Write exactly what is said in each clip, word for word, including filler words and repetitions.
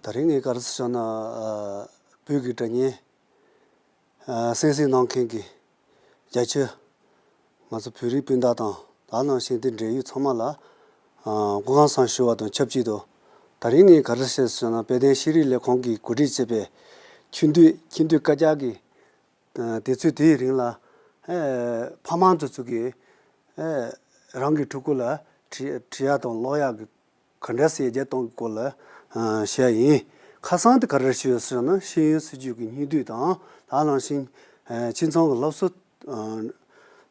ད་རིང་ངས་ག་རེ་ཟེར་བྱུང་ན། ཨ། བོད་ཀྱི་སྒྲ་སྙན། ཨ། གསན་གཟིགས་གནང་མཁན་གྱི་རྒྱ་ཆེ། ང་ཚོ་བོད་རིགས་སྤུན་ཟླ་དང་། ད་ནང་བཞིན་དེ་འབྲེལ་ཡོད་ཚང་མ་ལ། ཨ། སྐུ་ཁམས་བཟང་ཞུ་བ་དང་ཆབས་ཅིག་ཏུ། ད་རིང་ངས་ག་རེ་བཤད་ཟེར་ན། དཔལ་ལྡན་ཤེས་རིག་ལས་ཁུངས་ཀྱིས་གོ་སྒྲིག་བྱས་པའི་ཆུ་མདོས། ཆུ་མདོས་སྐར་རྒྱག་གི། ཨ། དུས་ཚོད་དེའི་རིང་ལ། ཨ། ཕ་མ་དེ་ཚོ་གིས། ཨ། རང་གི་ཕྲུ་གུ་ལ་འབྲི་འབྲི་ཡག་དང་ཀློག་ཡག་གི་ག་འདྲས་སེ་ཡར་རྒྱས་གཏོང་གི་སྐོར་ལ། ཨ། བཤད་ཡིན། ཁ་སང་དེ་ག་རེ་ཞུས་ཡོད་ཟེར་ན། ཤེས་ཡོན་སྲིད་བྱུས་ཀྱི་སྙིང་བསྡུས་དང་། ད་ནང་བཞིན། ཨ། ཁྱིམ་ཚང་གི་སློབ་གསོ། ཨ།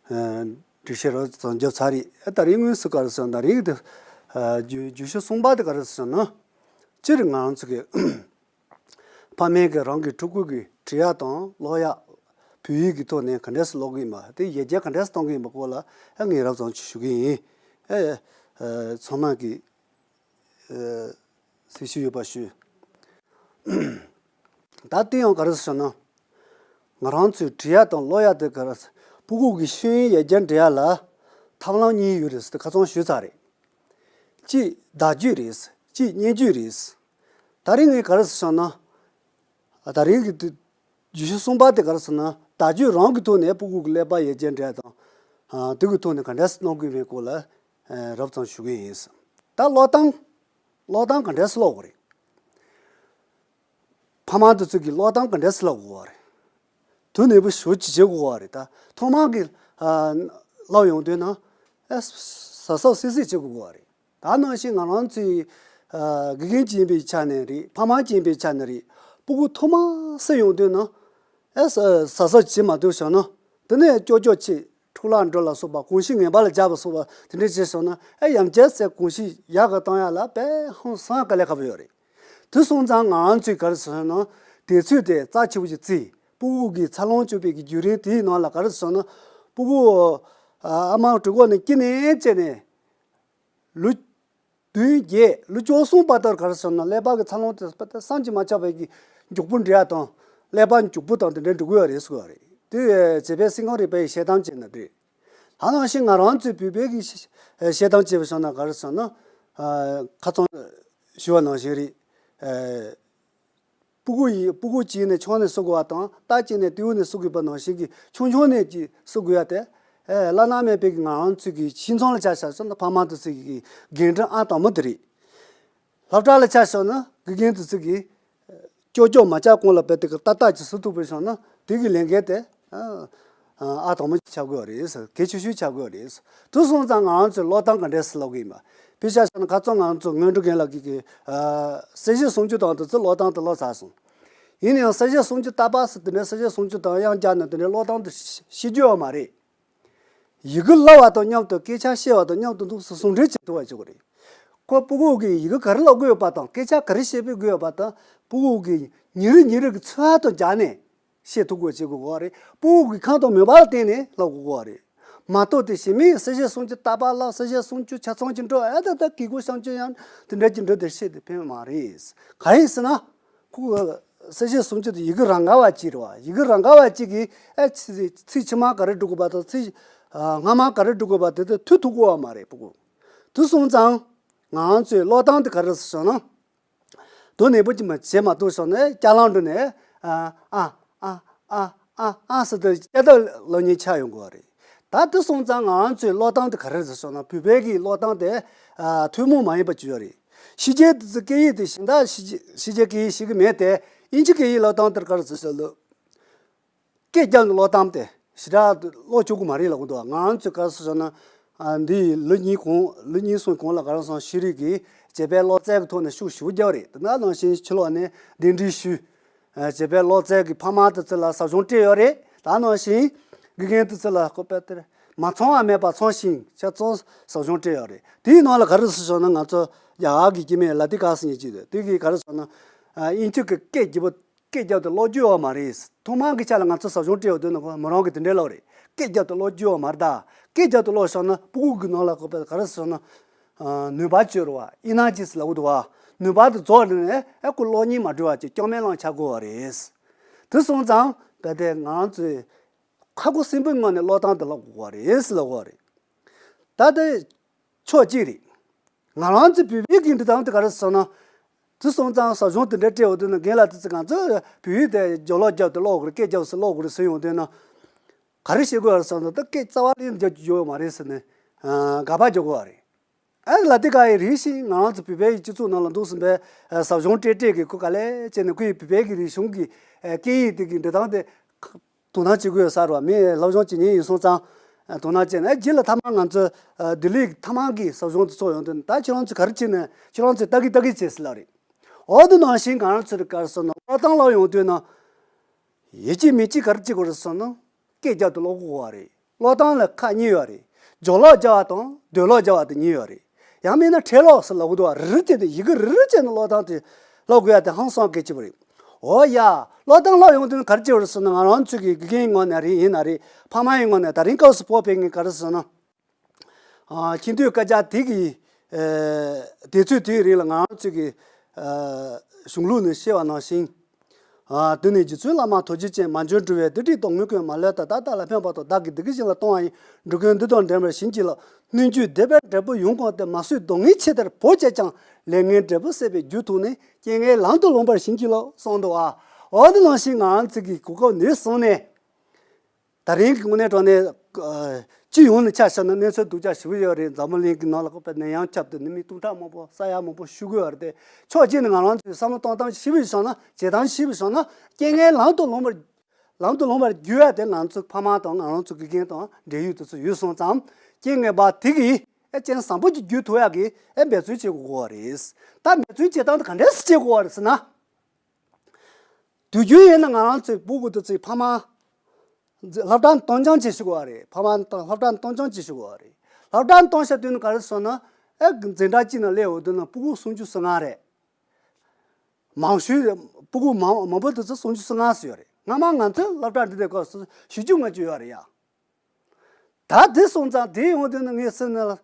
ཨ། སྒྲིག་གཞི་རོབ་ཙམ་བརྒྱབ་ཚར་རེད། ཨ། ད་རིང་དངོས་སུ་ག་རེ་ཟེར་ན། ད་རིང་དེ། ཨ། བརྗོད་བརྗོད་གཞི་གསུམ་པ་དེ་ག་རེ་ཟེར་ན། སྤྱིར་ང་རང་ཚོ་གི་ཕ་མས་ཀྱིས་རང་གི་ཕྲུ་གུ་གི་འབྲི་ཡག་དང་ཀློག་ཡག་བོད་ཡིག་གི་ཐོག་ནས་ག་འདྲས་སེ་ཀློག་གི་ཡིན་པ། དེ་ཡར་རྒྱས་ག་འདྲས་སེ་གཏོང་གི་ཡིན་པ་སྐོར་ལ། ཨ། ངས་རོབ་ཙམ་ཞུ་གི་ཡིན། ཨེ། ཨ། ཚང་མ་གིས། ཨ། གསན་ཤེས་ཡོད་པ་ཞུ། ད་དེ་ཡང་ག་རེ་ཟེར་ན། ང་རང་ཚོས་འབྲི་ཡག་དང་ཀློག་ཡག་དེ་ག་རེ། ཕྲུ་གུ་གི་ཤེས་ཡོན་ཡར་རྒྱས་འགྲོ་ཡག་ལ་ཐབས་ལམ་གཉིས་ཡོད་རེད་ཟེར་ཏེ་ཁ་སང་ཞུས་ཚར་རེད། གཅིག་བརྡ་བརྒྱུད་རེད། གཅིག་སྙན་བརྒྱུད་རེད། ད་རིང་ངས་ག་རེ་ཟེར་བྱུང་ན། ད་རིང་གི་དུས། བརྗོད་གཞི་གསུམ་པ་དེ་ག་རེ་ཟེར་ན། བརྡ་བརྒྱུད་རང་གི་ཐོག་ནས་ཕྲུ་གུ་གི་ཀླད་པ་ཡར་རྒྱས་འགྲོ་ཡག་དང་། ཨ། དེ་གི་ཐོག་ནས་ག་འདྲས་སེ་གནང་དགོས་པའི་སྐོར་ལ། ཨ། རོབ་ཙམ་ཞུ་གི་ཡིན། ད་ཀློག་སྟངས། ཀློག་སྟངས་ག་འདྲས་སེ་ཀློག་དགོས་རེད། ཕ་མ་དེ་ཚོ་གིས་ཀློག་སྟངས་ག་འདྲས་སེ་ཀློག་དགོས་རེད། དོན་ནན་པོ་ཞེ་པོ་ཅིག་བྱེད་དགོས་རེད། ད་ཐོག་མར་གྱི། ཨ། ཀློག་ཡོང་དུས་ན། ཨ། གཟབ་གཟབ་གཟབ་གཟབ་བྱེད་དགོས་རེད། ད་ནང་བཞིན་ང་རང་ཚོའི། ཨ། དགེ་རྒན་ཅིག་ཡིན་པའི་ཆ་ནས་རེད། ཕ་མ་ཅིག་ཡིན་པའི་ཆ་ནས་རེད། ཕྲུ་གུ་ཐོག་མར་སླེབས་ཡོང་དུས་ན། ཨ། གཟབ་གཟབ་བྱེད་མ་ཐུབ་བྱུང་ན། དེ་ནས་ཀྱོག་ཀྱོག་བྱས། འཕྲོ་བརླག་འགྲོ་ལ་སོགས་པ། གོམས་གཤིས་ངན་པ་ལ་འཇགས་པ་སོགས་པ་དེ་འདྲ་བྱས་བྱུང་ན། ཨ། ཡང་བསྐྱར་སེ་གོམས་གཤིས་ཡག་ག་གཏོང་ཡག་ལ་དཔེ་ཧང་སང་དཀའ་ལས་ཁག་པོ་ཡོད་རེད། དེ་སོང་ཙང་ང་རང་ཚོས་ག་རེ་ཟེར་ན། དུས་ཚོད་དེ་རྩ་ཆེ་པོ་ཞིག་བརྩིས། ཕྲུ་གུ་གི་འཚར་ལོངས་སྤྱོད་པའི་གི་བརྒྱུད་རིམ་དེའི་ནང་ལ་ག་རེ་ཟེར་ན། ཕྲུ་གུ། ཨ། ཨ་མ་གྲོད་ཁོག་ནས་སྐྱེས་ནས་བྱས་ནས། ལོ་བདུན་བརྒྱད། ལོ་བཅུ་གསུམ་བར་དུ་ག་རེ་ཟེར་ན། ཀླད་པ་གི་འཚར་ལོངས་དེ་བསམ་གྱིས་མ་ཁྱབ་པའི་གི་མགྱོགས་པོ་འགྲོ་ཡག་དང་། ཀླད་པ་མགྱོགས་པོ་དང་དེ་འདྲ་འགྲོ་གི་ཡོད་རེད་ཟེར་བ་རེད། དེ་བྱས་པའི་སེམས་ཁམས་རིག་པའི་བཤད་སྟངས་བྱས་ན་འགྲིག། ད་ནང་བཞིན་ང་རང་ཚོའི་བོད་པའི་གི་བཤད་སྟངས་བྱས་པ་སོང་ན་ག་རེ་ཟེར་ན། ཨ། ཁ་སང་ཞུས་པ་ནང་བཞིན་རེད། ཨ། ཕྲུ་གུ་ཡིས། ཕྲུ་གུ་གཅིག་ནས་ཆུང་ནས་གསོ་དགོས་པ་དང་། རྟ་གཅིག་ནས་རྟེའུ་ནས་གསོ་དགོས་པ་ནང་བཞིན་གྱི་ཆུང་ཆུང་ནས་ཀྱི་གསོ་དགོས་ཡག་དེ། ཨ། བླ་ན་མེད་པའི་གི་ང་རང་ཚོའི་གི་ཁྱིམ་ཚང་ལ་ཆ་བཞག་ན་ཕ་མ་དེ་ཚོའི་གི་འགན་འཁྲི་ཨང་དང་པོ་དེ་རེད། སློབ་གྲྭ་ལ་ཆ་བཞག་ན་དགེ་རྒན་དེ་ཚོ་གིས་ཀྱོག་ཀྱོག་མ་བྱས་གོང་ལ་རྦད་དེ་གི་ཏག་ཏག་ཅིག་བཟོ་ཐུབ་པ་བྱུང་ན། དེ་གི་ལས་འགན་དེ། ཨ། ཨ། ཨང་དང་པོ་ཆགས་དགོས་རེད། གལ་ཆེ་ཤོས་ཆགས་དགོས་རེད། དེ་སོང་ཙང་ང་རང་ཚོས་ཀློག་སྟངས་ག་འདྲས་སེ་ཀློག་གི་ཡིན་པ། དཔེ་ཆ་བཞག་ན་ཁ་སང་ང་རང་ཚོ་སྔོན་འགྲོ་རྒན་ལགས་ཀྱིས་གི། ཨ། གསལ་བཤད་གསུང་ཆོས་དང་དེ་ཚོ་ཀློག་སྟངས་དེ་ཀློག་ཚར་སོང་། ཡིན་ནའང་གསལ་བཤད་གསུང་ཆོས་རྟག་པར་སེ་དེ་འདྲའི། གསལ་བཤད་གསུང་ཆོས་དང་དབྱངས་འགྱུར་ན་དེ་འདྲའི་ཀློག་སྟངས་དེ་ཤེས་རྒྱུ་ཡོད་མ་རེད། ཡི་གེ་བསླབ་པ་དང་མཉམ་དུ། སྐད་ཆ་བཤད་པ་དང་མཉམ་དུ་འདུག་སེ་ཟུང་འབྲེལ་བྱེད་ཐུབ་པ་བྱེད་དགོས་རེད། ཁོ་ཕྲུ་གུ་གིས་ཡི་གེ་ག་རེ་ཀློག་གི་ཡོད་པ་དང་། སྐད་ཆ་ག་རེ་བཤད་ཕོད་ཀྱི་ཡོད་པ་དང་། ཕྲུ་གུ་གིས་ཉིན་རེ་ཉིན་རེ་གི་འཚོ་བ་དང་སྦྱར་ནས་བཤད་ཐུབ་དགོས་བྱེད་དགོས་རེད། ཕྲུ་གུ་གི་ཁམས་དང་མོས་པ་ལ་བརྟེན་ནས་ཀློག་དགོས་རེད། མ་གཏོགས་དེ་གཞན་མིས་གསལ་བཤད་གསུང་ཆོས་རྟག་པར་བསླབ། གསལ་བཤད་གསུང་ཆོས་ཆ་ཚང་ཅིག་འགྲོ། ཨ། ད་ད་གི་གུ་བཤམས་ཆོས་ཡང་དེ་འདྲ་ཅིག་འགྲོ། དེ་བཤད་དེ་ཕན་མ་རེད། གང་ཡིན་ཟེར་ན། ཁོ་གསལ་བཤད་གསུང་ཆོས་དེ་ཡི་གེ་རང་ག་བ་གཅིག་རེད་བ། ཡི་གེ་རང་ག་བ་གཅིག་གིས། ཨ། ཚིག་ཚིག་ཕྱི་མ་ག་རེ་འབྲི་དགོས་པ་དང་། ཚིག་ཨ། སྔ་མ་ག་རེ་འབྲི་དགོས་པ་དེ་ཚོ་ཐོས་ཐུབ་ཀྱི་ཡོད་མ་རེད། ཕྲུ་གུ། དེ་སོང་ཙང་ང་རང་ཚོའི་ཀློག་སྟངས་དེ་ག་རེ་ཟེར་ན། དོན་ནན་པོ་ཅིག་མ་བྱས་མ་གཏོགས་བྱུང་ན། ཅ་ལག་འགྲོ་ནས། ཨ། ཨ། ཨ། ཨ། ཨ། ཨ་ཟེར་ཏེ་སྐད་བརྡ་ཀློག་མཁན་ཆགས་ཡོང་གི་ཡོད་རེད། ད་དེ་སོང་ཙང་ང་རང་ཚོའི་ཀློག་སྟངས་དེ་ག་རེ་རེད་ཟེར་ན། བོད་པའི་གི་ཀློག་སྟངས་དེ། ཨ། ཐུན་མོང་མ་ཡིན་པ་ཅིག་ཡོད་རེད། ཕྱི་རྒྱལ་དེ་ཚོ་སྐད་ཡིག་དེ་གཞན་དག་ཕྱི་རྒྱལ་ཕྱི་རྒྱལ་སྐད་ཡིག་ཤེས་ཀྱི་མེད་དེ། དབྱིན་ཇི་སྐད་ཡིག་ཀློག་སྟངས་དེར་ག་རེ་ཟེར་ཟེར་ལོ། སྐད་རྒྱབ་ནས་ཀློག་སྟངས་དེ་ཞེ་དྲག་ཀློག་ཆོག་གི་མ་རེད་ལབ་གི་འདུག་ང་རང་ཚོས་ག་རེ་ཟེར་ན། ཨ། འདི་ལོ་གཉིས་གོང་། ལོ་གཉིས་གསུམ་གོང་ལ་ག་རེ་ཟེར་ན། ཤེས་རིག་གི་བྱེད་པའི་སློབ་ཚན་གྱི་ཐོག་ནས་ཤུགས་ཞེ་པོ་བརྒྱབ་རེད། དེ་ནང་བཞིན་ཕྱི་ལོགས་ནས་གདན་འདྲེན་ཞུས། ཨ། བྱེད་པའི་སློབ་ཚན་གྱི་ཕ་མ་དེ་ཚོ་ལ་ཟབ་སྦྱོང་སྤྲད་ཡོད་རེད། ད་ནང་བཞིན་དགེ་རྒན་དེ་ཚོ་ལ་ཁོ་པད་དེར་མ་ཚང་བ་མེད་པ་ཚང་ཞིང་ཆ་ཚང་ཟབ་སྦྱོང་སྤྲད་ཡོད་རེད། དེའི་ནང་ལ་ག་རེ་ཟེར་ཟེར་ན། ང་ཚོ་རྒྱ་གར་གྱི་སྐྱེ་དམན་ལ་ཏི་ཀ་ཟེར་མཁན་ཅིག་འདུག་དེ་གིས་ག་རེ་ཟེར་ན། ཨ། དབྱིན་ཇི་གི་སྐད་རྒྱབ་པ། སྐད་རྒྱབ་སྟེ་ཀློག་རྒྱུ་ཡོད་མ་རེད། ཐོག་མར་གྱི་ཆ་ལ་ང་ཚོ་ཟབ་སྦྱོང་སྤྲད་ཡོང་དུས་ན། ཁོ་མོ་རང་གིས་དེ་འདྲས་ལབ་རེད། སྐད་རྒྱབ་སྟེ་ཀློག་རྒྱུ་ཡོད་མ་རེད་ད། སྐད་རྒྱབ་སྟེ་ཀློག་བྱུང་ན་ཕྲུ་གུ་གི་ནང་ལ་ཁོ་པས་ག་རེ་ཟེར་ན། ཨ། ནུས་པ་བཅོས་རེད་བ། ཨི་ནར་ཇི་ཟེར་ལབ་འདུག་བ། ནུས་པ་དེ་རྫོགས་ནས། ཨ། ཁོ་ཀློག་སྙིང་མ་བྲོ་བ་ཅིག་སྐྱོན་མེད་བླངས་ཆགས་དགོས་པ་རེད། དེ་སོང་ཙང་རྦད་དེ་ང་རང་ཚོས་ཁ་ཁུ་སིམ་པོའི་ངང་ནས་ཀློག་སྟངས་དེ་ལབ་དགོས་པ་རེད་ཟེར་ལབ་དགོས་པ་རེད། ད་དེ་ཕྱོགས་གཅིག་རེད། ང་རང་ཚོའི་བོད་པའི་གི་འབྲི་སྟངས་དེ་ག་རེ་ཟེར་ན། དེ་སོང་ཙང་ཟབ་སྦྱོང་དེ་འདྲ་སྤྲད་ཡོང་དུས་ན། རྒན་ལགས་དེ་ཚོ་གང་ཚོད་བོད་ཡིག་དེ་སྦྱོར་ཀློག་རྒྱབ་དེ་ཀློག་དགོས་རེད། སྐད་རྒྱབ་སེ་ཀློག་དགོས་རེད་ཟེར་ཡོང་དུས་ན། ག་རེ་བྱེད་དགོས་རེད་ཟེར་ན། ད་སྐད་རྩ་བ་ལེན་རྒྱབ་ཀྱི་ཡོད་མ་རེད་ཟེར་ནས། ཨ། དགག་པ་རྒྱག་དགོས་པ་རེད། ཨ། ལ་དེ་ག་ཡི་རིགས་ཤིག་ང་རང་ཚོ་བོད་པའི་སྤྱི་ཚོགས་ནང་ལ་འདུག་ཟིན་པའི་ཟབ་སྦྱོང་སྤྲད་སྤྲད་གི་ཁོ་ག་ལེ་བྱས་ནས་ཁོ་ཡི་བོད་པའི་གི་རིག་གཞུང་གི་སྐད་ཡིག་དེ་གི་འབྲི་སྟངས་དེ་དོ་སྣང་བྱེད་དགོས་ཡོད་ས་རེད་བ། མི་སློབ་སྦྱོང་བྱེད་མཁན་ཡིན་སོང་ཙང་དོ་སྣང་བྱས་ནས། རྗེས་ལ་མཐའ་མ་ང་ཚོས་ལྡི་ལིའི་མཐའ་མ་གི་ཟབ་སྦྱོང་དེ་ཚོགས་ཡོང་དུས། ད་ཁྱེད་རང་ཚོས་ག་རེ་བྱས་ནས་ཁྱེད་རང་ཚོས་ལྟ་གི་ལྟ་གི་བྱས་ཟེར་ལབ་རེད། འོ་དེ་ནང་བཞིན་ང་རང་ཚོས་ག་རེ་ཟེར་ན། ཀློག་སྟངས་ཀློག་ཡོང་དུས་ན། ཡིན་གཅིག་མིན་གཅིག་ག་རེ་བྱེད་དགོས་རེད་ཟེར་ན། སྐད་རྒྱབ་ཏུ་ཀློག་དགོས་པ་རེད། ཀློག་སྟངས་ལ་ཁག་གཉིས་ཡོད་རེད། སྦྱོར་ཀློག་རྒྱབ་པ་དང་འདོན་ཀློག་རྒྱབ་པ་དེ་གཉིས་ཡོད་རེད། ཡང་མིན་ན་ཕྲད་ཀློག་ཟེར་ལབ་གི་འདུག་བ། རི་རི་བྱས་ཏེ་ཡི་གེ་རི་རི་བྱས་ནས་ཀློག་སྟངས་དེ་ཀློག་དགོས་ཡ་དེ་ཧང་སང་གལ་ཆེ་བ་རེད། འོ་ཡ། ཀློག་སྟངས་ཀློག་ཡོང་དུས་ག་རེ་བྱེད་དགོས་རེད་ཟེར་ན། ང་རང་ཚོའི་གི་དགེ་རྒན་ངོས་ནས་རེད། ཡིན་ན་རེད། ཕ་མ་ཡི་ངོས་ནས། ད་རིང་སྐབས་སུ་བབས་པའི་ངས་ག་རེ་ཟེར་ན། ཨ། ཁྱིམ་སྡོད་སྐད་ཆ་དེ་གི། ཨ། དུས་ཚོད་དེའི་རིང་ལ་ང་རང་ཚོས་ཀྱི། ཨ། གཞུང་ལུགས་ནས་བཤད་པ་ནང་བཞིན། ཨ། དེ་ནས་རྗེ་བཙུན་བླ་མ་ཐུགས་རྗེ་ཅན། མ་བྱོན་འགྲོ་བའི་བདུད་དགྲའི་གདོང་ངོས་ཀུན། མ་ལུས་ད་ལྟ་བདག་ལ་ཕན་པ་དང་། བདག་གིས་བདག་གི་བཞིན་ལ་གཏོང་བ་ཡིན། འགྲོ་ཀུན་འདི་དང་འབྲལ་བར་བྱིན་གྱིས་རློབས། སྣོད་བཅུད་བདེ་བའི་འབྲས་བུ་ཡོངས་བསྐོར་ཏེ། མ་བཟོད་སྡུག་བསྔལ་ཆེ་ལྟར་བོར་བྱས་ཀྱང་། ལས་ངན་འབྲས་བུ་ཟད་པའི་རྒྱུར་ཐུག་ནས། རྐྱེན་ངན་ལམ་དུ་ལོངས་པར་བྱིན་གྱིས་རློབས། གསུངས་འདུག་བ། འོ་དེ་ནང་བཞིན་ང་རང་ཚོ་གི་གོ་སྐབས་འདི་བཟུང་ནས། ད་རིང་གི་དངོས་གནས་དྲང་གནས། ཨ། སྤྱི་ཡོངས་ནས་ཆ་བཞག་ན་གནས་ཚུལ་སྡུག་ཅག་ཞེ་པོ་ཡོད་རེད། འཛམ་བུ་གླིང་གི་ནང་ལ་ཁོ་པའི་ནད་ཡམས་ཁྱབ་སྟེ་ནད་མེད་སྟོང་ཕྲག་མང་པོ། ས་ཡ་མང་པོ་ཤི་གི་ཡོད་རེད་དེ། ཕྱོགས་གཅིག་ནས་ང་རང་ཚོས་བསམ་བློ་གཏོང་སྟངས་ཞིབ་བཞག་ན། བྱེད་སྟངས་ཞིབ་བཞག་ན། རྐྱེན་ངན་ལམ་དུ་ལོངས་པར། ལམ་དུ་ལོངས་པར་འགྱུར་ཡ་དེ་ང་ཚོ་ཕ་མ་དང་ང་རང་ཚོ་དགེ་རྒན་དང་འབྲེལ་ཡོད་དེ་ཚོ་ཡོད་སོང་ཙང་། རྐྱེན་ངན་པ་དེ་གི་ཨེ་རྐྱེན་བཟང་པོ་ཅིག་འགྱུར་ཐུབ་ཡ་གི་ཨེ་འབད་བརྩོན་བྱེད་དགོས་པ་རེད། ད་འབད་བརྩོན་བྱེད་སྟངས་དེ་ག་འདྲས་སེ་བྱེད་དགོས་པ་རེད་ཟེར་ན། དུས་རྒྱུན་ཡིན་ན་ང་རང་ཚོའི་སྤུ་གུ་དེ་ཚོའི་ཕ་མ་སློབ་གྲྭ་གཏོང་རྐྱང་བྱེད་ཤེས་དགོས་པ་རེད། ཕ་མ་དང་སློབ་གྲྭ་གཏོང་རྐྱང་བྱེད་ཤེས་དགོས་པ་རེད། སློབ་གྲྭ་གཏོང་ཤེས་དུས་ན་ག་རེ་ཟེར་ན། ཨེ་འཛིན་གྲྭ་གཅིག་ནང་སླེབས་འོང་དུས་ན་སྤུ་གུ་སུམ་ཅུ་སོ་ལྔ་རེད། མང་ཤོས་སྤུ་གུ་མང་མང་པོ་དེ་ཚོ་སུམ་ཅུ་སོ་ལྔ་ཙམ་ཡོད་རེད། སྔ་མ་ང་ཚོའི་སློབ་གྲྭ་འདི་དེ་སྐབས་སུ་བཞི་བཅུ་ལྔ་བཅུ་ཡོད་རེད་ཡ། ད་དེ་སོང་ཙང་དེ་ཡོང་དུས་ན་ངས་ཟེར་ན་ལ།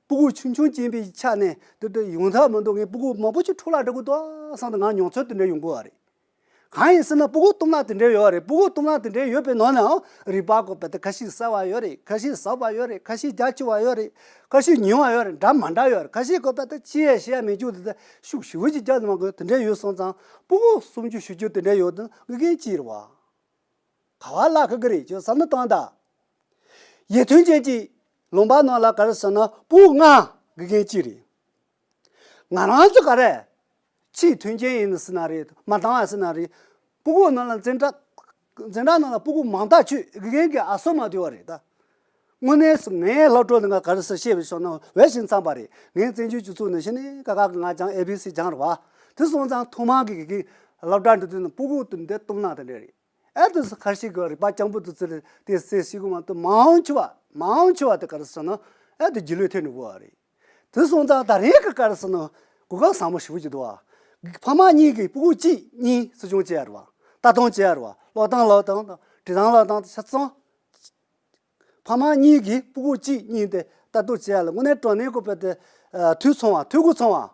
སྤུ་གུ་ཆུང་ཆུང་ཅན་པའི་ཆ་ནས་དེ་འདྲ་ཡོང་ཐབས་མི་འདུག་ངས་སྤུ་གུ་མང་པོ་ཅིག་འཕྲོ་བརླག་འགྲོ་གི་འདུག་བསམ་དུས་ང་མྱོང་ཚོར་དེ་འདྲ་ཡོང་གི་ཡོད་རེད། གང་ཡིན་ཟེར་ན་སྤུ་གུ་གཏུམ་ན་དེ་འདྲ་ཡོད་རེད། སྤུ་གུ་གཏུམ་ན་དེ་འདྲ་ཡོད་པའི་ནང་ནའང་རིག་པ་གོ་བ་དེ་ཁ་ཤས་གསལ་བ་ཡོད་རེད། ཁ་ཤས་ཟབ་པ་ཡོད་རེད། ཁ་ཤས་རྒྱ་ཆེ་བ་ཡོད་རེད། ཁ་ཤས་ཉུང་བ་ཡོད་རེད། འདྲ་མ་འདྲ་ཡོད་རེད། ཁ་ཤས་གོ་བ་དེ་ཅི་ཡང་ཤེས་ཡ་མེད་རྒྱུ་དེ་ཤུགས་ཞེ་པོ་ཅིག་རྒྱག་དུ་མ་དགོས། དེ་འདྲ་ཡོད་སོང་ཙང་སྤུ་གུ་སུམ་ཅུ་བཞི་བཅུ་དེ་འདྲ་ཡོད་དུས་དགེ་རྒན་གཅིག་རེད་བ། ག་བ་བརླག་གི་གི་རེད་ཅེས་བསམ་བློ་བཏང་དང་། ཡིད་མཐུན་ཅན་གྱི་ལུང་པ་ནང་ལ་ག་རེ་ཟེར་ན་སྤུ་གུ་ལྔ་དགེ་རྒན་གཅིག་རེད། ང་རང་ཚོ་ག་རེ། ཆེས་མཐུན་རྐྱེན་ཡིན་ཟེར་ན་རེད། མ་འདང་བ་ཟེར་ན་རེད། སྤུ་གུ་ནང་ལ་འཛིན་གྲྭ། འཛིན་གྲྭ་ནང་ལ་སྤུ་གུ་མང་དག་ཆོས་དགེ་རྒན་གྱི་ཨ་སོ་མ་བསྡུ་བ་རེད་ད། དངོས་གནས་སུ་ངའི་སློབ་གྲོགས་འདི་ང་ག་རེ་ཟེར་བཤད་པའི་ཕྱོགས་ན་འོས་ཤིང་འཚམས་པ་རེད། ངས་བཙན་བྱོལ་སྤྱི་ཚོགས་ནང་ཕྱི་ནས་ཀ་ཁ་གི་ང་སྦྱངས་ཨེ་བི་སི་སྦྱངས་རེད་བ། དེ་སོང་ཙང་ཐོག་མར་གི་གི་སློབ་གྲྭ་འགྲོ་དུས་ན་སྤུ་གུ་དེ་འདྲ་གཏུམ་ན་དེ་འདྲ་རེད། ཨེ་དེ་ཚོ་ཁ་ཤས་ཀྱི་རིག་པ་སྐྱང་པོ་དེ་ཚོ་རེད། དེ་སེ་ཤི་གི་མ་གཏོགས་མང་ཆེ་བ་མང་ཆེ་བ་དེ་ག་རེ་ཟེར་ན་ཨེ་དེ་རྒྱུས་ལོན་ཐེབས་ནས་བོ་བ་རེད། དེ་སོང་ཙང་ད་རེས་ཀྱི་ག་རེ་ཟེར་ན་གོ་སྐབས་བཟང་པོ་ཞེ་པོ་ཅིག་འདུག་བ། ཕ་མ་གཉིས་ཀྱིས་སྤུ་གུ་གཅིག་གཉིས་སྲིད་སྐྱོང་བྱེད་ཡ་རེད་བ། ལྟ་སྟངས་བྱེད་ཡ་རེད་བ། ཀློག་སྟངས་ཀློག་སྟངས་དང་བྲིས་སྟངས་ཀློག་སྟངས་དང་ཆ་ཚང་། ཕ་མ་གཉིས་ཀྱིས་སྤུ་གུ་གཅིག་གཉིས་དེ་ལྟ་རྟོག་བྱེད་ཡ་ལ་དངོས་གནས་དྲང་གནས་ཀོ་པེ་དེ་འཐུས་ཚང་བ། འཐུས་སྒོ་ཚང་བ།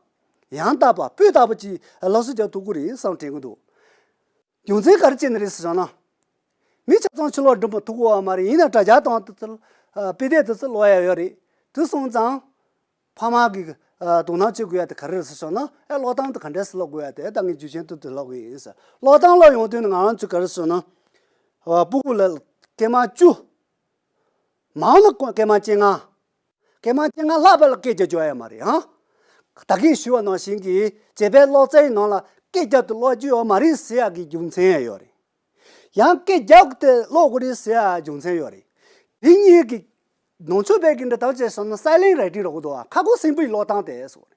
ཡང་དག་པ་སྤུས་དག་པོ་ཅིག་སློབ་གསོ་རྒྱག་ཐུབ་ཀྱི་རེད་བསམ་དྲན་གྱི་འདུག་རྒྱུ་མཚན་ག་རེ་བྱས་ནས་རེད་ཟེར་བྱུང་ན། མི་ཆ་ཚང་ཕྱི་ལོགས་འགྲིམ་པ་ཐུབ་ཀྱི་ཡོད་མ་རེད། ཡིན་ན་དྲ་རྒྱ་དང་དེ་ཚོ། དཔེ་དེབ་དེ་ཚོ་ཀློག་ཡ་ཡོད་རེད། དེ་སོང་ཙང་། ཕ་མ་གིས་དོ་སྣང་བྱེད་དགོས་ཡ་དེ་ག་རེ་རེད་ཟེར་བྱུང་ན། ཨེ་ཀློག་སྟངས་དེ་ག་འདྲས་སེ་ཀློག་དགོས་ཡ་དེ་ད་ངས་རྒྱུ་མཚན་དེ་དེ་ཀློག་གི་ཡིན་ཟེར། ཀློག་སྟངས་ཀློག་ཡོང་དུས་ནི་ང་རང་ཚོས་ག་རེ་ཟེར་ན། སྤུ་གུ་ལ་སྐར་མ་བཅུ། མང་ན་སྐར་མ་བཅོ་ལྔ། སྐར་མ་བཅོ་ལྔ་ལྷག་པ་ལ་སྐད་རྒྱག་རྒྱུ་ཡོད་མ་རེད་ཨང་། ད་གིན་ཞུས་པ་ནང་བཞིན་གྱི་བྱས་པའི་ཀློག་རྩལ་ནང་ལ་སྐད་རྒྱག་ཏུ་ཀློག་རྒྱུ་ཡོད་མ་རེད་ཟེར་ཡག་གི་རྒྱུ་མཚན་ཡང་ཡོད་རེད། ཡང་སྐད་རྒྱག་སྟེ་ཀློག་དགོས་རེད་ཟེར་ཡག་རྒྱུ་མཚན་ཡོད་རེད། དེ་གཉིས་ཀྱི་ནང་ཆོས་པའི་གི་འདྲ་ཐག་བཅད་སོང་ན་སའི་ལེན་རའི་ཊིང་རོགས་འདུག་ཨ། ཁ་སྒོ་སྲིན་པོའི་ཀློག་སྟངས་དེ་སོགས་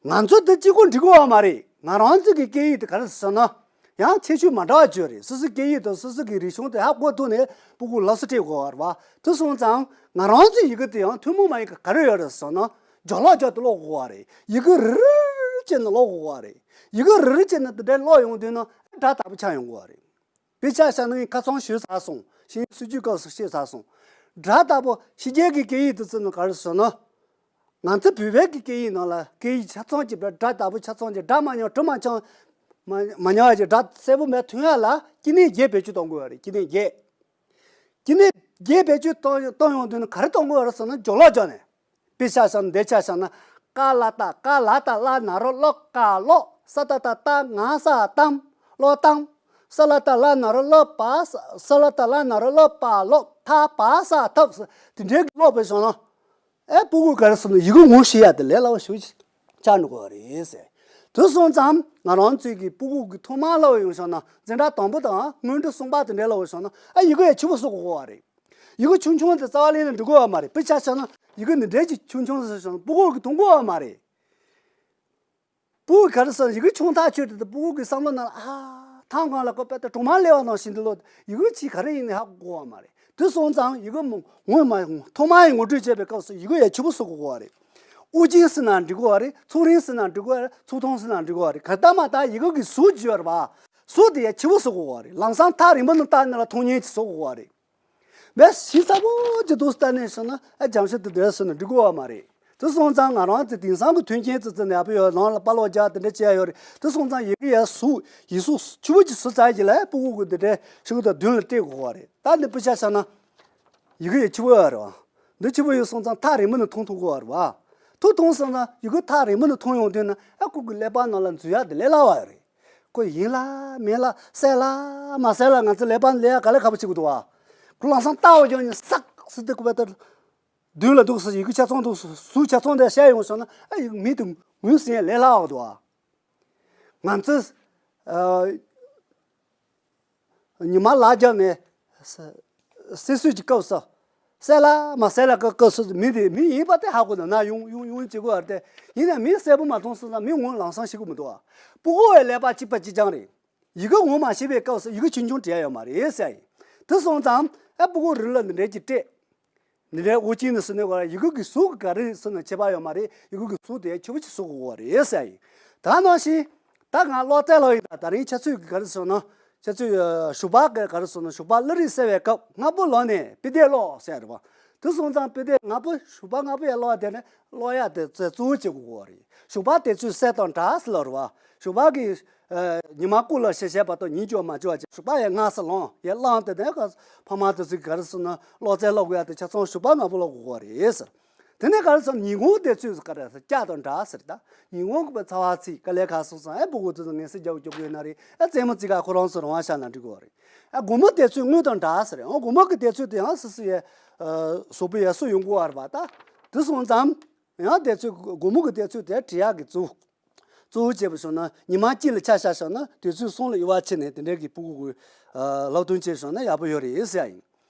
རེད། ང་ཚོ་འདི་གཅིག་པོ་འགྲིག་གི་ཡོད་མ་རེད། ང་རང་ཚོ་གི་སྐད་ཡིག་དེ་ག་རེ་ཟེར་ན། ཡང་ཁྱད་ཆོས་མ་འདྲ་བ་ཅིག་ཡོད་རེད། སོ་སོའི་སྐད་ཡིག་དང་སོ་སོ་གི་རིག་གཞུང་དེ་ཧ་གོ་ཐུབ་ནས་སྤུ་གུ་ལ་སློབ་གསོ་སྤྲད་དགོས་པ་རེད་བ། དེ་སོང་ཙང་ང་རང་ཚོའི་ཡི་གེ་དེ་ཡང་ཐུན་མོང་མ་ཡིན་ག་ག་རེ་ཡོད་རེད་ཟེར་ན། སྦྱོར་ཀློག་སྦྱོར་དུ་ཀློག་དགོས་པ་རེད། ཡི་གེ་རིལ་བྱས་ནས་ཀློག་དགོས་པ་རེད། ཡི་གེ་རིལ་བྱས་ནས་དེ་འདྲ་ཀློག་ཡོང་དུས་ན་སྒྲ་དག་པོ་ཆགས་ཡོང་དགོས་པ་རེད། དཔེ་ཆ་བཞག་ན་ངས་ཁ་སང་ཞུས་ཚར་སོང་། ཤེས་ཡོན་སྲིད་བྱུས་སྐབས་སུ་བཤད་ཚར་སོང་། སྒྲ་དག་པོ་ཕྱི་རྒྱལ་གྱི་སྐད་ཡིག་དེ་ཚོ་ནི་ག་རེ་ཟེར་ན། ང་ཚོ་བོད་པའི་གི་སྐད་ཡིག་ནང་ལ་སྐད་ཡིག་ཆ་ཚང་གི་སྒྲ་དག་པོ་ཆ་ཚང་གི་སྒྲ་མ་ཉམས་དྲི་མ་ཆང་མ་མ་ཉམས་པ་གི་སྒྲ་གསལ་པོ་མེད་ཐོན་ཡ་ལ་སྐྱེ་གནས་བརྒྱད་བེད་སྤྱོད་གཏོང་དགོས་པ་རེད། སྐྱེ་གནས་བརྒྱད། སྐྱེ་གནས་བརྒྱད་བེད་སྤྱོད་གཏོང་གཏོང་ཡོང་དུས་ནི་ག་རེ་གཏོང་དགོས་པ་རེད་ཟེར་ན་སྦྱོར་ཀློག་སྦྱོར་ནས། དཔེ་ཆ་བཞག་ན་འདི་ཆ་བཞག་ན། ཀ་ལ་ཏ། ཀ་ལ་ཏ་ལ་ན་རོ་ལོ། ཀ་ལོ། ས་ཏ་ཏ་རྟ། ང་ས་ང་གཏམ། ཀློག་གཏམ། ས་ལ་ཏ་ལ་ན་རོ་ལོ། པ། ས་ལ་ཏ་ལ་ན་རོ་ལོ། པ་ལོ། ཐ་པ་ས་ཐབས། དེ་འདྲའི་ཀློག་པའི་བྱུང་ན། ཨེ། སྤུ་གུ་ག་རེ་ཟེར་ན་ཡི་གེ་ངོ་ཤེས་ཡ་དེ་ལས་སླ་བོ་ཞེ་པོ་ཅིག་ཆགས་འགྲོ་གི་རེད་ཟེར། དེ་སོང་ཙང་ང་རང་ཚོའི་གི་སྤུ་གུ་གི་ཐོག་མར་སླ་བོ་ཡོང་བྱུང་ན། འཛིན་གྲྭ་དང་པོ་དང་སྔོན་འགྲོ་གསུམ་པ་དེ་འདྲའི་སླ་བོ་བྱུང་ན། ཨ། ཡི་གེ་ཡ་ཆེ་བོ་བཟོ་དགོས་པ་རེད། ཡི་གེ་ཆུང་ཆུང་དེ་རྩ་བ་ལེན་ན་འགྲིག་གི་ཡོད་མ་རེད། དཔེ་ཆ་བཞག་ན་ཡི་གེ་འདི་འདྲའི་ཅིག་ཆུང་ཆུང་ཟེར་བྱུང་ན་སྤུ་གུ་གི་མཐོང་གི་ཡོད་མ་རེད། སྤུ་གུ་ག་རེ་ཟེར་ན་ཡི་གེ་ཆུང་ཐག་ཆོད་དེ། སྤུ་གུ་གི་བསམ་བློ་ནང་ལ། ཨ། ཐང་གང་ལ་ཁོ་དཔེ་ལྟ་གྲོག་མ་ལས་པ་ནང་བཞིན་དུ་ལོ། ཡི་གེ་ཅིག་ག་རེ་ཡིན་ནི་ཧ་གོ་གི་ཡོད་མ་རེད། དེ་སོང་ཙང་ཡི་གེ་མོ་ངོ་མ་ཐོག་མར་ཡི་ངོ་སྤྲོད་བྱེད་པའི་སྐབས་སུ་ཡི་གེ་ཡ་ཆེ་བོ་བཟོ་དགོས་པ་རེད། དབུ་ཅན་ཟེར་ན་འགྲིག་གི་ཡོད་རེད། ཚུགས་རིང་ཟེར་ན་འགྲིག་གི་ཡོད་རེད། ཚུགས་ཐུང་ཟེར་ན་འགྲིག་གི་ཡོད་རེད། ག་ལྟ་མ་ལྟ་ཡི་གེ་གི་གཟུགས་ཅིག་ཡོད་རེད་པ། གཟུགས་དེ་ཡ་ཆེ་བོ་བཟོ་དགོས་པ་རེད། ལམ་སང་ཐག་རིང་པོ་ནས་བལྟས་ན་ལ་མཐོང་ཉན་ཅིག་བཟོ་དགོས་པ་རེད། མེད་ཞིབ་ཚགས་པོ་ཅིག་འདུག་སེ་བལྟས་ནས་སོང་ན། ཨ། རྒྱང་ཤེལ་དེ་འདྲ་སོང་ན་འགྲིག་གི་ཡོད་མ་རེད། དེ་སོང་ཙང་ང་རང་ཚོ་དེང་སང་གི་མཐུན་རྐྱེན་ཙི་ཙི་ནས་ཡག་པོ་ཡོད། ནང་ལ་པར་སློག་རྒྱག་དེ་འདྲ་བྱས་ཡོད་རེད། དེ་སོང་ཙང་ཡི་གེ་ཡ་གཟུགས། ཡིག་གཟུགས་ཆེ་བོ་ཅིག་བཟོ་ཚར་རྗེས་ལ་སྤུ་གུ་གི་འདི་འདྲའི་ཤོག་གུ་དང་མདུན་ལ་སྤྲད་དགོས་པ་རེད། ད་འདི་དཔེ་ཆ་བཞག་ན་ཡི་གེ་ཡ་ཆེ་བོ་ཡོད་རེད་པ། འདི་ཆེ་བོ་ཡོད་སོང་ཙང་ཐག་རིང་པོ་ནས་མཐོང་ཐུབ་དགོས་པ་རེད་པ། མཐོང་ཐུབ་སོང་ཙང་ཡི་གེ་ཐག་རིང་པོ་ནས་མཐོང་ཡོང་དུས་ན། ཨ། ཁོ་གི་ཀླད་པ་ནང་ལ་འཛུལ་ཡག་དེ་ལས་སླ་བ་རེད། ཁོ་ཡིན་ལ་མིན་ལ། གསལ་ལ་མ་གསལ་ལ་ང་ཚོ་ཀླད་པ་ནང་ལ་ཡ་ག་ལེར་ཁག་པོ་བྱེད་དགོས་འདུག་པ། ཁོ་ལམ་སང་ལྟ་བ་ཀྱང་ནི་སག་སི་དེ་ཁོ་པ་ལྟར་མདུན་ལ་འདུག་སེ། ཡི་གེ་ཆ་ཚང་འདུག་སེ། གཟུགས་ཆ་ཚང་དེ་ཤར་ཡོང་སོང་ན། ཨ། ཡི་གེ་མིང་དེ་ངོས་ཟིན་ཡ་ལས་སླ་བ་འདུག་པ། ང་ཚོས། ཨ། ཉི་མ་ལག་བརྒྱབ་ནས་ས་སྲིད་སྲོལ་གྱི་སྐབས་སུ། གསལ་ལ་མ་གསལ་ལ་སྐབས་སུ་མིང་དེ་མིང་ཡིན་པ་དེ་ཧ་གོ་ན་ན་ཡོང་ཡོང་ཡོང་བྱེད་དགོས་པ་རེད་དེ། ཡིན་ན་མིང་གསལ་པོ་མ་མཐོང་སོང་ཙང་མིང་ངོ་ལམ་སང་ཤེས་ཀྱི་མི་འདུག་པ། སྤུ་གུ་བའི་ཀླད་པ་གཅིག་པ་གཅིག་རྐྱང་རེད། ཡི་གེ་ངོ་མ་ཤེས་པའི་སྐབས་སུ་ཡི་གེ་ཆུང་ཆུང་འབྲི་ཡ་ཡོད་མ་རེད་ཟེར་ཡ་ཡིན། དེ་སོང་ཙང་ཨ། སྤུ་གུ་རིགས་ལ་འདི་འདྲའི་ཅིག་སྤྲད། འདི་འདྲའི་དབུ་ཅན་ནི་ཟེར་ནས་གོ་ཡི་གེ་གི་གཟུགས་ཀྱི་ག་རེ་ཟེར་ན་ཁྱད་པར་ཡོད་མ་རེད། ཡི་གེ་གི་གཟུགས་དེ་ཆེ་བོ་ཅིག་བཟོ་དགོས་པ་རེད་ཟེར་ཡ་ཡིན། ད་ནང་བཞིན་ད་ང་ཀློག་རྩལ་སློབ་ཡིན། ད་ད་རིང་ཆུ་ཚོད་ཀྱི་ག་རེ་ཟེར་ན། ཆུ་ཚོད་ཞོགས་པ་གི་ག་རེ་ཟེར་ན། ཞོགས་པ་གློག་རིག་གསལ་བའི་སྐབས་སྔ་པོ་ལངས་ནས་དཔེ་དེབ་ཀློག་ཟེར་རེད་པ། དེ་སོང་ཙང་དཔེ་དེབ་སྔ་པོ་ཞོགས་པ་སྔ་པོ་ཡར་ཀློག་ཡ་དེ་ནི་ཀློག་ཡ་དེ་ཚོ་གཙོ་བོ་བྱེད་དགོས་པ་རེད། ཞོགས་པ་དུས་ཚོད་གསལ་དང་འདྲ་ཟེར་ལབ་རེད་པ། ཞོགས་པ་གི་ཨ། ཉི་མ་སྐུ་ལ་ཞེ་ཞེ་བར་དུ་ཉིན་འགྱུར་མ་འགྱུར་བ་བྱས། ཞོགས་པ་ཡར་སྔ་ས་ལངས། ཡར་ལངས་ཏེ་ནས་ཕ་མ་དེ་ཚོས་ག་རེ་ཟེར་ན་ཀློག་རྩལ་སློབ་དགོས་ཡ་དེ་ཆ་ཚང་ཞོགས་པ་སྔ་པོ་ཀློག་དགོས་པ་རེད་ཟེར། དེ་ནས་ག་རེ་ཟེར་ན་ཉིན་གུང་དུས་ཚོད་ག་རེ་ཟེར། སྐྱ་དང་འདྲ་ཟེར། ད་ཉིན་གུང་གི་ཚ་བ་ཚིག་དཀའ་ལས་ཁག་སོང་ཙང་ཨེ་སྤུ་གུ་དེ་ཚོ་ངལ་གསོ་རྒྱག་རྒྱུ་དགོས་ན་རེད། ཨེ་རྩེད་མོ་རྩེ་ག་ཁོ་རང་ཚོ་རང་དབང་བཞག་ན་འགྲིག་གི་རེད། ཨེ་དགོང་མོ་དུས་ཚོད་དངུལ་དང་འདྲ་ཟེར། ཨེ་དགོང་མོ་གི་དུས་ཚོད་དེ་ཡང་སོ་སོ་ཡ་ཨ་གཟུགས་པོ་ཡར་སོ་ཡོང་གི་ཡོད་རེད་པ། ད་དེ་སོང་ཙང་ཡང་དུས་ཚོད་དགོང་མོ་གི་དུས་ཚོད་དེ་བྲི་ཡག་གི་གཙོ་གཙོ་བོ་བྱས་པ་སོང་ན། ཉི་མ་གཅིག་ལ་ཆ་བཞག་བཞག་ན་དུས་ཚོད་གསུམ་ལ་དབྱེ་བ་ཕྱེ་ནས་དེ་འདྲའི་གི་སྤུ་གུ་གི་ཨ་སློབ་སྟོན་བྱས་སོང་ན་ཡག་པོ་ཡོད་རེད་ཟེར་ཡ་ཡིན།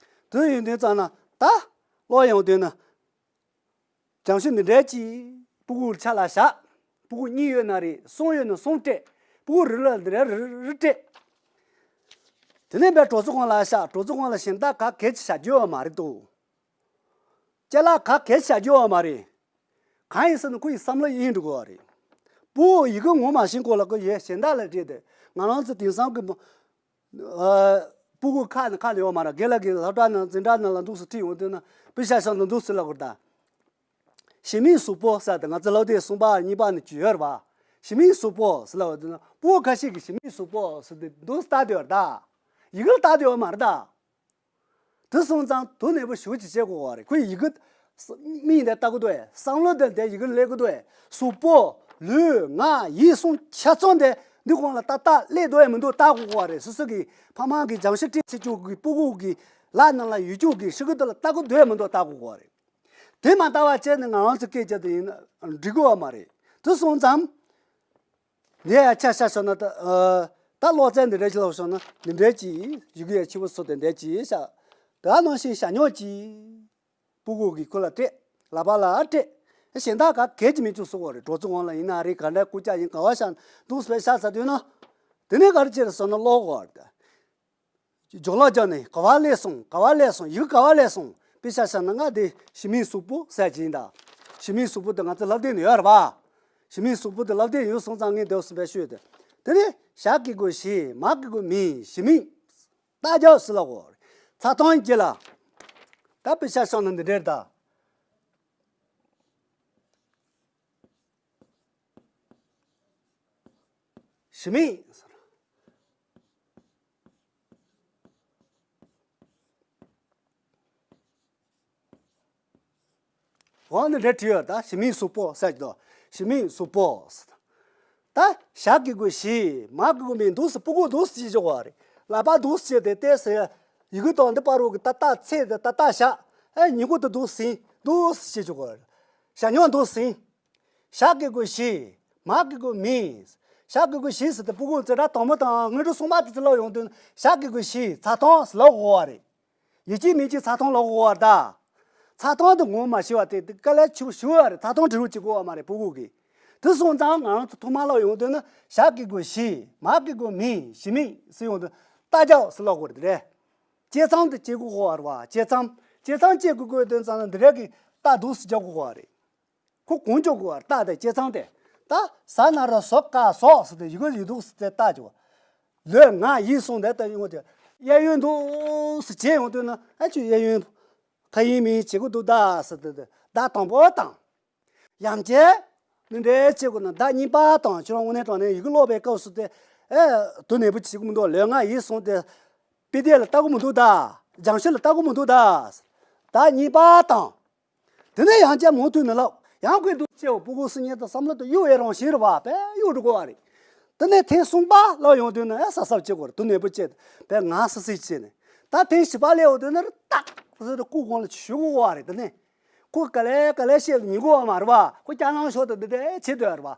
དེ་ཡིན་དུས་ཙང་ན་ད་ཀློག་ཡོང་དུས་ན། རྒྱང་ཤེལ་འདི་འདྲའི་ཅིག་སྤུ་གུ་ལ་ཆ་ལ་བཞག་སྤུ་གུ་གཉིས་ཡོད་ན་རེད། གསུམ་ཡོད་ན་གསུམ་སྤྲད། སྤུ་གུ་རེ་ལ་འདི་འདྲ་རེ་རེ་སྤྲད། དེ་ནས་བས་གྲོགས་ཚོ་སྒང་ལ་བཞག་གྲོགས་ཚོ་སྒང་ལ་གཞན་དག་ག་གེ་ཅིག་བཞག་རྒྱུ་ཡོད་མ་རེད་དོ། ཅ་ལག་ག་གེ་ཅིག་བཞག་རྒྱུ་ཡོད་མ་རེད། གང་ཡིན་ཟེར་ན་ཁོ་ཡི་བསམ་བློ་ཡིན་འགྲོ་གི་རེད། སྤུ་གུ་ཡི་གེ་ངོ་མ་ཤེས་གོང་ལ་ཁོ་ཡས་གཞན་དག་ལ་སྤྲད་དེ། ང་རང་ཚོ་དེང་སང་གི་མ། ཨ། སྤུ་གུ་ཁ་ནས་ཁ་ནས་ཡོད་མ་རེད། དགེ་ལགས་ཀྱིས་སློབ་གྲྭ་ནང་འཛིན་གྲྭ་ནང་ལ་འདུག་སེ་ཁྲིད་ཡོང་དུས་ན་དཔེ་ཆ་བཞག་ན་འདུག་སེ་ལབ་དགོས་ད། ཞི་མིའི་གཟུགས་པོ་ཟེར་ཏེ་ང་ཚོ་སློབ་དེབ་གསུམ་པ་གཉིས་པ་ནས་བརྒྱུད་ཡོད་རེད་པ། ཞི་མིའི་གཟུགས་པོ་ཟེར་ལབ་དུས་ན་སྤུ་གུ་ཁ་ཤས་ཀྱིས་ཞི་མིའི་གཟུགས་པོ་ཟེར་ཏེ་འདུག་སེ་ལྟ་དེ་ཡོད་རེད་ད། ཡི་གེ་ལ་ལྟ་དེ་ཡོད་མ་རེད་ད། དེ་སོང་ཙང་དོ་ནན་པོ་ཞེ་པོ་ཅིག་བྱེད་དགོས་པ་རེད། ཁོས་ཡི་གེ་མིག་འདི་ལྟ་གི་འདུག་གས། བསམ་བློ་འདི་འདི་ཡི་གེ་ལ་སླེབས་གི་འདུག་གས། གཟུགས་པོ་ལུས་ངག་ཡིད་གསུམ་ཆ་ཚང་འདི་འདི་སྒང་ལ་ཏག་ཏག་སླེབས་འདུག་གས་མི་འདུག་ལྟ་དགོས་པ་རེད། སོ་སོ་གི་ཕ་མ་གི་རྒྱང་ཤེལ་སྤྲད་བྱེད་ཅུག་གི་སྤུ་གུ་གི་ལག་ནང་ལ་ཡོད་ཅུག་གི་ཤོག་གུ་འདི་ལ་ལྟ་གི་འདུག་གས་མི་འདུག་ལྟ་དགོས་པ་རེད། དེ་མ་ལྟ་བ་བྱས་ནས་ང་རང་ཚོ་སྐད་རྒྱབ་དེ་ཡིན་ན་འགྲིག་གི་ཡོད་མ་རེད། དེ་སོང་ཙང་། འདི་ཡང་ཆ་བཞག་ཤོག་ན་ད། ཨ། ད་ཀློག་རྩལ་འདི་འདྲ་ཞིག་ལབ་ཤོག་ན་འདི་འདྲ་ཅིག་ཡི་གེ་ཡ་ཆེ་བོ་བཟོ་དེ་འདྲ་ཅིག་བཞག་དེ་ནང་བཞིན་ཞྭ་སྨྱུག་ཅིག་སྤུ་གུ་གི་ཁུ་ལ་སྤྲད། ལག་པ་ལ་སྤྲད། གཞན་དག་ག་གེ་ཅིག་མི་བཅུག་བཟོ་དགོས་རེད། གྲོགས་ཚོ་སྒང་ལ་ཡིན་ན་རེད། ག་འདྲ་སྐུ་ཅག་ཡིན་ག་བ་བཞག་འདུག་སེ་བཞག་ཚར་དུས་ན། དེ་ནས་ག་རེ་བྱེད་རེད་ཟེར་ན་ཀློག་དགོས་རེད། སྦྱོར་ཀློག་རྒྱག་ནས་ག་བ་སླེབས་སོང་། ག་བ་སླེབས་སོང་། ཡི་གེ་ག་བ་སླེབས་སོང་། དཔེ་ཆ་བཞག་ན་ང་དེ་ཞི་མིའི་གཟུགས་པོ་ཟེར་གྱིན་ད། ཞི་མིའི་གཟུགས་པོ་དེ་ང་ཚོ་སློབ་དེབ་ནས་ཡོད་རེད་པ། ཞི་མིའི་གཟུགས་པོ་དེ་སློབ་དེབ་ཡོད་སོང་ཙང་ངས་འདི་འདུག་སེ་ཞུས་ཏེ། དེ་ནས་ཞ་གི་གུ་ཞི། མ་གི་གུ་མི། ཞི་མི། རྟགས་རྒྱག་ཟེར་ལབ་དགོས། ཚ་ཐང་གྱི་ལ། ད་དཔེ་ཆ་བཞག་ན་འདི་འདྲ་རེད་ད། ཞི་མི། འོ་འདི་འདྲ་བྲིས་ཡོད་ད། ཞི་མིའི་གཟུགས་པོ་ཟེར་གྱི་འདུག་ཞི་མི་གཟུགས་པོ། ད་ཞ་གི་གུ་ཞི། མ་གི་གུ་མི། འདུག་སེ་སྤུ་གུ་འདུག་སེ་བྱེད་ཆོག་གི་རེད། ལག་པ་འདུག་སེ་བྱས་ཏེ་བལྟས་ཟེར། ཡི་གུ་དང་འདི་བར་རོ་གི་ད་ལྟ་ཚེ་དང་ད་ལྟ་ཞ། ཨེ་ཉིན་གུང་དུ་འདུག་སེ་འདུག་སེ་བྱེད་ཆོག་གི་རེད། ཞ་སྨྱུག་འདུག་སེ། ཞ་གི་གུ་ཞི། མ་གི་གུ་མི། ཞ་གི་གུ་ཞི་ཟེར་ཏེ་སྤུ་གུ་ཙེ་སྒྲ་དང་པོ་དང་དངོས་གྲུབ་གསུམ་པ་དེ་ཚོ་ལབ་ཡོང་དུས་ཞ་གི་གུ་ཞི། ཚ་ཐང་ཟེར་ལབ་དགོས་པ་རེད། ཡིན་གཅིག་མིན་གཅིག་ཚ་ཐང་ལབ་དགོས་པ་རེད་ད། ཚ་ཐང་དེ་ངོ་མ་ཤེས་པ་དེ་དེ་དཀའ་ལས་ཆེ་པོ་ཞེ་པོ་རེད། ཚ་ཐང་འབྲི་རོགས་བྱེད་དགོས་པ་མ་རེད་སྤུ་གུ་གིས། དེ་སོང་ཙང་ང་རང་ཚོ་ཐོག་མར་ལབ་ཡོང་དུས་ན་ཞ་གི་གུ་ཞི། མ་གི་གུ་མི། ཞི་མི་ཟེར་ཡོང་དུས་རྟ་རྒྱབ་ཟེར་ལབ་དགོས་རེད་དེ་རེད། བྱེད་མཚམས་དེ་བྱེད་དགོས་པ་རེད་བ། བྱེད་མཚམས་བྱེད་མཚམས་བྱེད་དགོས་དགོས་དོན་ཙང་ན་འདི་རེད་གི་རྟ་འདུག་སེ་རྒྱག་དགོས་པ་རེད། ཁོ་གོང་ཆོག་གོ་བར་རྟགས་དེ་བྱེད་མཚམས་དེ། ད་ཟ་ན་རོ་ཟོ་ཀ་ཟོ་ཟེར་ཏེ་ཡི་གུ་ཡི་དུག་ཟེར་ཏེ་རྟགས་ཀྱི་བ། ལོས་ང་ཡིས་སོང་དེ་ལྟ་ཡོང་དེ། གཡས་གཡོན་འདུག་ཟེར་བྱས་ཡོང་དུས་ན་ཨ་ཆུ་གཡས་གཡོན་ཁ་ཡིན་མིན་བྱེད་དགོས་འདུག་ད་ཟེར་ཏེ་ད་དང་པོ་དང་། ཡང་བྱས། འདི་འདྲའི་བྱེད་དགོས་ན་ད་གཉིས་པ་དང་ཁྱོད་རང་དངོས་གནས་དྲང་གནས་ཡི་གུ་ཀློག་པའི་སྐབས་སུ་དེ། ཨེ། དོ་ནན་པོ་བྱེད་དགོས་མི་འདུག་ལོས་ང་ཡིས་སོང་དེ། དཔེ་དེབ་ལ་ལྟ་དགོས་མི་འདུག་ད། སྦྱང་ཤོག་ལ་ལྟ་དགོས་མི་འདུག་ད། ད་གཉིས་པ་དང་། དེ་ནས་ཡང་བསྐྱར་མུ་མཐུད་ནས་ལབ། ཡང་ཁོས་འདུག་ཅེའོ་སྤུ་གུ་སི་ཉེ་དང་བསམ་བློ་དུ་གཡུག་ཡས་རང་བཞིན་རེད་བ། དཔེ་གཡུག་འགྲོ་དགོས་བ་རེད། དེ་ནས་ཐེངས་གསུམ་པ་ལབ་ཡོང་དུས་ན་ཨེ་ས་སབ་བྱེད་དགོས་རེད། དོ་ནན་པོ་བྱེད་དཔེ་ང་སི་སི་བྱེད་ནས། ད་ཐེངས་བཞི་པ་སླེབས་ཡོང་དུས་ན་རི་ཏག་ཟེར་ཏེ་སྐུ་གོང་ལ་ཞུ་དགོས་བ་རེད། དེ་ནས་ཁོ་ག་ལེ་ག་ལེ་བཤད་ལ་ཉན་དགོས་བ་མ་རེད་བ། ཁོ་སྐྱག་ལང་ཤོར་དུ་འདི་འདྲ་བྱེད་འདོད་རེད་བ།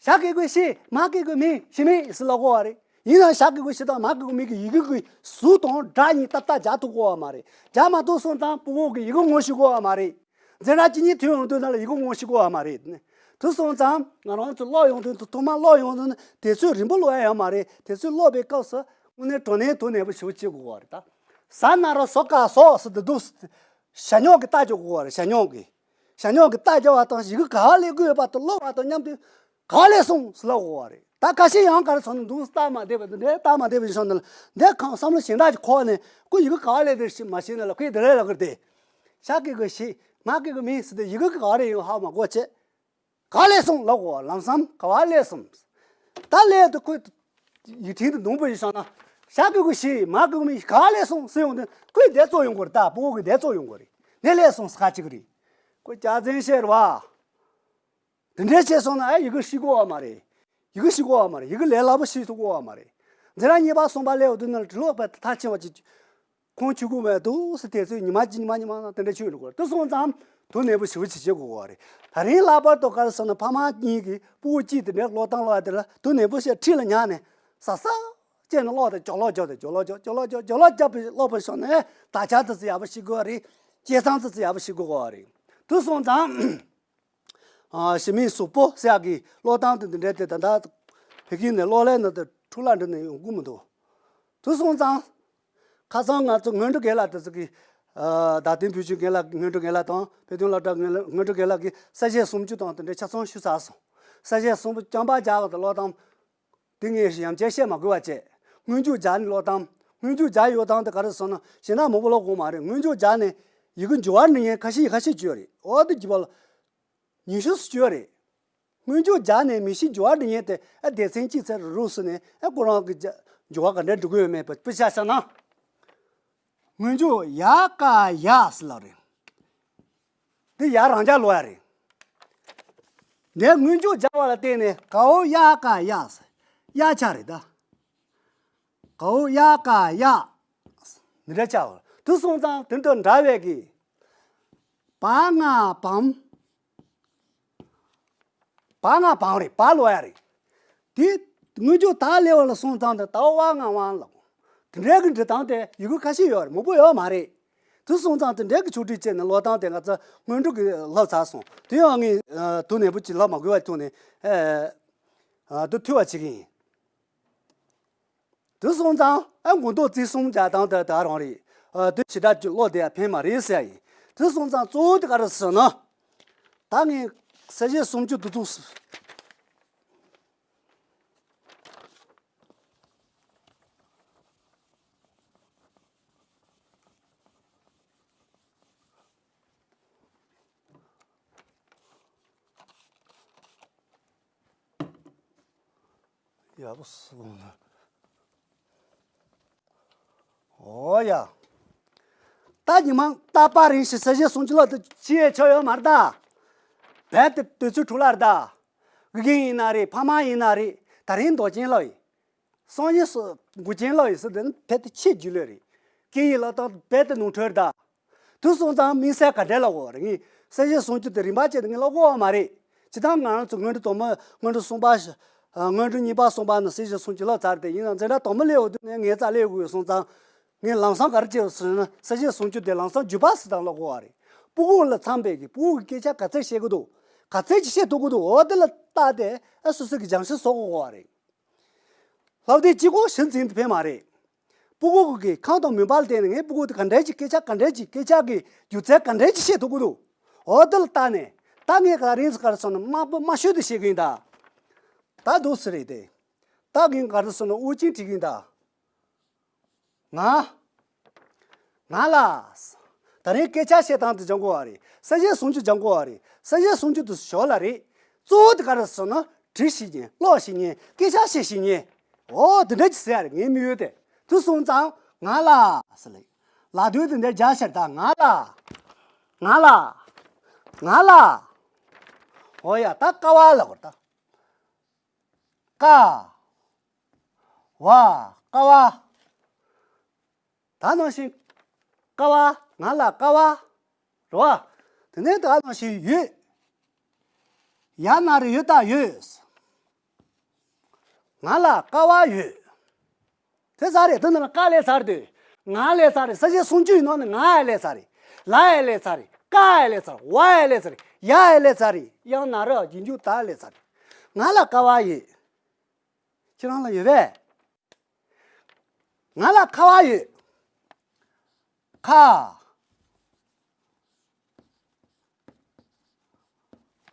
ཞ་གི་གུ་ཞི། མ་གི་གུ་མི། ཞི་མི་ཟེར་ལབ་དགོས་བ་རེད། ཡིན་ནའང་ཞ་གི་གུ་ཞི་དང་མ་གི་གུ་མི་གི་ཡི་གུ་གི་གཟུགས་དང་སྒྲ་གཉིས་ཏག་ཏག་སྦྱར་ཐུབ་དགོས་བ་མ་རེད། སྦྱར་མ་ཐུབ་སོང་ཙང་སྤུ་གུ་གི་ཡི་གུ་ངོ་ཤེས་དགོས་བ་མ་རེད། འཛིན་གྲྭ་གཅིག་གཉིས་ཐོན་ཡོང་དུས་ན་ལ་ཡི་གུ་ངོ་ཤེས་དགོས་བ་མ་རེད། དེ་སོང་ཙང་ང་རང་ཚོ་ཀློག་ཡོང་དུས་ཐོག་མར་ཀློག་ཡོང་དུས་ན་དུས་ཚོད་རིང་པོ་ཀློག་ཡ་ཡོད་མ་རེད། དུས་ཚོད་ཀློག་པའི་སྐབས་སུ་དངོས་གནས་དྲང་གནས་དོ་ནན་པོ་ཞེ་པོ་བྱེད་དགོས་བ་རེད་ད། ཟ་ན་རོ་ཟོ་ཀ་ཟོ་ཟེར་དུས་འདུག་ཞ་སྨྱུག་གི་རྟགས་རྒྱག་དགོས་བ་རེད། ཞ་སྨྱུག་གི། ཞ་སྨྱུག་གི་རྟགས་རྒྱག་པ་དང་ཡི་གུ་ག་པར་སླེབས་དགོས་ཡོད་པ་དང་ཀློག་པ་དང་མཉམ་དུ་ག་པར་སླེབས་སོང་ཟེར་ལབ་དགོས་བ་རེད། ད་ཁ་ཤས་ཡང་ག་རེ་ཟེར་ན་འདུག་སྟབས་མ་བདེ་བ་འདི་འདྲའི་སྟབས་མ་བདེ་བའི་བྱུང་ན་ལ་འདི་གང་བསམ་བློ་གཞན་དག་ཅིག་འཁོར་ནས་ཁོ་ཡི་གུ་ག་པར་སླེབས་དེ་ཤི་མ་ཤེས་ན་ལ་ཁོས་འདི་རེད་ལབ་གི་རེད་དེ། ཞ་གི་གུ་ཞི། མ་གི་གུ་མི་ཟེར་ཏེ་ཡི་གུ་ག་པར་སླེབས་ཡོང་ཧ་མ་གོ་བྱས། ག་པར་སླེབས་སོང་ལབ་དགོས་བ། ལམ་སང་ག་པར་སླེབས་སོང་། ད་སླེབས་དུས་ཁོས་ཡིག་ཕྲེང་དུ་འདོན་པ་ཡིན་སོང་ན། ཞ་གི་གུ་ཞི། མ་གི་གུ་མི། ག་པར་སླེབས་སོང་ཟེར་ཡོང་དུས་ཁོས་འདི་ཚོ་ཡོང་དགོས་རེད། ད་སྤུ་གུ་གི་འདི་ཚོ་ཡོང་དགོས་རེད། འདི་སླེབས་སོང་ཟེར་ཁ་ཅིག་རེད། ཁོས་སྐྱག་རྫུན་བཤད་རེད་བ། དེ་འདྲའི་བྱས་སོང་ན་ཨ་ཡི་གུ་ཤེས་དགོས་བ་མ་རེད། ཡི་གུ་ཤེས་དགོས་བ་མ་རེད། ཡི་གུ་ལས་སླ་པོ་ཤེས་ཐུབ་དགོས་བ་མ་རེད། འཛིན་གྲྭ་གཉིས་པ་གསུམ་པ་སླེབས་ཡོང་དུས་ན་ལ་དྲི་ལོག་པའི་མཐར་ཕྱིན་པ་ཅིག་ཁོང་ཆུ་ཁུག་མེད་འདུག་ཟེར་དེ་ཚོས་ཉི་མ་གཅིག་ཉི་མ་གཉིས་མ་དེ་འདྲ་ཆུད་འགྲོ་དགོས་རེད། དེ་སོང་ཙང་དོ་ནན་པོ་ཞེ་པོ་ཅིག་བྱེད་དགོས་བ་རེད། ད་རིང་ལྷག་པར་དུ་ག་རེ་ཟེར་ན་ཕ་མ་གཉིས་ཀྱིས་སྤུ་གུ་གཅིག་དེ་འདྲའི་ཀློག་སྟངས་ཀློག་ཡ་དེ་ལ་དོ་ནན་པོ་བྱས་ཁྲིད་ལ་ཉར་ནས་ཟ་ཟ་བྱས་ནས་ཀློག་དང་ཅོག་ལོག་རྒྱབ་དང་ཅོག་ལོག་རྒྱབ་ཅོག་ལོག་རྒྱབ་ཅོག་ལོག་རྒྱབ་པའི་ཀློག་པ་བྱུང་ན་དག་ཆ་དེ་ཚོ་ཡག་པོ་ཤེས་དགོས་བ་རེད། བྱེད་སྟངས་དེ་ཚོ་ཡག་པོ་ཤེས་དགོས་བ་རེད། དེ་སོང་ཙང་། ཨ། ཞི་མི་གཟུགས་པོ་ཟེར་ཡག་གི་ཀློག་སྟངས་དེ་འདི་འདྲའི་དེ་ད་ལྟ་བོད་སྐད་ནས་ཀློག་ལས་ནི་དེ་འཕྲོ་བརླག་འགྲོ་ནས་ཡོང་གི་མི་འདུག་དེ་སོང་ཙང་། ཁ་སང་ང་ཚོ་སྔོན་འགྲོ་རྒན་ལགས་དེ་ཚོ་གི། ཨ། བརྡ་དོན་བེད་སྤྱོད་རྒན་ལགས་སྔོན་འགྲོ་རྒན་ལགས་དང་བོད་དོན་སློབ་གྲྭ་སྔོན་འགྲོ་རྒན་ལགས་ཀྱིས་གསལ་བཤད་སུམ་ཅུ་དང་དེ་འདྲའི་ཆ་ཚང་ཞུས་ཚར་སོང་། གསལ་བཤད་སུམ་ཅུ་རྐྱང་པ་རྒྱག་པ་དང་ཀློག་སྟངས། དེ་ངས་ཡང་བསྐྱར་བཤད་མ་དགོས་པ་བྱས། སྔོན་འཇུག་སྦྱར་ནས་ཀློག་སྟངས། སྔོན་འཇུག་སྦྱར་ཡོད་སྟངས་དེ་ག་རེ་ཟེར་ན་གཞན་དག་མང་པོ་ཀློག་དགོས་མ་རེད། སྔོན་འཇུག་སྦྱར་ནས་ཡི་གེ་འགྱུར་བ་འགྲོ་མཁན་ཁ་ཤས་ཁ་ཤས་ཅིག་ཡོད་རེད། འོ་དེ་གྱིས་པ་ལ། ཉི་ཤུ་ཙམ་ཅིག་ཡོད་རེད། སྔོན་འཇུག་སྦྱར་ནས་མི་ཤེས་འགྱུར་བ་འགྲོ་མཁན་དེ་ཨ་སྡེ་ཚན་གཅིག་ཚར་རུ་ཟེར་ནས་ཨ་ཁོ་རང་གི་འགྱུར་བ་ག་འདྲ་འགྲོ་གི་ཡོད་མེད་པ་དཔེ་ཆ་བཞག་ན། སྔོན་འཇུག་ཡ་ཀ་ཡ་ཟེར་ལབ་རེད། འདི་ཡ་རང་འཇགས་ཀློག་ཡ་རེད། འདི་སྔོན་འཇུག་སྦྱར་བ་ལ་བརྟེན་ནས་གའོ་ཡ་ཀ་ཡ་ཟེར། ཡ་ཆ་རེད་ད། གའོ་ཡ་ཀ་ཡ། འདི་འདྲ་ཆགས། དེ་སོང་ཙང་དེ་འདྲ་འདྲ་བས་ཀྱི། བ་ང་བམ། བ་ང་བང་རེད། བ་ཀློག་ཡ་རེད། དེ་སྔོན་འཇུག་ད་སླེབས་པ་ལ་སོང་ཙང་དེ་ད་བ་ང་བང་ལ། དེ་འདྲའི་གི་འབྲི་སྟངས་དེ་ཡི་གེ་ཁ་ཤས་ཡོད་རེད། མང་པོ་ཡོད་མ་རེད། དེ་སོང་ཙང་དེ་འདྲའི་གི་ཆོག་སྒྲིག་བྱས་ནས་ཀློག་སྟངས་དེ་ང་ཚོ་སྔོན་འགྲོ་གི་བསླབ་ཚར་སོང་། དེ་ཡང་ངས་དོ་ནན་པོ་ཅིག་ལབ་མ་དགོས་པ་ཐོག་ནས་ཨ་དེ་ཐུབ་པ་བྱེད་ཀྱི་ཡིན། དེ་སོང་ཙང་ཨ་མགོ་འདོགས་རྩིས་གསུམ་བྱ་སྟངས་དེ་ད་རང་རེད། ཨ་དེ་ཞེ་དྲག་ཅིག་ཀློག་བསྡད་ཡ་ཕན་མ་རེད་ཟེར་ཡ་ཡིན། དེ་སོང་ཙང་གཙོ་བོ་དེ་ག་རེ་ཟེར་ན། ད་ངས་གསལ་བཤད་སུམ་ཅུ་དེ་ཚོ། ཡག་པོ་སོང་ན། ཨོ་ཡ། ད་ཉི་མ་རྟག་པར་རིང་ཞིག་གསལ་བཤད་སུམ་ཅུ་ལ་དུ་ཅི་ཡས་ཆོག་ཡོད་མ་རེད་ད། བས་དེ་དུས་ཚོད་འཕྲོ་བརླག་རེད་ད། དགེ་རྒན་ཡིན་ན་རེད། ཕ་མ་ཡིན་ན་རེད། ད་རིང་མདོག་ཅན་ལོ་ཡིན། སང་ཉིན་སུ་མགོ་ཅན་ལོ་ཡིན་ཟེར་དེ་ནི་ཕལ་དུ་ཆེས་རྒྱུས་ལོས་རེད། སྐད་ཡིག་ལག་རྟགས་རྦད་དེ་ནོར་འཁྲུལ་ད། དུས་སོང་ཙང་དམིགས་བསལ་ག་འདྲས་ལབ་དགོས་རེད། ངས་གསལ་བཤད་སུམ་ཅུ་དེ་རིམ་པ་བྱས་ཏེ་ངས་ཀློག་དགོས་པ་མ་རེད། སྤྱིར་བཏང་ང་རང་ཚོ་སྔོན་འགྲོ་དང་པོ། སྔོན་འགྲོ་གསུམ་པ། སྔོན་འགྲོ་གཉིས་པ་གསུམ་པ་ནས་གསལ་བཤད་སུམ་ཅུ་ཀློག་ཚར་ཏེ་ཡིན་ན་འཛིན་གྲྭ་དང་པོ་སླེབས་འོ་དུས་ནས་ངའི་རྩ་སླེབས་དགོས་སོང་ཙང་། ངས་ལམ་སང་ག་རེ་བྱས་ཟེར་ན་གསལ་བཤད་སུམ་ཅུ་དེ་ལམ་སང་བརྒྱུད་པ་ཟེར་དང་ཀློག་དགོས་པ་རེད། སྤུ་གུ་ལ་འཚམས་པའི་གི་སྤུ་གུ་གི་སྐད་ཆ་ག་ཚད་བཤད་གི་འདུག་ག་ཚད་ཅིག་བཤད་ཐུབ་གི་འདུག་འོ་དེ་ལ་བལྟས་ཏེ་ཨ་སོ་སོ་གི་སྦྱང་གཞི་བཟོ་དགོས་པ་རེད། སློབ་དེབ་གཅིག་པོ་གཞི་འཛིན་དུ་ཕན་མ་རེད། སྤུ་གུ་གི་ཁམས་དང་མུན་པ་ལ་བརྟེན་ནས་ངའི་སྤུ་གུ་དེ་ག་འདྲས་ཀྱི་སྐད་ཆ་ག་འདྲས་ཀྱི་སྐད་ཆ་གི་སྒྱུ་རྩལ་ག་འདྲས་ཀྱི་བཤད་ཐུབ་ཀྱི་འདུག་འོ་དེ་ལ་བལྟས་ནས་ད་ངས་ག་རེ་ཟེར་ག་རེ་ཟེར་ན་དམའ་པོ་དམའ་ཤོས་དེ་བཤད་གི་ཡིན་ད། ད་འདུག་སེ་རེད་དེ། ད་ངས་ག་རེ་ཟེར་ན་དབུ་ཅན་བྲིས་གི་ཡིན་ད། ང་། ང་ལ། ད་རིང་སྐད་ཆ་བཤད་སྟངས་དེ་སྦྱང་དགོས་པ་རེད། གསལ་བཤད་སུམ་ཅུ་སྦྱང་དགོས་པ་རེད། གསལ་བཤད་སུམ་ཅུ་དེ་ཞོར་ལ་རེད། གཙོ་བོ་དེ་ག་རེ་ཟེར་ན་བྲིས་ཤེས་མཁན། ཀློག་ཤེས་མཁན། སྐད་ཆ་བཤད་ཤེས་མཁན། འོ་དེ་འདྲ་ཅིག་ཟེར་ཡ་རེད། ངའི་དམིགས་ཡུལ་དེ། དུས་སོང་ཙང་ང་ལ་ཟེར་ལེ། ལ་དོན་དེ་འདྲ་རྒྱག་ཤར་ད་ང་ལ། ང་ལ། ང་ལ། འོ་ཡ་ད་ཀ་བ་ལ་གོ་ད། ཀ། བ། ཀ་བ། ད་ནང་བཞིན། ཀ་བ། ང་ལ་ཀ་བ། རེད་བ། དེ་ནས་ད་ནང་བཞིན་ཡོད། ཡ་ན་རོ་ཡོད་ད་ཡོད། ང་ལ་ཀ་བ་ཡོད། དེ་ཚར་རེད། དེ་ནང་ལ་ཀ་ལས་ཚར་དུས། ང་ལས་ཚར་རེད། གསལ་བཤད་སུམ་ཅུ་ཡི་ནང་ནས་ང་ཡ་ལས་ཚར་རེད། ལ་ཡ་ལས་ཚར་རེད། ཀ་ཡ་ལས་ཚར། བ་ཡ་ལས་ཚར་རེད། ཡ་ཡ་ལས་ཚར་རེད། ཡང་ན་རོ་རྗེས་འཇུག་ད་ལས་ཚར་རེད། ང་ལ་ཀ་བ་ཡོད། ཁྱེད་རང་ལ་ཡོད་པས། ང་ལ་ཁ་བ་ཡོད། ཁ།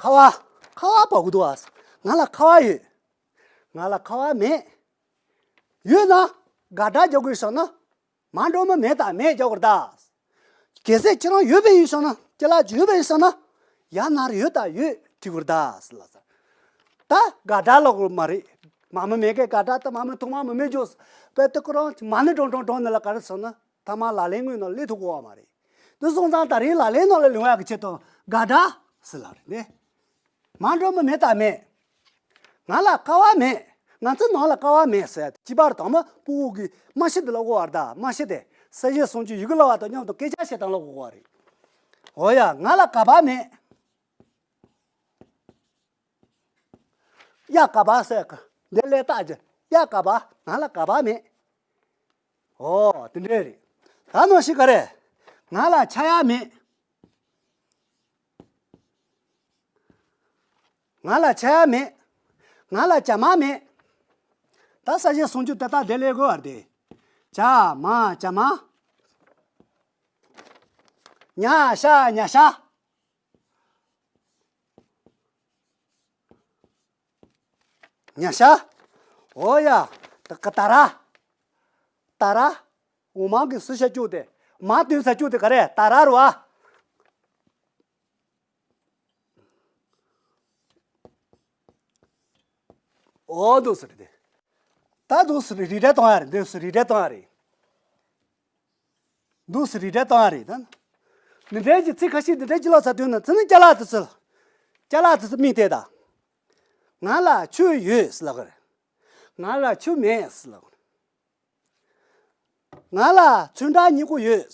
ཁ་བ། ཁ་བ་བབས་ཀྱི་འདུག་ཨ། ང་ལ་ཁ་བ་ཡོད། ང་ལ་ཁ་བ་མེད། ཡོད་ན་དགག་སྒྲ་རྒྱག་དགོས་བྱུང་ན། མ་འགྲོ་མི་མེད་དང་མེད་རྒྱག་དགོས་རེད་ད། གལ་སྲིད་ཁྱེད་རང་ཡོད་པ་ཡིན་བྱུང་ན། ཅི་ལ་ཡོད་པ་ཡིན་བྱུང་ན། ཡ་ན་རོ་ཡོད་ད་ཡོད་བྲིས་དགོས་རེད་ད་ཟེར་ལ་ཟེར། ད་དགག་སྒྲ་ལབ་དགོས་མ་རེད། མ་མི་མེད་ཀའི་དགག་སྒྲ་ད་མ་མི་ཐོག་མ་མི་མེད་འཇོག་པའི་ད་ཁོ་རང་མ་ནི་འགྲོ་འགྲོ་འགྲོ་ནི་ལ་ག་རེ་ཟེར་ན། ཐ་མ་ལག་ལེན་དངོས་ནང་སླེབས་ཐུབ་ཀྱི་ཡོད་མ་རེད། དེ་སོང་ཙང་ད་རིང་ལག་ལེན་ནང་ལ་ལེན་ཡག་གི་ཆེད་དུ་དགག་སྒྲ་ཟེར་ལབ་རེད་ནི། མ་འགྲོ་མི་མེད་དང་མེད། ང་ལ་ཀ་བ་མེད། ང་ཚོའི་ནང་ལ་ཀ་བ་མེད་ཟེར་ཡ་དེ་གཅིག་པ་རེད། དང་མ་སྤུ་གུ་གི་རྨང་གཞི་དེ་ལ་དབོར་བ་རེད་ད། རྨང་གཞི་དེ་གསལ་བཤད་སུམ་ཅུ་ཡི་གེ་ཀློག་པ་དང་མཉམ་དུ་སྐད་ཆ་བཤད་སྟངས་ལ་དབོར་བ་རེད། འོ་ཡ་ང་ལ་ག་པ་མེད། ཡ་ག་པ་ཟེར་ག་འདི་ལས་རྟགས་ཀྱི་ཡ་ག་པ། ང་ལ་ག་པ་མེད། ཨོ་དེ་འདྲས་རེད། ད་ནང་བཞིན་ག་རེ། ང་ལ་ཆགས་ཡ་མེད། ང་ལ་ཆགས་ཡ་མེད། ང་ལ་བྱ་མ་མེད། ད་གསལ་བཤད་སུམ་ཅུ་དེ་དག་དེ་ལས་དགོས་པ་རེད། བྱ་མ་བྱ་མ། ཉ་ཤ་ཉ་ཤ། ཉ་ཤ། ཨོ་ཡ། ད་ག་ད་ར། ད་ར། འོ་མ་གི་སུ་ཤ་བཅུག་སྟེ། མ་དོན་ས་བཅུག་སྟེ་ག་རེ་ད་ར་རུ་བ། ཨོ་འདུག་སེ་རེད་དེ། ད་འདུག་སེ་རེད་རིགས་འགྲེ་གཏོང་ཡ་རེད། འདུག་སེ་རིགས་འགྲེ་གཏོང་ཡ་རེད། འདུག་སེ་རིགས་འགྲེ་གཏོང་ཡ་རེད་ད། འདི་འདྲའི་གི་ཚིག་ཁ་ཤས་འདི་འདྲའི་གི་ལབ་ཚར་དུས་ན་ཚེ་ནི་ཅ་ལག་དེ་ཚོ། ཅ་ལག་དེ་ཚོ་མིག་བལྟས་ད། ང་ལ་ཆུ་ཡོད་ཟེར་ལབ་གི་རེད། ང་ལ་ཆུ་མེད་ཟེར་ལབ་གི་རེད། ང་ལ་ཚོན་ཁྲ་གཉིས་པོ་ཡོད།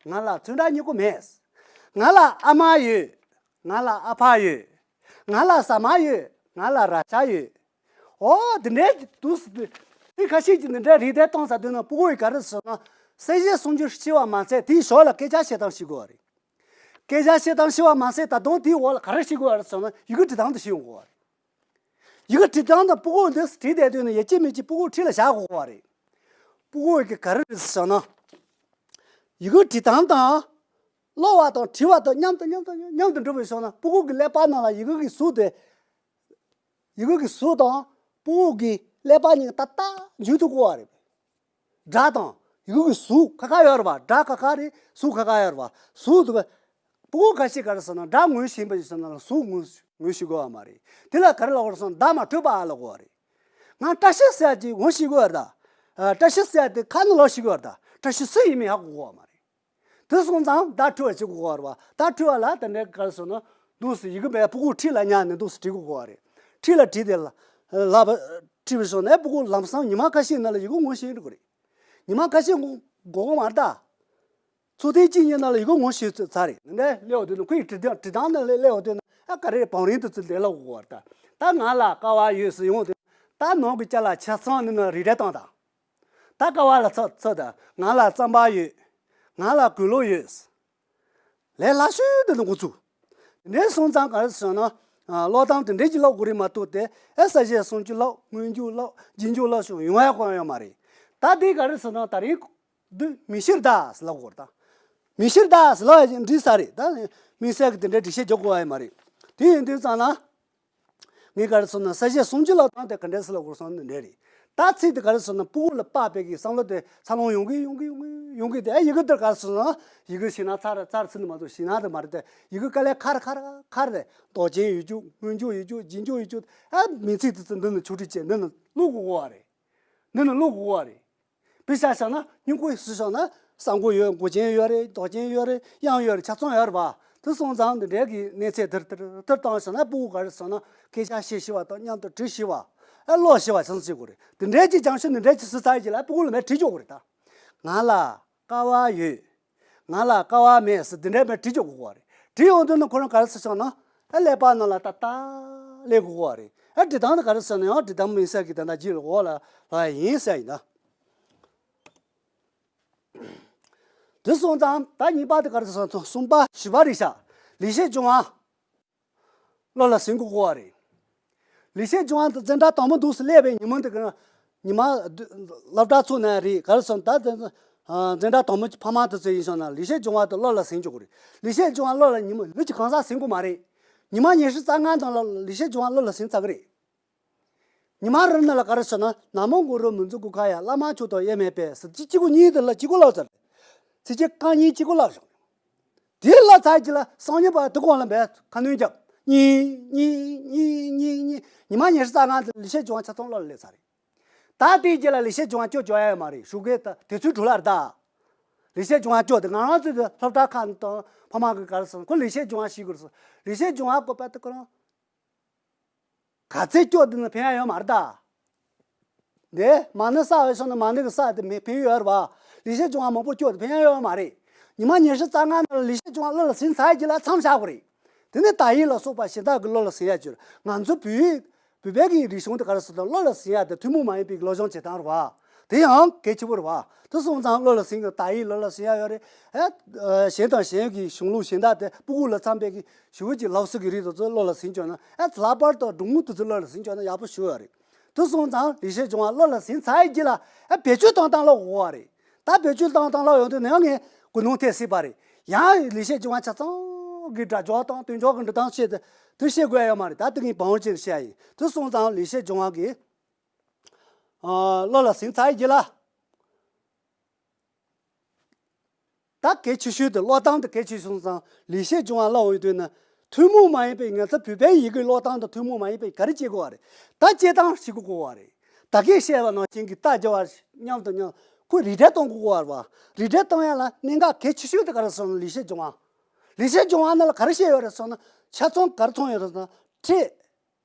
ང་ལ་ཚོན་ཁྲ་གཉིས་པོ་མེད། ང་ལ་ཨ་མ་ཡོད། ང་ལ་ཨ་ཕ་ཡོད། ང་ལ་ཟ་མ་ཡོད། ང་ལ་ར་ཅ་ཡོད། ཨོ་དེ་འདྲའི་དུས་སུ་དེ་ཁ་ཤས་ཀྱིས་འདི་འདྲའི་རིགས་འགྲེ་གཏོང་ས་དུས་ན་སྤུ་གུ་ཡི་ག་རེ་ཟེར་ན། གསལ་བཤད་སུམ་ཅུ་ཤེས་པ་མ་ཚད་དེའི་ཞོར་ལ་སྐད་ཆ་བཤད་སྟངས་ཤེས་དགོས་པ་རེད། སྐད་ཆ་བཤད་སྟངས་ཤེས་པ་མ་ཚད་ད་དུང་དེའི་འོག་ལ་ག་རེ་ཤེས་དགོས་པ་རེད་ཟེར་ན་ཡི་གེ་འབྲི་སྟངས་དེ་ཤེས་ཡོང་དགོས་པ་རེད། ཡི་གེ་བྲིས་སྟངས་དང་སྤུ་གུ་འདི་བྲིས་བསྡད་དུས་ནས་ཡིད་ཆེས་མི་ཆེས་སྤུ་གུ་འཁྲིས་ལ་བཞག་དགོས་པ་རེད། སྤུ་གུ་གི་ག་རེ་རེད་ཟེར་ན། ཡི་གེ་བྲིས་སྟངས་དང་། ཀློག་པ་དང་བྲིས་པ་དང་མཉམ་དུ་མཉམ་དུ་མཉམ་དུ་འགྲོ་བའི་ཕྱོགས་ན་སྤུ་གུ་གི་ཀླད་པ་ནང་ལ་ཡི་གེ་གི་གཟུགས་དེ། ཡི་གེ་གི་གཟུགས་དང་སྤུ་གུ་གི་ཀླད་པ་གཉིས་ཀ་ཏག་ཏག་འཇུག་ཐུབ་དགོས་པ་རེད། སྒྲ་དང་ཡི་གེ་གི་གཟུགས་ཁ་ཁ་ཡོད་རེད་པ། སྒྲ་ཁ་ཁ་རེད། གཟུགས་ཁ་ཁ་ཡོད་རེད་པ། གཟུགས་དེ། སྤུ་གུ་ཁ་ཤས་ག་རེ་ཟེར་ན་སྒྲ་ངོ་ཤེས་པ་ཞིག་ཟེར་ན་ལ་གཟུགས་ངོ་ངོ་ཤེས་དགོས་པ་མ་རེད། དེ་ལ་ག་རེ་ལབ་དགོས་རེད་ཟེར་ན་བརྡ་མ་འཕྲོད་པ་ཨ་ལབ་དགོས་པ་རེད། ང་བཀྲ་ཤིས་ཟེར་ཡ་ཅིག་ངོ་ཤེས་དགོས་པ་རེད་ད། ཨ་བཀྲ་ཤིས་ཟེར་ཡ་དེ་ཁ་ནང་ལོག་ཤེས་དགོས་པ་རེད་ད། བཀྲ་ཤིས་སུ་ཡིན་མིན་ཧ་གོ་དགོས་པ་མ་རེད། དེ་སོང་ཙང་བརྡ་འཕྲོད་པ་བྱེད་དགོས་པ་རེད་པ། བརྡ་འཕྲོད་པ་ལ་དེ་འདྲའི་ག་རེ་ཟེར་ན་འདུག་སེ་ཡི་གེ་མེད་སྤུ་གུ་འཁྲིས་ལ་བསྙལ་ནས་འདུག་སེ་བྲིས་དགོས་དགོས་པ་རེད། ཁྲིད་ལ་བྲིས་ཏེ་ལ་ལབ་ཁྲིད་པའི་ཞོར་ནས་ཕྲུ་གུ་ལམ་སང་ཉི་མ་ཁ་ཤས་ནང་ལ་ཡི་གེ་ངོ་ཤེས་འགྲོ་གི་རེད། ཉི་མ་ཁ་ཤས་འགོར་གི་མ་རེད་ད། ཚོགས་ཐེངས་གཅིག་གཉིས་ནང་ལ་ཡི་གེ་ངོ་ཤེས་ཚར་རེད། འདི་འདྲ་སླེབས་འོང་དུས་ན་ཁོ་ཡི་བྲིས་སྟངས་བྲིས་སྟངས་ནང་ལ་སླེབས་འོང་དུས་ན་ཨ་ག་རེ་བང་རིམ་དུ་ཚུར་ལས་སླ་པོ་བར་ད། ད་ང་ལ་དཀའ་བ་ཡོད་ཟེར་ཡོང་དུས་ད་ནང་གི་ཅ་ལག་ཆ་ཚང་ནི་ན་རིགས་འགྲེ་བཏང་དང་། ད་དཀའ་བ་ལ་ཚ་ཚ་ད་ང་ལ་རྩམ་པ་ཡོད། ང་ལ་གོས་ལོག་ཡོད། ལས་སླ་ཤོས་དེ་ནི་འགོ་ཚུགས། དེ་འདྲའི་སོང་ཙང་ག་རེ་ཟེར་ན། ཨ་ཀློག་སྟངས་དེ་འདྲའི་ཅིག་ཀློག་དགོས་རེད་མ་གཏོགས་ཏེ་ཨེ་ས་བཤད་གསུང་རྒྱུ་ཀློག་སྔོན་འཇུག་ཀློག་རྗེས་འཇུག་ཀློག་ཞུ་ཡོང་ཡ་གང་ཡོད་མ་རེད། ད་དེ་ག་རེ་ཟེར་ན་ད་རིང་འདི་མི་ཤེས་ད་ཟེར་ལབ་དགོས་རེད་ད། མི་ཤེས་ད་ཟེར་ལབ་ཡ་འགྲིག་ས་རེད་ད། དམིགས་བསལ་གྱི་དེ་འདྲའི་འགྲེལ་བཤད་རྒྱག་དགོས་པ་ཡོད་མ་རེད། དེ་ཡིན་དུས་ཙང་ན། ངས་ག་རེ་ཟེར་ན་ས་བཤད་གསུང་རྒྱུ་ཀློག་སྟངས་དེ་ག་འདྲས་ཟེར་ལབ་དགོས་སོང་ནི་འདྲ་རེད། ད་ཚིག་དེ་ག་རེ་ཟེར་ན་ཕྲུ་གུ་ལ་དཔག་པའི་གི་བསམ་བློ་དེ་འཚར་ལོངས་ཡོང་གི་ཡོང་གི་ཡོང་གི་ཡོང་གི་དེ་ཨ་ཡི་གེ་དེ་ག་རེ་ཟེར་ན་ཡི་གེ་ཤེས་ན་ཚར་ཚར་ཚིག་ནི་མ་གཏོགས་ཤེས་ན་དེ་མ་རེད་དེ། ཡི་གེ་དཀའ་ལས་ཁག་རེད་ཁག་རེད་ཁག་རེད། འདོགས་ཅན་ཡོད་རྒྱུ་སྔོན་འཇུག་ཡོད་རྒྱུ་རྗེས་འཇུག་ཡོད་རྒྱུ་ཨ་མིང་ཚིག་དེ་ཚོ་འདི་ནི་ཆོག་ཁྲིགས་བྱས་འདི་ནི་ཀློག་དགོས་པ་རེད། འདི་ནི་ཀློག་དགོས་པ་རེད། དཔེ་ཆ་བཞག་ན་སྙིང་ཁོང་སུ་བཞག་ན་ས་མགོ་ཡོད། མགོ་ཅན་ཡོད་རེད། འདོགས་ཅན་ཡོད་རེད། དབྱངས་ཡོད་རེད། ཆ་ཚང་ཡོད་རེད་པ། དེ་སོང་ཙང་འདི་འདྲའི་གི་གནས་ཚད་དེར་དེར་དེར་བཏང་བཞག་ན་ཕྲུ་གུ་ག་རེ་ཟེར་ན་སྐད་ཆ་བཤད་ཤེས་པ་དང་མཉམ་དུ་བྲིས་ཤེས་པ། ཨ་ཀློག་ཤེས་པ་ཆ་ཚང་བྱེད་དགོས་རེད། འདི་འདྲའི་གི་སྦྱང་ཤེས་འདི་འདྲའི་གི་སུ་ཚར་གྱི་ལ་ཕྲུ་གུ་ལ་མེད་བྲིས་འཇོག་དགོས་རེད་ད། ང་ལ་དཀའ་བ་ཡོད། ང་ལ་དཀའ་བ་མེད་ཟེར་འདི་འདྲའི་མེད་བྲིས་འཇོག་དགོས་པ་རེད། བྲིས་ཡོང་དུས་ན་ཁོ་རང་ག་རེ་ཟེར་བཞག་ན་ཨ་ཀླད་པ་ནང་ལ་ཏག་ཏག་སླེབས་དགོས་པ་རེད། ཨ་འབྲི་སྟངས་དེ་ག་རེ་ཟེར་ན་ཡང་འབྲི་སྟངས་དམིགས་བསལ་གྱི་ད་ལྟ་རྗེས་ལ་འོག་ལ་ལ་ཡིན་ཟེར་ཡིན་ད། དེ་སོང་ཙང་ད་གཉིས་པ་དེ་ག་རེ་ཟེར་ན་གསུམ་པ་བཞི་པ་རེད་ཤག་ལེགས་བཤད་ལྗོན་དབང་བློ་ལ་ཟིན་དགོས་པ་རེད། ལེགས་བཤད་ལྗོན་དབང་དེ་འཛིན་གྲྭ་དང་པོ་འདུག་སེ་སླེབས་པའི་ཉིན་མོ་དེ་ག་ཉི་མ་སློབ་གྲྭ་ཚུགས་ནའི་རེད། ག་རེ་ཟེར་ན་ད་དེ་འཛིན་གྲྭ་དང་པོ་ཕ་མ་དེ་ཚོ་ཡིན་སོང་ན་ལེགས་བཤད་ལྗོན་དབང་དེ་བློ་ལ་ཟིན་ཆོག་གི་རེད། ལེགས་བཤད་ལྗོན་དབང་བློ་ལ་ཉི་མ་ལོ་གཅིག་གང་ཟག་ཟིན་དགོས་མ་རེད། ཉི་མ་ཉི་ཤུ་རྩ་ལྔ་ཙམ་ལ་ལེགས་བཤད་ལྗོན་དབང་བློ་ལ་ཟིན་ཚར་གི་རེད། ཉི་མ་རེ་ནང་ལ་ག་རེ་ཟེར་ན་ན་མོ་གུ་རུ་མི་འཇུག་གུ་ཁ་ཡ་བླ་མ་མཆོག་དང་དབྱེར་མེད་པས་ཟེར་ཚིག་གཅིག་པོ་གཉིས་དེ་ལ་གཅིག་པོ་ལབ་ཚར། ཚིགས་བཅད་རྐང་གཉིས་གཅིག་པོ་ལབ་བྱུང་། དེ་ལབ་ཚར་གྱི་ལ་སང་ཉིན་པ་དེ་གོང་ལ་འབད་ཁ་སྣོན་རྒྱབ། གཉིས་གཉིས་གཉིས་གཉིས་གཉིས་ཉི་མ་ཉི་ཤུ་རྩ་ལྔ་དེ་ལེགས་བཤད་ལྗོན་དབང་ཆ་ཚང་བློ་ལ་སླེབས་ཚར་རེད། ད་དེའི་རྗེས་ལ་ལེགས་བཤད་ལྗོན་དབང་སྐྱོར་བཅུག་ཡ་ཡོད་མ་རེད། ཞོགས་ཀས་ད་དུས་ཚོད་འཕྲོ་བརླག་རེད་ད། ལེགས་བཤད་ལྗོན་དབང་སྐྱོར་དེ་ང་རང་ཚོའི་དེ་སློབ་གྲྭ་ཁག་དང་ཕ་མ་གི་ག་རེ་ཟེར་ན་ཁོ་ལེགས་བཤད་ལྗོན་དབང་ཤེས་དགོས་རེད་ཟེར། ལེགས་བཤད་ལྗོན་དབང་བཀོད་པ་དེ་ཁོ་རང་ག་ཚད་སྐྱོར་དེ་ནི་ཕན་ཡ་ཡོད་མ་རེད་ད། འདི་མ་ཎི་བསགས་པའི་ཤོག་ནི་མ་ཎི་གི་བསགས་དེ་མི་ཕན་ཡོད་རེད་བ། ལེགས་བཤད་ལྗོན་དབང་མང་པོ་སྐྱོར་དེ་ཕན་ཡ་ཡོད་མ་རེད། ཉི་མ་ཉི་ཤུ་རྩ་ལྔ་ནང་ལ་ལེགས་བཤད་ལྗོན་དབང་བློ་ལ་ཟིན་ཚར་རྗེས་ལ་མཚམས་བཞག་དགོས་རེད། དེ་ནས་དག་ཡིག་ལ་སོགས་པ་གཞན་དག་གི་བློ་ལ་ཟིན་ཡ་ཅིག་ཡོད་རེད། ང་ཚོ་བོད་ཡིག་བོད་པའི་གི་རིག་གཞུང་དེ་ག་རེ་ཟེར་ན་བློ་ལ་ཟིན་ཡ་དེ་ཐུན་མོང་མ་ཡིན་པའི་སློབ་སྦྱོང་བྱེད་སྟངས་རེད་བ། དེ་ཡང་གལ་ཆེ་པོ་རེད་བ། དེ་སོང་ཙང་བློ་ལ་ཟིན་གི་དག་ཡིག་བློ་ལ་ཟིན་ཡ་ཡོད་རེད། ཨེ་གཞན་དང་གཞན་གྱི་གཞུང་ལུགས་གཞན་དག་དེ་ཕྲུ་གུ་ལ་འཚམས་པའི་གི་ཞི་བོ་གྱི་ལགས་སོ་གི་རིགས་དེ་ཚོ་བློ་ལ་ཟིན་བྱུང་ན་ཨེ་ལྷག་པར་དུ་སྒྲུང་དེ་ཚོ་བློ་ལ་ཟིན་བྱུང་ན་ཡག་པོ་ཞུ་ཡོད་རེད། དེ་སོང་ཙང་ལེགས་བཤད་ལྗོན་དབང་བློ་ལ་ཟིན་ཚར་ཡི་རྗེས་ལ་ཨ་བེད་སྤྱོད་གཏོང་སྟངས་ཀློག་དགོས་པ་རེད། ད་བེད་སྤྱོད་གཏོང་སྟངས་ཀློག་ཡོང་དུས་ནས་ངས་ཀུན་སློང་ཐེབས་སྲིད་པ་རེད། ཡང་ལེགས་བཤད་ལྗོན་དབང་ཆ་ཚང་གི་སྒྲ་འཇུག་དང་དོན་འཇུག་གི་འབྲི་སྟངས་བཤད་དེ་དེ་བཤད་དགོས་ཡ་ཡོད་མ་རེད། ད་དེ་ངས་བང་བར་ཅན་བཤད་ཡ་ཡིན། དེ་སོང་ཙང་ལེགས་བཤད་ལྗོན་དབང་གི་ཨ་བློ་ལ་ཟིན་ཚར་ཡི་རྗེས་ལ། ད་གལ་ཆེ་ཤོས་དེ་ཀློག་སྟངས་དེ་གལ་ཆེ་ཤོས་སོང་ཙང་ལེགས་བཤད་ལྗོན་དབང་ཀློག་འོས་དོན་ནི་ཐུན་མོང་མ་ཡིན་པའི་ང་ཚོ་བོད་པའི་ཡི་གེ་ཀློག་སྟངས་དང་ཐུན་མོང་མ་ཡིན་པའི་ག་རེ་བྱེད་དགོས་པ་རེད། ད་སྐྱེལ་སྟངས་ཤེས་དགོས་པ་རེད། ད་གིན་བཤད་པ་ནང་བཞིན་གྱི་རྟགས་སྦྱོར་བ་མཉམ་དུ་མཉམ་ཁོ་རིགས་འགྲེ་གཏོང་དགོས་པ་རེད་བ། རིགས་འགྲེ་གཏོང་ཡ་ལ་གནད་འགག་གལ་ཆེ་ཤོས་དེ་ག་རེ་སོང་ན་ལེགས་བཤད་ལྗོན་དབང་། ལེགས་བཤད་ལྗོན་དབང་ནང་ལ་ག་རེ་བཤད་ཡོད་རེད་སོང་ན་ཆ་ཚང་ག་རེ་ཚང་ཡོད་རེད་སོང་ན་ཕྲད།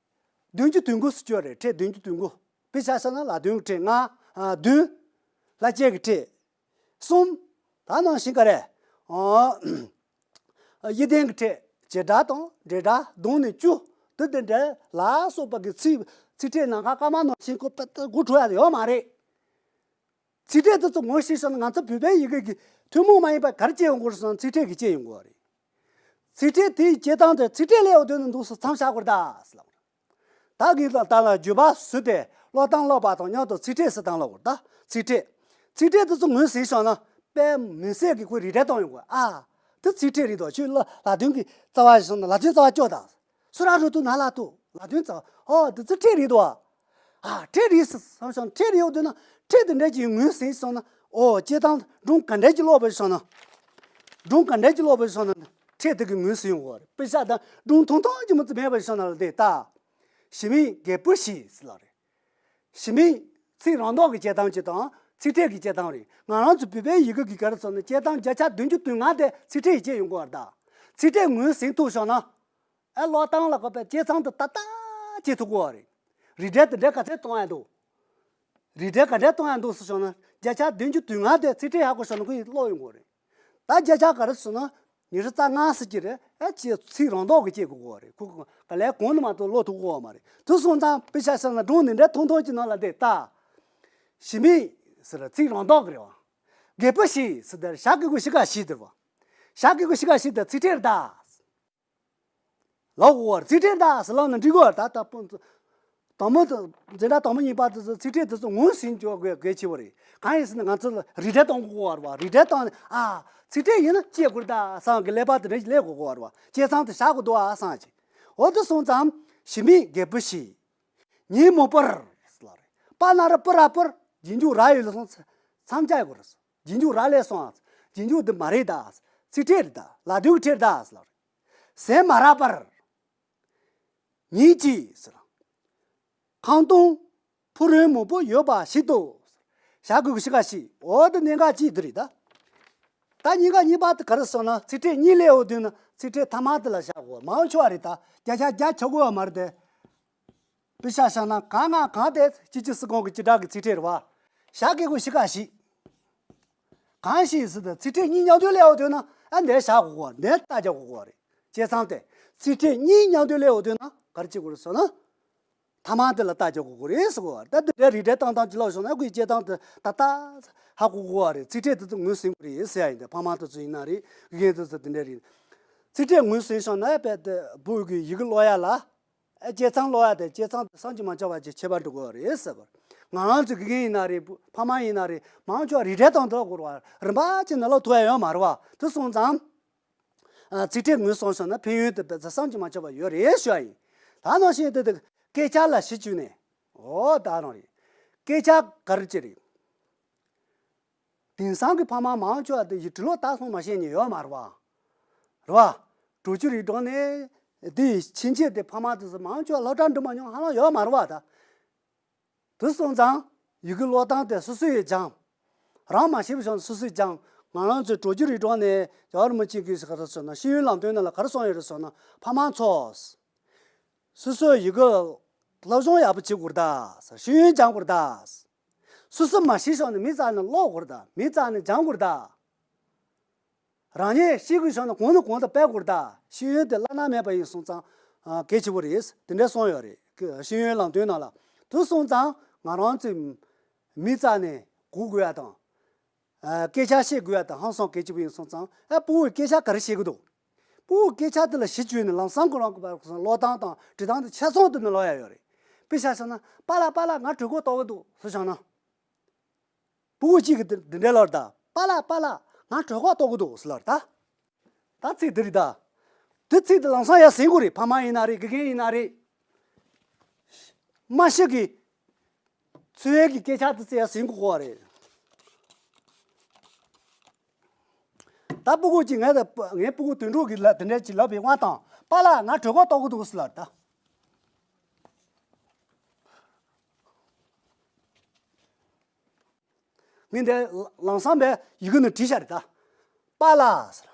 བདུན་ཅུ་དོན་དགུ་ཟེར་གྱི་ཡོད་རེད། ཕྲད་བདུན་ཅུ་དོན་དགུ། དཔེ་ཆ་བཞག་ན་ལ་དོན་གྱི་ཕྲད་ལྔ། ཨ་བདུན། ལྷ་བཅས་ཀྱི་ཕྲད་གསུམ། ད་ནང་བཞིན་ག་རེ། ཨ་དབྱེ་ལྡན་གྱི་ཕྲད་བྱེད་སྒྲ་དང་འབྲེལ་སྒྲ་བསྡོམས་ནས་བཅུ། དེ་དེ་འདྲ་ལ་སོགས་པ་གི་ཚིག་ཚིག་ཕྲད་ནམ་མཁའ་སྐར་མ་ནང་བཞིན་ཁོ་པ་ཏི་དགུ་འཕྲོ་ཡ་ཡོད་མ་རེད། ཚིག་ཕྲད་དེ་ཚོ་ངོ་ཤེས་སོང་ན་ང་ཚོ་བོད་པའི་ཡི་གེ་གི་ཐུན་མོང་མ་ཡིན་པ་ག་རེ་སྐྱེ་ཡོང་གི་རེད་སོང་ན་ཚིག་ཕྲད་ཀྱིས་སྐྱེ་ཡོང་གི་རེད། ཚིག་ཕྲད་དེའི་སྐྱེ་སྟངས་དེ་ཚིག་ཕྲད་ལས་འོ་དོན་ནི་འདུག་སེ་མཚམས་བཞག་དགོས་རེད་ད་ཟེར་ལབ། ད་གིན་ལ་ད་ལ་བརྗོད་པ་ཟུར་དེ་ཀློག་སྟངས་ཀློག་པ་དང་མཉམ་དུ་ཚིག་ཕྲད་ཟེར་སྟངས་ཀློག་དགོས་རེད་ད། ཚིག་ཕྲད། ཚིག་ཕྲད་དེ་ཚོ་ངོས་ཟིན་སོང་ན་དཔེ་མི་སྲིད་ཀྱི་ཁོས་རིགས་འགྲེ་གཏོང་ཡོང་གི་རེད། ཨ་དེ་ཚིག་ཕྲད་རེད་དོ། ཁྱོད་ལ་ལ་དོན་གྱི་རྩ་བ་ཞིག་སོང་ན་ལ་དོན་རྩ་བ་སྐྱོ་དང་། སུ་ར་རུ་ཏུ་ན་ལ་ཏུ་ལ་དོན་ཙམ་ཨོ་དེ་ཚོ་ཕྲད་རེད་དོ། ཨ་ཕྲད་རེད་ཟེར་བསམ་སོང་ན་ཕྲད་རེད་ཡོད་དུས་ན་ཕྲད་དེ་འདྲ་ཅིག་ངོས་ཟིན་སོང་ན་ཨོ་སྐྱེ་སྟངས་སྒྲུང་ག་འདྲ་ཅིག་ཀློག་པ་སོང་ན། སྒྲུང་ག་འདྲ་ཅིག་ཀློག་པ་སོང་ན་ཕྲད་དེ་གི་ངོས་ཟིན་ཡོང་གི་རེད། དཔེ་ཆ་དང་སྒྲུང་ཐུང་ཐུང་ཅིག་མ་ཚད་མེད་པ་སོང་ན་ལ་དེ་ལྟ། ཞི་མིའི་རྒད་པོ་ཞིག་ཟེར་ལ་རེད། ཞི་མིའི་ཚིག་རང་མདོག་གི་སྐྱེ་སྟངས་ཅིག་དང་ཚིག་ཕྲད་ཀྱི་སྐྱེ་སྟངས་རེད། ང་རང་ཚོ་བོད་པའི་ཡི་གེ་གི་ག་རེ་ཟེར་ན་སྐྱེ་སྟངས་བརྒྱ་ཆ་བདུན་ཅུ་དོན་ལྔ་དེ་ཚིག་ཕྲད་ཡིས་སྐྱེ་ཡོང་གི་རེད་ད། ཚིག་ཕྲད་ངོས་ཟིན་ཐུབ་སོང་ན། ཨ་ཀློག་སྟངས་ལ་གོ་བའི་སྐྱེ་སྟངས་དེ་ཏག་ཏག་ སྐྱེ་ཐུབ་ཀྱི་ཡོད་རེད། རིགས་འགྲེ་དེ་འདྲ་ག་ཚད་གཏོང་ཡ་འདུག་རིགས་འགྲེ་ག་འདྲ་གཏོང་ཡ་འདུག་ཟེར་བྱུང་ན། བརྒྱ་ཆ་བདུན་ཅུ་དོན་ལྔ་དེ་ཚིག་ཕྲད་ཧ་གོ་བྱུང་ན་ཁོ་ཡིས་ཀློག་ཡོང་གི་རེད། ད་བརྒྱ་ཆ་ག་རེ་ཟེར་ན། ཉི་ཤུ་རྩ་ལྔ་ཟེར་གྱི་རེད། ཨ་ཅེ་ཚིག་རང་མདོག་གི་སྐྱེ་དགོས་ཀྱི་རེད། ཁོ་ག་ལས་གོང་ནས་མ་གཏོགས་ཀློག་ཐུབ་ཀྱི་ཡོད་མ་རེད། དེ་སོང་ཙང་དཔེ་ཆ་བཞག་ན་སྒྲུང་འདི་འདྲ་ཐུང་ཐུང་གི་ནང་ལ་བསྡད་ད། ཞི་མི་ཟེར་ཚིག་རང་མདོག་གི་རེད་བ། རྒད་པོ་ཞིག་ཟེར་དེར་ཞྭ་གི་གུ་ཤི་ཀ་ཤི་དེར་བ། ཞྭ་གི་གུ་ཤི་ཀ་ཤི་དེ་ཚིག་ཕྲད་རེད་ད། ལོག་གོ་བར་ཚིག་ཕྲད་ད་ཟེར་ལབ་ན་འགྲིག་གོ་བར་ད་ད་དང་མོ་དང་འཛིན་གྲྭ་དང་པོ་གཉིས་པ་དེ་ཚོ་ཚིག་ཕྲད་དེ་ཚོ་ངོས་ཟིན་ཆོག་དགོས་གལ་ཆེ་བ་རེད། གང་ཡིན་ཟེར་ན་ང་ཚོ་ལ་རིགས་འགྲེ་གཏོང་དགོས་བར་བ། རིགས་འགྲེ་བཏང་ནས་ཨ་ཚིག་ཕྲད་ཡིན་ན་སྐྱེ་དགོས་ད་བསམ་གི་ཀླད་པ་དེ་འདྲ་ཞིག་སླེབས་དགོས་གོ་བར་བ། བྱས་ཙང་དེ་བཞག་དགོས་འདུག་ཨ་བསམ་གྱི། འོ་དེ་སོང་ཙང་ཞི་མི་རྒད་པོ་ཞིག་ཉིན་མོ་པར་ལ་རེད། པ་ན་ར་པུ་ར་པུར་རྗེས་འཇུག་ར་ཡོད་ལ་སོང་མཚམས་བཅད་དགོས་རེད། རྗེས་འཇུག་ར་ལས་སོང་ཨ། རྗེས་འཇུག་འདི་མ་རེད་ད། ཚིག་ཕྲད་རེད་ད། ལ་དུས་ཀྱི་ཕྲད་རེད་ད་ཟེར་ལ་རེད། ཟན་མ་རག་པར། ཉིན་གཅིག་ཟེར། ཁང་སྟོང་ཕུག་རོན་མང་པོ་ཡོད་པ་ཞིག་ཏུ། ཞྭ་གི་གུ་ཤི་ཀ་ཤི། འོ་དེ་གནད་འགག་གཅིག་དེ་རེད་ད། ད་གཉིས་ཀ་གཉིས་པ་དེ་ག་རེ་སོང་ན་ཚིག་ཕྲད་གཉིས་ལས་འོ་དུས་ན་ཚིག་ཕྲད་ཐ་མ་དེ་ལ་བཞག་གོ་མང་ཆོག་པ་རེད་ད། བརྒྱ་ཆ་བརྒྱ་ཆགས་དགོས་པ་མ་རེད་དེ། དཔེ་ཆ་བཞག་ན་གང་ང་གང་དེ་སྤྱི་སྤྱི་སྲིད་གོང་གི་སྤྱི་བསྒྲགས་ཀྱི་ཚིག་ཕྲད་རེད་བ། ཞྭ་གི་གུ་ཤི་ཀ་ཤི། གང་ཞིག་ཟེར་ཏེ་ཚིག་ཕྲད་གཉིས་མཉམ་དུ་སླེབས་འོ་དུས་ན་ཨ་འདིར་བཞག་གོ་གོ་འདིར་ལྟ་རྒྱག་གོ་གོ་རེད། བྱས་ཙང་དེ་ཚིག་ཕྲད་གཉིས་མཉམ་དུ་སླེབས་འོ་དུས་ན་ག་རེ་བྱེད་དགོས་རེད་ཟེར་ན། ཐ་མ་དེ་ལ་ལྟ་རྒྱག་གོ་གོ་རེད་ཟེར་གོ་བ། ད་འདི་འདྲའི་རིགས་འགྲེ་བཏང་སྟངས་ཀྱི་ལོག་བྱུང་ན་ཁོའི་བྱེད་སྟངས་དེ་ད་ལྟ་ཧ་གོ་གོ་བ་རེད། ཚིག་ཕྲད་དེ་ཚོ་ངོས་ཟིན་དགོས་རེད་ཟེར་ཡ་ཡིན་ཏེ། ཕ་མ་དེ་ཚོ་ཡིན་ན་རེད། དགེ་རྒན་དེ་ཚོ་དེ་འདྲ་རེད། ཚིག་ཕྲད་ངོས་ཟིན་སོང་ན་དཔེ་དེ་བུ་གི་ཡི་གེ་ཀློག་ཡ་ལ། ཨེ་བྱས་ཙང་ཀློག་ཡ་དེ་བྱས་ཙང་དེ་བསམ་གྱིས་མ་ཁྱབ་པ་ཅིག་ཁྱད་པར་འགྲོ་གི་ཡོད་རེད་ཟེར་བར། ང་རང་ཚོ་དགེ་རྒན་ཡིན་ན་རེད། ཕ་མ་ཡིན་ན་རེད། མང་ཆེ་བ་རིགས་འགྲེ་དང་དེ་ལ་གོ་ར་བ་རིམ་པ་ཅིག་ནས་ཀློག་ཐུབ་ཡ་ཡོད་མ་རེད་བ། དེ་སོང་ཙང་། ཨ་ཚིག་ཕྲད་ངོས་སོང་སོང་ན་ཕན་ཡོན་དེ་བས་བསམ་གྱིས་མ་ཁྱབ་པ་ཡོད་རེད་ཞུ་ཡ་ཡིན། ད་ནང་བཞིན་དེ་དེ་སྐད་ཆ་ལ་གཞི་བཅོལ་ནས། འོ་ད་རང་རེད། སྐད་ཆ་ག་རེ་ཅི་རེད། དེང་སང་གི་ཕ་མ་མང་ཆེ་བ་དེ་ཡི་གྲི་ལོ་ལྟ་སོང་མ་ཤེས་ནི་ཡོད་མ་རེད་བ། རེད་བ། གྲོས་ཆོད་རིགས་སྒྲོག་ནས་དེའི་ཕྱིན་ཆད་དེ་ཕ་མ་དེ་ཚོ་མང་ཆེ་བ་སློབ་གྲྭ་འགྲིམ་མ་མྱོང་ཧ་ལམ་ཡོད་མ་རེད་བ་ད། དེ་སོང་ཙང་ཡི་གེ་ཀློག་སྟངས་དེ་སོ་སོས་སྦྱངས། རང་མ་ཤེས་པ་བྱུང་སོ་སོས་སྦྱངས། ང་རང་ཚོའི་གྲོས་ཆོད་རིགས་སྒྲོག་ནས་རྒྱལ་བ་རིན་པོ་ཆེ་གིས་ག་རེ་ཟེར་ན་ཤེས་ཡོན་ལམ་སྟོན་ནང་ལ་ག་རེ་གསུངས་ཡོད་རེད་ཟེར་ན་ཕ་མ་ཚོ། སོ་སོའི་ཡི་གེ་སློབ་སྦྱོང་ཡག་པོ་བྱེད་དགོས་རེད་ད། ཤེས་ཡོན་སྦྱང་དགོས་རེད་ད། སོ་སོ་མ་ཤེས་བྱུང་ན་མི་རྩ་ནས་ཀློག་དགོས་རེད་ད། མི་རྩ་ནས་སྦྱང་དགོས་རེད་ད། རང་ཉིད་ཤེས་དགོས་བྱུང་ན་གོང་ནས་གོང་དུ་སྤེལ་དགོས་རེད་ད། ཤེས་ཡོན་དེ་བླ་ན་མེད་པ་ཡིན་སོང་ཙང་ཨ་གལ་ཆེ་བོ་རེད། དེ་འདྲ་གསུངས་ཡོད་རེད། ཤེས་ཡོན་ལམ་སྟོན་ནང་ལ། དེ་སོང་ཙང་ང་རང་ཚོས་མི་རྩ་ནས་གོ་དགོས་ཡ་དང་། ཨ་སྐད་ཆ་བཤད་དགོས་ཡ་དང་ཧང་སང་སྐད་ཆ་བུ་ཡིན་སོང་ཙང་ཨ་སྤུ་གུས་སྐད་ཆ་ག་རེ་བཤད་གི་འདུག་སྤུ་གུས་སྐད་ཆ་དེ་ལ་གཞི་བཅོལ་ནས་ལམ་སང་ཁོ་རང་གི་བར་ཀློག་སྟངས་དང་འབྲི་སྟངས་དེ་ཆ་ཚང་དུ་ནས་ཀློག་ཡ་ཡོད་རེད། དཔེ་ཆ་བཞག་ན་པཱ་ལགས་པཱ་ལགས་ང་གྲོད་ཁོག་ལྟོགས་གི་འདུག་ཟེར་བྱུང་ན། སྤུ་གུ་གཅིག་གིས་འདི་འདི་འདྲའི་ལབ་རེད་ད། པཱ་ལགས་པཱ་ལགས་ང་གྲོད་ཁོག་ལྟོགས་གི་འདུག་ཟེར་ལབ་རེད་ད། ད་ཚིག་འདི་རེད་ད། འདི་ཚིག་འདི་ལམ་སང་ཡར་ཟིན་དགོས་རེད། ཕ་མ་ཡིན་ན་རེད། དགེ་རྒན་ཡིན་ན་རེད། མ་ཤི་གི་འཚོ་བའི་གི་སྐད་ཆ་འདི་ཚིག་ཡར་ཟིན་དགོས་གོ་རེད། ད་སྤུ་གུ་གཅིག་ངས་ད་ངའི་སྤུ་གུ་དུད་འགྲོ་གི་ལ་འདི་འདྲ་ཅིག་ལབ་པའི་དབང་དང་པཱ་ལགས་ང་གྲོད་ཁོག་ལྟོགས་གི་འདུག་ཟེར་ལབ་རེད་ད། ངས་འདི་ལམ་སང་བས་ཡི་གེ་ནང་བྲིས་བཞག་རེད་ད། པཱ་ལགས་ཟེར།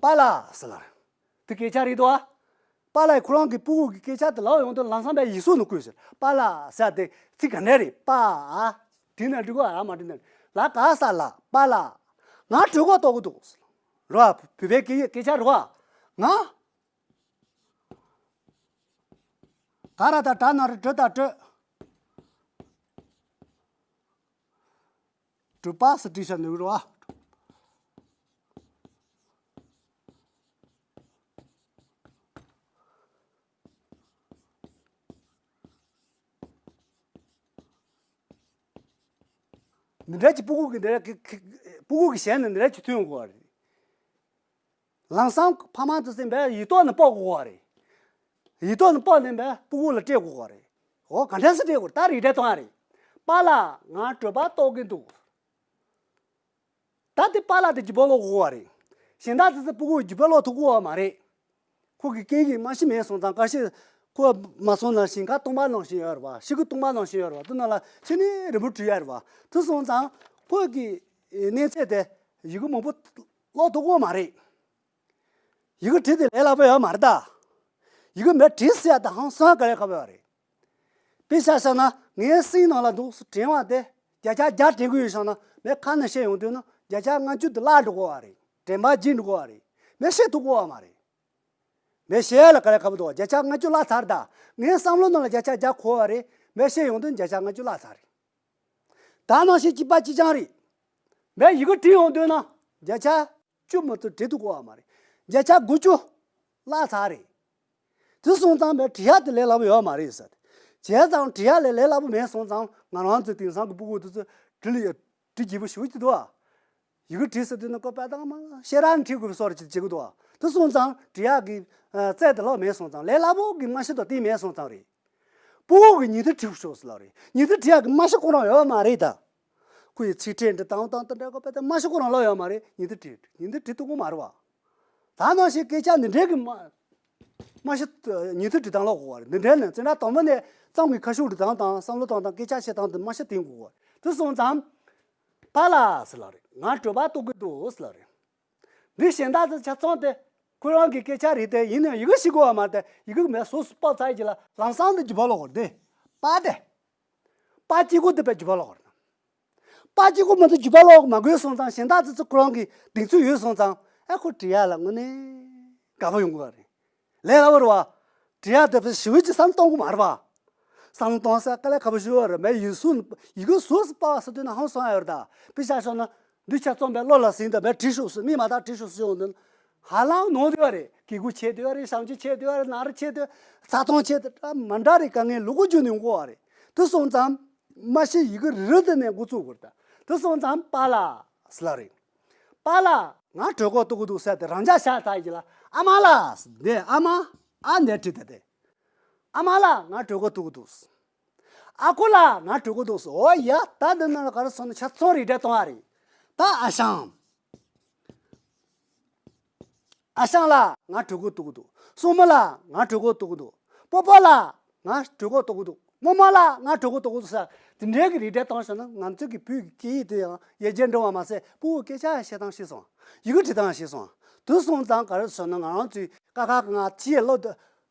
པཱ་ལགས་ཟེར་ལབ་རེད། དེ་སྐད་ཆ་རེད་དོ། པཱ་ལགས་ཁོ་རང་གི་སྤུ་གུ་གི་སྐད་ཆ་དེ་ལབ་ཡོང་དུས་ལམ་སང་བས་ཡིག་གཟུགས་ནང་བཀོད་ཟེར། པཱ་ལགས་ཟེར་དེ་ཚིག་ག་འདྲ་རེད། པཱ་ཨ། བྲིས་ན་འགྲིག་གོ་ཨ་མ་བྲིས་ན། ལ་ག་ས་ལ་པཱ་ལགས། ང་གྲོད་ཁོག་ལྟོགས་གི་འདུག་རེད་བ། བོད་པའི་སྐད་ཡིག་སྐད་ཆ་རེད་བ། ང་། ག་ར་ད་གྲ་ན་རོ་གྲོ་ད་གྲོ། གྲོད་པ་སུ་བྲིས་ཤ་ནུག་རོ། འདི་འདྲ་གྱི་སྤུ་གུ་གི་འདི་འདྲ་གི་སྤུ་གུ་གི་ཞལ་ནས་འདི་འདྲ་གྱི་ཐོན་དགོས་པ་རེད། ལམ་སང་ཕ་མ་དེ་ཚོས་བས་ཡིག་ཐོག་ནས་ཕབ་དགོས་པ་རེད། ཡིག་ཐོག་ནས་ཕབ་ནས་བས་སྤུ་གུ་ལ་སྤྲད་དགོས་པ་རེད། འོ་ག་འདྲ་སེ་སྤྲད་དགོས་རེད། ད་རིགས་འགྲེ་གཏོང་ཡ་རེད། པཱ་ལགས་ང་གྲོད་པ་ལྟོགས་ཀྱི་འདུག་ད་དེ་པཱ་ལགས་དེ་རྒྱུད་པ་ཀློག་དགོས་པ་རེད། གཞན་དག་དེ་ཚོ་སྤུ་གུ་རྒྱུད་པ་ཀློག་ཐུབ་ཀྱི་ཡོད་མ་རེད། ཁོ་གི་སྐད་ཡིག་མ་ཤེས་མེད་སོང་ཙང་ཁ་ཤས་ཁོ་མ་སོང་ནང་བཞིན་ཁ་སྟོང་པ་ནང་བཞིན་ཡོད་རེད་བ། ཤི་གི་སྟོང་པ་ནང་བཞིན་ཡོད་རེད་བ། དེ་ནང་ལ་ཕྱི་ནས་རིང་པོ་བྲིས་ཡོད་རེད་བ། དེ་སོང་ཙང་ཁོ་གི་གནས་ཚད་དེ་ཡི་གེ་མང་པོ་ཀློག་ཐུབ་ཀྱི་ཡོད་མ་རེད། ཡི་གེ་བྲིས་དེ་ལས་སླ་པོ་ཡོད་མ་རེད་ད། ཡི་གེ་མེད་བྲིས་ཟེར་ཡ་ད་ཧང་སང་དཀའ་ལས་ཁག་པོ་ཡོད་རེད། དཔེ་ཆ་བཞག་ན་ངའི་སེམས་ནང་ལ་འདུག་སེ་དྲན་པ་དེ་བརྒྱ་ཆ་བརྒྱ་དྲན་གི་ཡོད་བཞག་ན་མེད་ཁ་ནས་བཤད་ཡོང་དུས་ན་བརྒྱ་ཆ་ལྔ་བཅུ་དེ་བརླག་འགྲོ་གི་ཡོད་རེད། དྲན་པ་བརྗེད་འགྲོ་གི་ཡོད་རེད། མེད་བཤད་ཐུབ་ཀྱི་ཡོད་མ་རེད། མེད་བཤད་ཡ་ལ་དཀའ་ལས་ཁག་པོ་འདུག་བརྒྱ་ཆ་ལྔ་བཅུ་བརླག་ཚར་ད། ངའི་བསམ་བློ་ནང་ལ་བརྒྱ་ཆ་བརྒྱ་གོ་བ་རེད། མེད་བཤད་ཡོང་དུས་བརྒྱ་ཆ་ལྔ་བཅུ་བརླག་ཚར་རེད། ད་ནང་བཞིན་གཅིག་པ་གཅིག་རྐྱང་རེད། མེད་ཡི་གེ་བྲིས་ཡོང་དུས་ན་བརྒྱ་ཆ་བཅུ་མ་གཏོགས་བྲིས་ཐུབ་ཀྱི་ཡོད་མ་རེད། བརྒྱ་ཆ་དགུ་བཅུ་བརླག་ཚར་རེད། དེ་སོང་ཙང་མེད་བྲིས་ཡ་དེ་ལས་སླ་པོ་ཡོད་མ་རེད་ཟེར། བྱས་ཙང་བྲིས་ཡ་ལས་ལས་སླ་པོ་མེད་སོང་ཙང་ང་རང་ཚོའི་དེང་སང་གི་སྤུ་གུ་དེ་ཚོ་བྲིས་ལ་བྲིས་རྒྱས་པོ་ཞེ་པོ་ཅིག་འདུག་ཨ། ཡི་གེ་བྲིས་ཟེར་དུས་ན་ཀོ་པ་དང་མ་ཤེས་རབ་ནས་བྲིས་དགོས་པའི་བཟོ་འདྲ་ཅིག་བྱེད་ཀྱི་འདུག་ཨ། དེ་སོང་ཙང་བྲིས་ཡག་གི་ཨ་རྩལ་དེ་ལོག་མེད་སོང་ཙང་ལས་སླ་པོ་གི་མ་ཤེས་དོ་དེ་མེད་སོང་ཙང་རེད། སྤུ་གུ་གི་ཉིན་ཐོ་བྲིས་ཤོག་ཟེར་ལབ་རེད། ཉིན་ཐོ་བྲིས་ཡག་གི་མ་ཤེས་ཁོ་རང་ཡོད་མ་རེད་ད། ཁོ་ཡི་ཚིག་ཕྲད་འདི་དང་དང་དེ་འདྲ་ཀོ་པ་དང་མ་ཤེས་ཁོ་རང་ལོག་ཡོད་མ་རེད། ཉིན་ཐོ་བྲིས་ཉིན་ཐོ་བྲིས་ཐུབ་ཀྱི་མ་རེད་བ། ད་ནང་བཞིན་སྐད་ཆ་འདི་འདྲའི་གི་མ་མ་ཤེས་ཉིན་ཐོ་བྲིས་སྟངས་ལོག་གོ་བ་རེད། འདི་འདྲའི་ནས་བཙན་དྲག་དང་པོ་ནས་གཙང་གི་ཁ་ཤུགས་བྲིས་སྟངས་དང་བསམ་བློ་གཏོང་སྟངས་སྐད་ཆ་བཤད་སྟངས་འདི་མ་ཤེས་དེང་གོ་བ་རེད། དེ་སོང་ཙང་པཱ་ལགས་ཟེར་ལབ་རེད། ང་གྲོད་པ་ལྟོགས་ཀྱི་འདུག་ཟེར་ལབ་རེད། འདི་གཞན་དག་ཚོ་ཆ་ཚང་དེ་ཁོ་རང་གི་སྐད་ཆ་རེད་དེ་ཡིན་ནའང་ཡི་གེ་ཤེས་དགོས་བ་མ་རེད་དེ་ཡི་གེ་མེད་སོ་སོ་པགས་ཚ་ཡི་ལ་ལམ་སང་དུ་རྒྱུ་བ་ལོག་གོ་རེད་དེ། པཱ་དེ། པཱ་གཅིག་པོ་དེ་པའི་རྒྱུ་བ་ལོག་གོ་རེད། པཱ་གཅིག་པོ་མ་གཏོགས་རྒྱུ་བ་ལོག་མ་དགོས་སོང་ཙང་གཞན་དག་ཚོ་ཚོ་ཁོ་རང་གི་གདེང་ཚོད་ཡོད་སོང་ཙང་ཨ་ཁོ་བྲིས་ཡ་ལ་དངོས་གནས་དགའ་པོ་ཡོང་གི་བ་རེད། ལས་སླ་པོ་རེད་བ། བྲིས་ཡག་དེ་ཞེ་པོ་ཅིག་བསམ་གཏོང་གི་མ་རེད་བ། བསམ་གཏོང་ས་དཀའ་ལས་ཁག་པོ་ཞིག་ཡོད་རེད། མེད་ཡིག་གཟུགས་ཡི་གེ་གཟུགས་སུ་པགས་ཟེར་དུས་ན་ཧང་སང་ཡོད་རེད་ད། དཔེ་ཆ་བཞག་ན་འདི་ཆ་རྩོམ་པའི་བློ་ལ་ཟིན་ད་མེད་བྲིས་ཤོག་ཟེར་མི་མ་དག་བྲིས་ཤོག་ཟེར་ཡོང་དུས་ཧ་ལམ་ནོར་བསྡད་ཡོད་རེད། གི་གུ་ཆད་བསྡད་ཡོད་རེད། བྱང་ཆུབ་ཆད་བསྡད་ཡོད་རེད། ནག་རི་ཆད་བསྡད་ཡོད་རེད། ཚ་ཐོང་ཆད་བསྡད་ཡོད་རེད། མ་འདྲ་རེད། དཀའ་ངལ་ལུ་གུ་རྒྱུ་ནས་ཡོང་གི་ཡོད་རེད། དེ་སོང་ཙང་མ་ཤེས་ཡི་གེ་རེ་རེ་དེ་ནས་འགོ་བཙུགས་དགོས་རེད་ད། དེ་སོང་ཙང་པཱ་ལགས་ཟེར་ལབ་རེད། པཱ་ལགས་ང་གྲོད་ཁོག་ལྟོགས་ཀྱི་འདུག་ཟེར་ཏེ་རང་འཇགས་བཞག་ཚར་ཡི་ལ་ཨ་མ་ལགས་ཟེར་ཏེ་ཨ་མ་ཨ་ནས་བྲིས་ཏེ་ཏེ། ཨ་མ་ལགས་ང་གྲོད་ཁོག་ལྟོགས་ཀྱི་འདུག་ཟེར། ཨ་ཁུ་ལགས་ང་གྲོད་ཁོག་ལྟོགས་ཟེར། འོ་ཡ་ད་འདི་ནང་ལ་ག་རེ་སོང་ན་ཆ་ཚང་རིགས་འགྲེ་གཏོང་ཡ་རེད། ད་ཨ་ཞང་། ཨ་ཞང་ལགས་ང་གྲོད་ཁོག་ལྟོགས་ཀྱི་འདུག་སྲུ་མོ་ལགས་ང་གྲོད་ཁོག་ལྟོགས་ཀྱི་འདུག་སྤོ་བོ་ལགས་ང་གྲོད་ཁོག་ལྟོགས་ཀྱི་འདུག་རྨོ་མོ་ལགས་ང་གྲོད་ཁོག་ལྟོགས་ཀྱི་འདུག་ཟེར་དེ་འདྲའི་གི་རིགས་འགྲེ་བཏང་བྱུང་ན་ང་ཚོའི་གི་བོད་ཀྱི་སྐད་ཡིག་དེ་ཡང་ཡར་རྒྱས་འགྲོ་བ་མ་ཟད་སྤུ་གུ་སྐད་ཆ་བཤད་སྟངས་ཤེས་སོང་། ཡི་གེ་འབྲི་སྟངས་ཤེས་སོང་། དེ་སོང་ཙང་ག་རེ་ཟེར་ན་ང་རང་ཚོའི་ཀ་ཁ་ག་ང་ཅིའི་སློབ་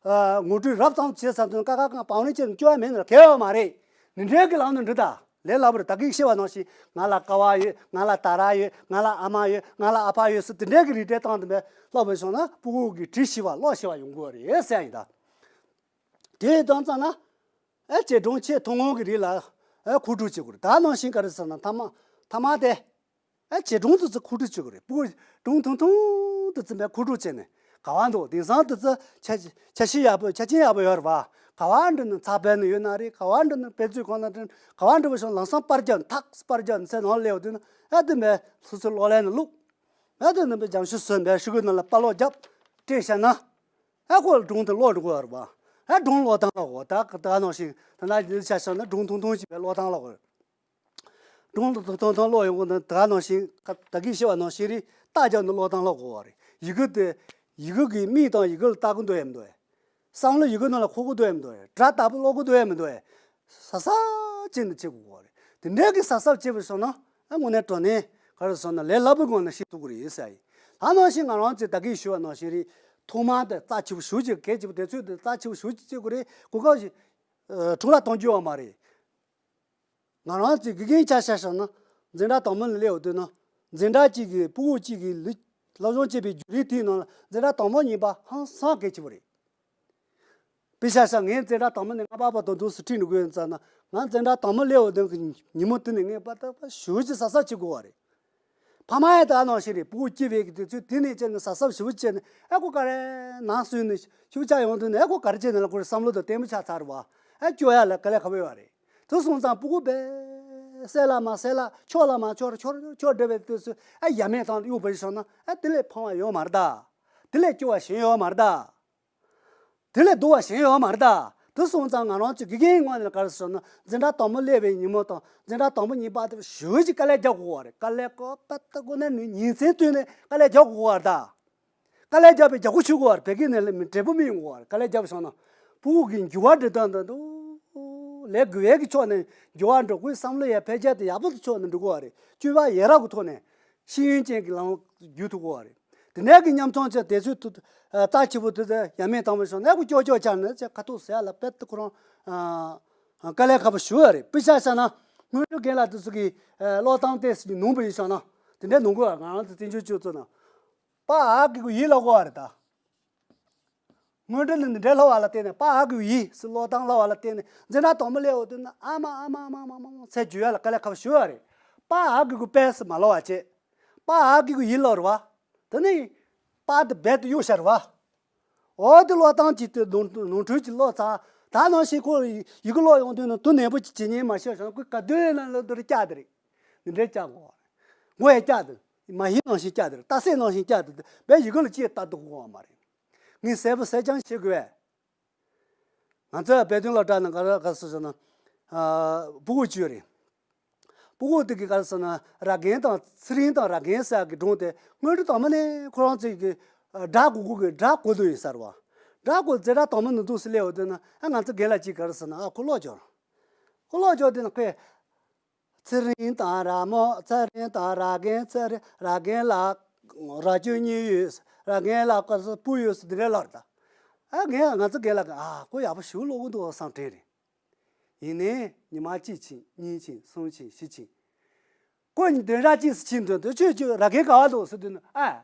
ངོ་སྤྲོད་རབ་ཙམ་བྱས་ཙམ་དུ་ཀ་ཁ་ག་པའོ་ནི་ཅན་སྐྱོ་བ་མེད་ན་གལ་ཡོད་མ་རེད། འདི་འདྲའི་གི་ལམ་དུ་འགྲོ་ད། ལས་སླ་པོ་རེད། ད་གིན་བཤད་པ་ནང་བཞིན་ང་ལ་ཀ་བ་ཡོད། ང་ལ་ད་ར་ཡོད། ང་ལ་ཨ་མ་ཡོད། ང་ལ་ཨ་ཕ་ཡོད་ཟེར་དེ་འདྲའི་གི་རིགས་འགྲེ་བཏང་དུ་མེད་སློབ་པ་བྱུང་ན་སྤུ་གུ་གི་བྲིས་ཤེས་པ་ཀློག་ཤེས་པ་ཡོང་གི་རེད་ཟེར་ཡ་ཡིན་ད། དེ་དང་ཙམ་ན། ཨེ་བྱེ་སྒྲུང་ཆེས་ཐུང་ངུ་གི་རིགས་ལ་ཨེ་མཁོ་སྤྲོད་བྱེད་དགོས་རེད། ད་ནང་བཞིན་ག་རེ་ཟེར་ན་ཐ་མ་ཐ་མ་དེ་ཨེ་བྱེ་སྒྲུང་དེ་ཚོ་མཁོ་སྤྲོད་བྱེད་དགོས་རེད། སྤུ་གུ་སྒྲུང་ཐུང་ཐུང་དེ་ཚོ་མེད་མཁོ་སྤྲོད་བྱས་ནས་ག་བ་འདུག་དེང་སང་དེ་ཚོ་ཆ་ཆ་ཤས་ཡག་པོ་ཆ་རྐྱེན་ཡག་པོ་ཡོད་རེད་བ། ག་བ་འགྲོ་ན་ཚགས་པར་ནང་ཡོད་ན་རེད། ག་བ་འགྲོ་ན་དཔེ་མཛོད་ཁང་ནང་འགྲོ་ན་ག་བ་འགྲོ་བ་སོང་ལམ་སང་པར་རྒྱག་ཐག་པར་རྒྱག་ཚེ་ནང་སླེབས་དུས་ན་ཨེ་དེ་མེད་སོ་སོའི་གློག་ཀླད་ནང་བླུགས། ཨེ་དེ་ནང་པའི་སྦྱང་ཤུགས་སོན་པའི་ཤུ་གུ་ནང་ལ་པར་ཀློག་རྒྱབ་སྤྲད་བྱས་ན། ཨ་ཁོ་ལ་སྒྲུང་དེ་ཀློག་འགྲོ་གི་ཡོད་རེད་པ། ཨ་སྒྲུང་ཀློག་སྟངས་ལ་འོ་ད་ད་ནང་བཞིན་ད་ན་འདི་ཆ་བཞག་ན་སྒྲུང་ཐུང་ཐུང་ཞིག་པའི་ཀློག་སྟངས་ལ་འོ། སྒྲུང་ཐུང་ཐུང་ཐུང་ཀློག་ཡོང་གི་འདི་ད་ནང་བཞིན་ད་གིན་བཤད་པ་ནང་བཞིན་རེད། རྟགས་རྒྱབ་ནས་ཀློག་སྟངས་ལ་འོ་རེད། ཡི་གེ་དེ་ཡི་གེ་གི་མིང་དང་ཡི་གེ་ལ་ལྟ་གི་འདུག་ཡ་མི་འདུག་ཡ། བསམ་བློ་ཡི་གེ་ནང་ལ་འཁོར་གི་འདུག་ཡ་མི་འདུག་ཡ། སྒྲ་དག་པོ་ཀློག་གི་འདུག་ཡ་མི་འདུག་ཡ། གཟབ་གཟབ་བྱས་ནས་བྱེད་དགོས་རེད། དེ་འདྲའི་གི་གཟབ་གཟབ་བྱས་པ་སོང་ན་ཨ་དངོས་གནས་དྲང་གནས་ག་རེ་ཟེར་ན་ལས་སླ་པོའི་ངང་ནས་ཤེས་ཐུབ་ཀྱི་རེད་ཟེར་ཡ་ཡིན། ད་ནང་བཞིན་ང་རང་ཚོས་ད་གིན་ཞུས་པ་ནང་བཞིན་རེད། ཐོག་མར་དེ་རྩ་ཆེ་པོ་ཞེ་པོ་ཅིག་གལ་ཆེ་པོ་དུས་ཚོད་དེ་རྩ་ཆེ་པོ་ཞེ་པོ་ཅིག་བརྩི་དགོས་རེད། གོ་སྐབས་ཤིག་འཕྲོ་བརླག་གཏོང་རྒྱུ་ཡོད་མ་རེད། ང་རང་ཚོས་དགེ་རྒན་ཆ་བཞག་བཞག་ན་འཛིན་གྲྭ་དང་པོ་ནས་སླེབས་ཡོང་དུས་ན་འཛིན་གྲྭ་གཅིག་གི་སྤུ་གུ་གཅིག་གི་ལུས་སློབ་སྦྱོང་བྱེད་པའི་བརྒྱུད་རིམ་དེའི་ནང་ལ་འཛིན་གྲྭ་དང་པོ་གཉིས་པ་ཧང་སང་གལ་ཆེ་པོ་རེད། དཔེ་ཆ་བཞག་ངས་འཛིན་གྲྭ་དང་པོ་ནས་ལྔ་པ་བར་དུ་འདུག་སེ་ཁྲིད་འགྲོ་དགོས་ཡིན་ཙང་ན་ང་འཛིན་གྲྭ་དང་པོ་སླེབས་ཡོང་དུས་ཀྱི་ཉིན་མོ་དེ་ནས་ངས་པ་ཏག་པ་ཞེ་པོ་ཅིག་གཟབ་གཟབ་བྱེད་དགོས་པ་རེད། ཕ་མ་ཡང་ད་ནང་བཞིན་རེད། སྤུ་གུ་སྐྱེས་པའི་གི་དུས་ཚོད་དེ་ནས་བྱས་ནས་གཟབ་གཟབ་ཞེ་པོ་བྱས་ནས་ཨ་ཁོ་ག་རེ་ནང་སོན་ནས་ཤུགས་ཆག་ཡོང་དུས་ནས་ཨ་ཁོ་ག་རེ་བྱས་ནས་ལ་ཁོ་རེ་བསམ་བློ་དང་ལྟད་མོ་ཆགས་ཚར་བ། ཨ་སྐྱོ་ཡ་ལ་དཀའ་ལས་ཁག་པོ་ཡོད་རེད། དེ་སོང་ཙང་སྤུ་གུ་བས་གསལ་ལ་མ་གསལ་ལ་ཆོག་ལ་མ་ཆོག་ཆོག་ཆོག་འདྲ་བའི་དུས་སུ་ཨ་ཡ་མེད་དང་གཡོག་པ་ཞིག་སོང་ན་ཨ་དེ་ལས་ཕངས་པ་ཡོད་མ་རེད་ད། དེ་ལས་སྐྱོ་བ་གཞན་ཡོད་མ་རེད་ད། དེ་ལས་སྡུག་པ་གཞན་ཡོད་མ་རེད་ད། དེ་སོང་ཙང་ང་རང་ཚོ་དགེ་རྒན་ངོས་ནས་ག་རེ་ཟེར་ན་འཛིན་གྲྭ་དང་པོ་སླེབས་པའི་ཉིན་མོ་དང་འཛིན་གྲྭ་དང་པོ་གཉིས་པ་དེ་ཞེ་པོ་ཅིག་དཀའ་ལས་རྒྱག་དགོས་པ་རེད། དཀའ་ལས་ཀོ་པ་ཏ་ཀོ་ནས་ནུས་ཉིན་མཚན་བཏོན་ནས་དཀའ་ལས་རྒྱག་དགོས་པ་རེད་ད། དཀའ་ལས་རྒྱག་པའི་རྒྱག་སྒོ་ཆུད་དགོས་པ་རེད། བད་ཀན་ནས་ལས་མི་འབྲས་བུ་མི་ཡོང་དགོས་པ་རེད། དཀའ་ལས་རྒྱབ་སོང་ན་སྤུ་གུ་གི་འགྱུར་བ་འགྲོ་སྟངས་དང་དུ་ལས་དགོས་པའི་གི་ཕྱོགས་ནས་འགྱུར་བ་འགྲོ་དགོས། བསམ་བློ་ཡ་འཕེལ་རྒྱས་དེ་ཡག་པོ་དེ་ཕྱོགས་ནས་འགྲོ་དགོས་པ་རེད། སྤྱོད་པ་ཡ་རབས་ཀྱི་ཐོག་ནས་ཤེས་ཡོན་ཅན་གྱི་ལམ་བརྒྱུད་ཐུབ་དགོས་པ་རེད། དེ་འདྲའི་གི་ཉམ་ཆུང་ཅན་དེ་ཚོའི་ཐུ་རྩ་ཆེ་པོ་དེ་ཚོ་ཡ་མེད་བཏང་བ་བྱུང་ན་ཁོ་ཀྱོག་ཀྱོག་ཆགས་ནས་ཁ་ཐུག་ཟེར་ཡ་ལ་དཔེ་དེ་ཁོ་རང་དཀའ་ལས་ཁག་པོ་ཞུ་བ་རེད། དཔེ་ཆ་བཞག་ན་སྔོན་འགྲོ་རྒན་ལགས་དེ་ཚོ་གི་ཀློག་སྟངས་དེ་ནོར་བ་ཡིན་བྱུང་ན་དེ་འདྲའི་ནོར་གི་ང་རང་ཚོ་བཙན་བྱོལ་སྤྱི་ཚོགས་ནང་པ་ཨ་གི་གུ་ཡིད་ལ་གོ་བ་རེད་ད། སྔོན་འགྲོ་ནི་འདི་འདྲའི་ལྷོ་བ་ལ་བལྟས་ནས་པ་ཨ་གི་ཡི་སི་ཀློག་སྟངས་ལྷོ་བ་ལ་བལྟས་ནས་འཛིན་གྲྭ་དང་པོ་སླེབས་འོ་དུས་ན་ཨ་མ་ཨ་མ་ཨ་མ་ཨ་མ་ཨ་མ་ཚེ་བརྗོད་ཡ་ལ་དཀའ་ལས་ཁག་པོ་ཞུ་བ་རེད། པ་ཨ་གི་གུ་པས་སི་མ་ལྷོ་བ་བྱེད། པ་ཨ་གི་གུ་ཡི་ལྷོ་རུ་བ། དེ་ནི་པ་དེ་བེད་དུ་གཡུག་ཤར་བ། འོ་དེ་ཀློག་སྟངས་ཀྱི་དེ་ནོར་ནོར་འཁྲུལ་གྱི་ཀློག་ཚར། ད་ནང་བཞིན་ཁོ་ཡི་གུ་ཀློག་ཡོང་དུས་ན་དུ་ནན་པོ་ཅིག་བྱེད་ཉན་མ་ཤེས་བྱུང་ཁོས་ག་དུས་ན་ལོ་དུ་རེ་བསྐྱལ་དེ་རེད། འདི་འདྲའི་བསྐྱལ་དགོས་བ་རེད། མགོ་ཡ་བསྐྱལ་དེ་མ་ཧི་ནང་བཞིན་བསྐྱལ་དེ་རེད། ད་སེ་ནང་བཞིན་བསྐྱལ་དེ་དེ་བས་ཡི་གུ་ལ་ཅིག་ལྟ་དུ་དགོས་བ་མ་རེད། ངས་གསལ་པོ་གསལ་རྐྱང་བྱེད་དགོས་བས། ང་ཚོའི་བོད་དོན་སློབ་གྲྭ་ནང་ག་རེ་ག་རེ་ཟེར་ན། ཨ། སྤུ་གུ་བཅུ་རེད། སྤུ་གུ་དེ་གི་ག་རེ་ཟེར་ན་ར་རྒན་དང་ཚེ་རིང་དང་ར་རྒན་ཟེར་གི་སྒྲུང་དེ་སྔོན་འགྲོ་དང་མ་ནས་ཁོ་རང་ཚོས་གི་སྒྲ་གོ་གོ་གི་སྒྲ་གོ་དུ་ཡིན་ཟེར་བ། སྒྲ་གོ་ཚེ་སྒྲ་དང་མ་ནི་འདུག་སེ་སླེབས་འོ་དེ་ན་ཨ་ང་ཚོ་རྒན་ལགས་ཅིག་ག་རེ་ཟེར་ན་ཨ་ཁོ་ཀློག་སྦྱོར། ཁོ་ཀློག་སྦྱོར་དེ་ན་ཁོས། ཚེ་རིང་དང་ར་མོ་ཚེ་རིང་དང་ར་རྒན་ཚེ་རིང་ར་རྒན་ལ་རྭ་ཅོ་གཉིས་ཡོད། ར་རྒན་ལ་སྐར་ཚོ་སྤུ་ཡོད་ཟེར་དེ་འདྲའི་ལབ་རེད་ད། ཨ་ངས་ང་ཚོ་རྒན་ལགས་ཀྱིས་ཨ་ཁོ་ཡག་པོ་ཞིག་ཀློག་གི་འདུག་བསམ་དྲན་རེད། ཡིན་ནའི་ཉི་མ་གཅིག་ཕྱིན་གཉིས་ཕྱིན་གསུམ་ཕྱིན་བཞི་ཕྱིན། ཁོ་གཉིས་བདུན་ཕྲག་གཅིག་ཙམ་ཕྱིན་དུས་དེ་ཁྱོད་ཁྱོད་ར་རྒན་ག་བ་འདུག་ཟེར་དུས་ན་ཨ།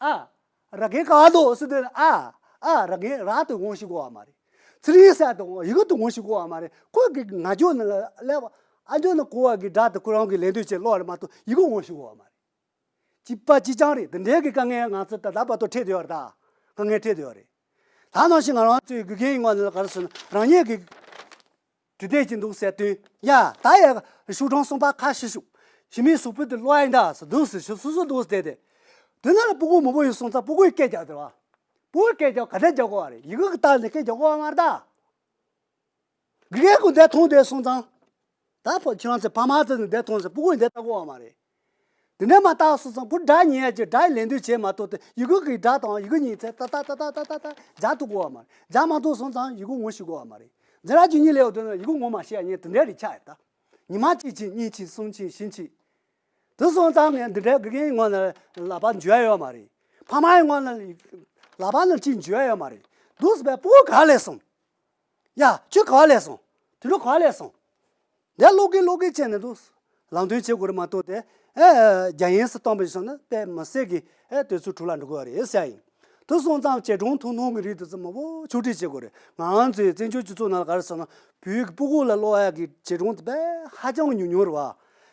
ཨ། ར་རྒན་ག་བ་འདུག་ཟེར་དུས་ན་ཨ། ཨ་ར་རྒན་ར་དེ་ངོ་ཤེས་གོ་བ་མ་རེད། ཚེ་རིང་ཟེར་དེ་ཡི་གུ་དེ་ངོ་ཤེས་གོ་བ་མ་རེད། ཁོ་གི་ང་ཅོ་ནི་ལ་ལས་ཨ་ཅོ་ནི་གོ་བ་གི་སྒྲ་དེ་ཁོ་རང་གི་ལན་ལྡོག་བྱས་ཀློག་རེད་མ་གཏོགས་ཡི་གུ་ངོ་ཤེས་གོ་བ་མ་རེད། གཅིག་པ་གཅིག་རྐྱང་རེད། དེ་འདྲའི་གི་དཀའ་ངལ་ང་ཚོ་ད་ལྟ་བར་དུ་འཕྲད་དེ་ཡོད་རེད་ད། དཀའ་ངལ་འཕྲད་དེ་ཡོད་རེད། ད་ནང་བཞིན་ང་རང་ཚོའི་དགེ་རྒན་ཡིན་ངོ་ནི་ག་རེ་ཟེར་ན་རང་ཉིད་ཀྱི་འབྲི་དེབ་ཅིག་འདུག་ཟེར་དུས་ཡ་ད་ཡ་ཤོག་གྲངས་གསུམ་པ་ཁ་ཤས་ཤིག་ཞི་མིའི་གཟུགས་པོ་དེ་ཀློག་ཡ་ཡིན་ད་ཟེར་འདུག་ཟེར་ཞུ་སོ་སོ་འདུག་ཟེར་དེ། དེ་ན་ལ་སྤུ་གུ་མང་པོ་ཡོད་སོང་ཙང་སྤུ་གུ་ཡི་སྐད་རྒྱག་དེ་བ། སྤུ་གུ་སྐད་རྒྱག་ག་འདྲ་རྒྱག་དགོས་བ་རེད། ཡི་གུ་གི་རྟགས་ནས་སྐད་རྒྱག་དགོས་བ་མ་རེད་ད། དགེ་རྒན་ཁོ་འདས་མཐོང་བསྡད་སོང་ཙང་། ད་ཕོ་ཁྱེད་རང་ཚོའི་ཕ་མ་ཚོ་ནས་འདས་མཐོང་ཟེར་སྤུ་གུ་འདས་ལྟ་དགོས་བ་མ་རེད། དེ་འདྲ་མ་བལྟ་སོང་ཙང་ཁོ་སྒྲ་ཉན་ཡ་ཅིག་སྒྲ་ལན་འདེབས་བྱེད་མ་ཐུབ་སྟེ་ཡི་གུ་གི་སྒྲ་དང་ཡི་གུ་གཉིས་ཚེ་ཏ་ཏ་ཏ་ཏ་ཏ་ཏ་ཏ་སྦྱར་ཐུབ་དགོས་བ་མ་རེད། སྦྱར་མ་ཐུབ་སོང་ཙང་ཡི་གུ་ངོ་ཤེས་དགོས་བ་མ་རེད། འཛིན་གྲྭ་བཅུ་གཉིས་སླེབས་འོ་དེ་ན་ཡི་གུ་ངོ་མ་ཤེས་ཡ་ཉན་དེ་འདྲ་རེད་ཆགས་ཡ་ད། ཉི་མ་གཅིག་ཕྱིན་གཉིས་ཕྱིན་གསུམ་ཕྱིན་བཞི་ཕྱིན། དེ་སོང་ཙང་ངས་འདི་འདྲའི་དགེ་རྒན་ངོ་ནས་ལག་པ་འཇུ་ཡ་ཡོད་མ་རེད། ཕ་མ་ཡི་ངོ་ནས་ལག་པ་ནས་གཅིག་འཇུ་ཡ་ཡོད་མ་རེད། འདུག་སེ་བས་སྤུ་གུ་ག་ལས་སོང་། ཡ་ཁྱོད་ག་བ་ལས་སོང་། དུད་འགྲོ་ག་བ་ལས་སོང་། འདི་ལོག་གིན་ལོག་གིན་བྱས་ནས་འདུག་ལམ་སྟོན་བྱེད་དགོས་རེད་མ་གཏོགས་དེ། ཨེ། རྒྱ་ཡན་སུ་གཏོང་པ་ཡིན་སོང་ན་དཔེ་མི་སྲིད་ཀྱི་ཨེ་དུས་ཚོད་འཕྲོ་བརླག་འགྲོ་གི་རེད་ཟེར་ཡིན། དེ་སོང་ཙང་བྱེ་སྒྲུང་ཐུང་ཐུང་གི་རིགས་དེ་ཚོ་མང་པོ་ཕྱོགས་སྒྲིག་བྱེད་དགོས་རེད། ང་ཚོའི་བཙན་བྱོལ་སྤྱི་ཚོགས་ནང་ལ་ག་རེ་ཟེར་ན་བོད་ཀྱི་སྤུ་གུ་ལ་ཀློག་ཡག་གི་བྱེ་སྒྲུང་དེ་དཔེ་ཧ་ཅང་ཉུང་ཉུང་རེད་བ།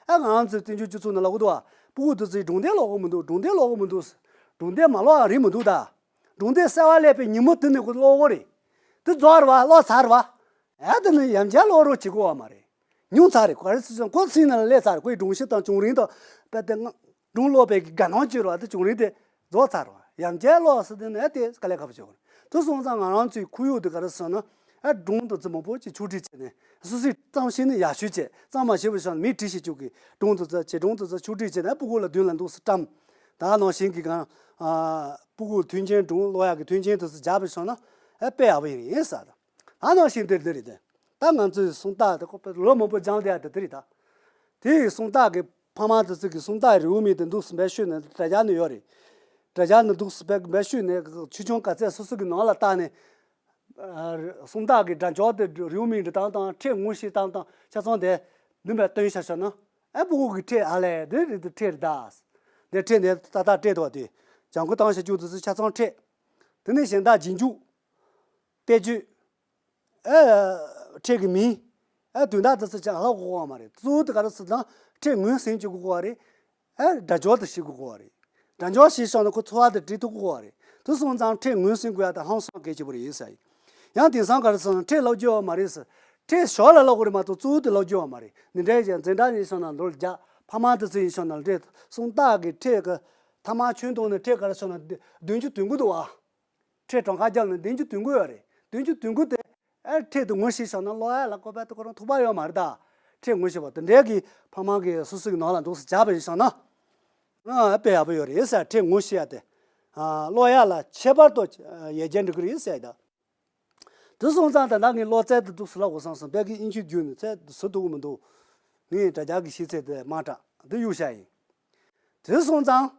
ཨ་ང་ཚོའི་བཙན་བྱོལ་སྤྱི་ཚོགས་ནང་ལ་འོ་དོ་བ་སྤུ་གུ་དེ་ཚོས་སྒྲུང་དེབ་ཀློག་གི་མི་འདུག་སྒྲུང་དེབ་ཀློག་གི་མི་འདུག་སྒྲུང་དེབ་མ་ཀློག་ཡག་རེད་མི་འདུག་ད། སྒྲུང་དེབ་གསར་བ་སླེབས་པའི་ཉིན་མོ་དེ་ནས་ཁོ་ཀློག་གི་རེད། དེ་རྫོགས་རེད་བ་ཀློག་ཚར་རེད་བ། ཨ་དེ་ནི་ཡང་བསྐྱར་ཀློག་རོགས་བྱེད་དགོས་བ་མ་རེད། ཉུང་ཚར་རེད། ག་རེ་ཟེར་ཙང་ཁོ་ཚིག་ནང་ལ་སླེབས་ཚར་རེད། ཁོའི་སྒྲུང་གཞི་དང་བྱུང་རིམ་དང་དཔེ་དེ་སྔ་སྒྲུང་ཀློག་པའི་དགའ་སྣང་བྱོས་རེད་བ། དེ་བྱུང་རིམ་དེ་རྫོགས་ཚར་རེད་བ། ཡང་བསྐྱར་ཀློག་ཟེར་དེ་ནི་ཨ་དེ་དཀའ་ལས་ཁག་པོ་བྱེད་དགོས་རེད། དེ་སོང་ཙང་ང་རང་ཚོའི་ཁོར་ཡུག་དེ་ག་རེ་ཟེར་ན་ཨ་སྒྲུང་དེ་ཚོ་མང་པོ་ཅིག་ཕྱོགས་སྒྲིག་བྱས་ནས་སོ་སོས་བརྩམས་ཤེས་ན་ཡག་ཤོས་བྱས། བརྩམས་མ་ཤེས་པ་བྱུང་ན་མིས་བྲིས་ཤེས་བཅུག་གི་སྒྲུང་དེ་ཚོ་བྱེ་སྒྲུང་དེ་ཚོ་ཕྱོགས་སྒྲིག་བྱས་ནས་ཨ་སྤུ་གུ་ལ་མདུན་ལ་འདུག་སེ་བཀྲམ། ད་ནང་བཞིན་གྱི་གང་ཨ་སྤུ་གུ་མཐུན་རྐྱེན་སྒྲུང་ཀློག་ཡག་གི་མཐུན་རྐྱེན་དེ་ཚོ་སྦྱར་བ་བྱུང་ན་ཨ་དཔེ་ཡག་པོ་ཡིན་ཡིན་ཟེར། ད་ནང་བཞིན་དེ་འདི་རེད་དེ། ད་ང་ཚོའི་སུམ་རྟགས་དེ་ཁོ་པའི་ལོ་མང་པོ་སྦྱངས་བསྡད་ཡག་དེ་འདི་རེད་ད། དེ་ཡི་སུམ་རྟགས་ཀྱི་ཕ་མ་དེ་ཚོ་གི་སུམ་རྟགས་རེའུ་མིག་དེ་འདུག་སེ་འབད་ཤོད་ནས་དྲ་རྒྱ་ནས་ཡོད་རེད། དྲ་རྒྱ་ནས་འདུག་སེ་འབད་ཤོད་ནས་ཆེ་ཆུང་ག་ཚད་སོ་སོ་གི་ནང་ལ་བལྟས་ནས་ཨ་སུམ་རྟགས་ཀྱི་སྒྲ་སྦྱོར་དེ་རེའུ་མིག་འབྲི་སྟངས་དང་ཕྲད་ངོ་ཤེས་སྟངས་དང་ཆ་ཚང་དེ་འདི་འབད་སྟོན་བྱ་ཤོག་ན། ཨ་སྤུ་གུ་གི་ཕྲད་ཨ་ལས་འདི་རེད་འདི་ཕྲད་རེད་ད། འདི་ཕྲད་འདི་ཏག་ཏག་སྤྲད་འདུག་བ། དེ་ལྗང་ཁུ་བཏང་བྱ་རྒྱུ་དེ་ཚོ་ཆ་ཚང་ཕྲད། དེ་ནས་གཞན་དག་རྗེས་འཇུག་དཔེ་བརྗོད། ཨ་ཕྲད་ཀྱི་མིང་། ཨ་དོན་དག་དེ་ཚོ་ཅང་ཧ་གོ་གི་མ་རེད། གཙོ་བོ་དེ་ག་རེ་ཟེར་ན་ཕྲད་ངོས་ཟིན་བྱེད་དགོས་གི་རེད། ཨ་སྒྲ་སྦྱོར་དེ་ཤེས་དགོས་གི་རེད། སྒྲ་སྦྱོར་ཤེས་སོང་ན་ཁོ་འཚོ་བ་དེ་འབྲི་ཐུབ་ཀྱི་ཡོད་རེད། དེ་སོང་ཙང་ཕྲད་ངོས་ཟིན་དགོས་ཡ་དེ་ཧང་སང་གལ་ཆེན་པོ་རེད་ཟེར། ཡང་དེང་སང་ག་རེ་ཟེར་ན་ཕྲད་ཀློག་རྒྱུ་ཡོད་མ་རེད་ཟེར། ཕྲད་ཞོར་ལ་ཀློག་གི་རེད་མ་གཏོགས་གཙོ་བོ་དེ་ཀློག་རྒྱུ་ཡོད་མ་རེད། འདི་འདྲའི་ཅན་འཛིན་གྲྭ་ཡིན་སོང་ན་ལོར་རྒྱ་ཕ་མ་དེ་ཚོ་ཡིན་སོང་ན་ལོར་སུམ་རྟགས་ཀྱི་ཕྲད་ཀྱི་ཐ་མག་ཁྱོན་བསྡོམས་ནས་ཕྲད་ག་རེ་ཟེར་ན་བདུན་ཅུ་དོན་དགུ་འདུག་བ། ཕྲད་གྲངས་ཀ་བརྒྱབ་ནས་བདུན་ཅུ་དོན་དགུ་ཡོད་རེད། བདུན་ཅུ་དོན་དགུ་དེ། ཨེ་ཕྲད་དེ་ངོ་ཤེས་བྱུང་ན་ཀློག་ཡ་ལ་ཀོ་པ་དེ་ཁོ་རང་ཐུག་པ་ཡོད་མ་རེད་ད། ཕྲད་ངོ་ཤེས་པ་དེ་འདྲའི་གི་ཕ་མ་གི་སོ་སོ་གི་ནང་ལ་འདུག་སེ་བྱས་པ་ཡིན་བྱུང་ན། ཨ་དཔེ་ཡག་པོ་ཡོད་རེད་ཟེར། ཕྲད་ངོ་ཤེས་ཡ་དེ། ཨ་ཀློག་ཡ་ལ་ཁྱད་པར་དུ་ཡར་རྒྱས་འགྲོ་གི་རེད་ཟེར་ད། དེ་སོང་ཙང་ད་ལྟ་ངས་ཀློག་རྩལ་དེ་འདུག་སེ་ལབ་དགོས་བསམ་སོང་། དཔེ་གི་དབྱིན་ཇི་བརྒྱུད་ནས་རྩལ་དེ་ཟུར་ཐུག་གི་མི་འདུག་ངས་དྲ་རྒྱ་གི་ཤེས་ཚད་དེ་མར་དྲག་འདི་གཡུག་བཞག་ཡིན། དེ་སོང་ཙང་།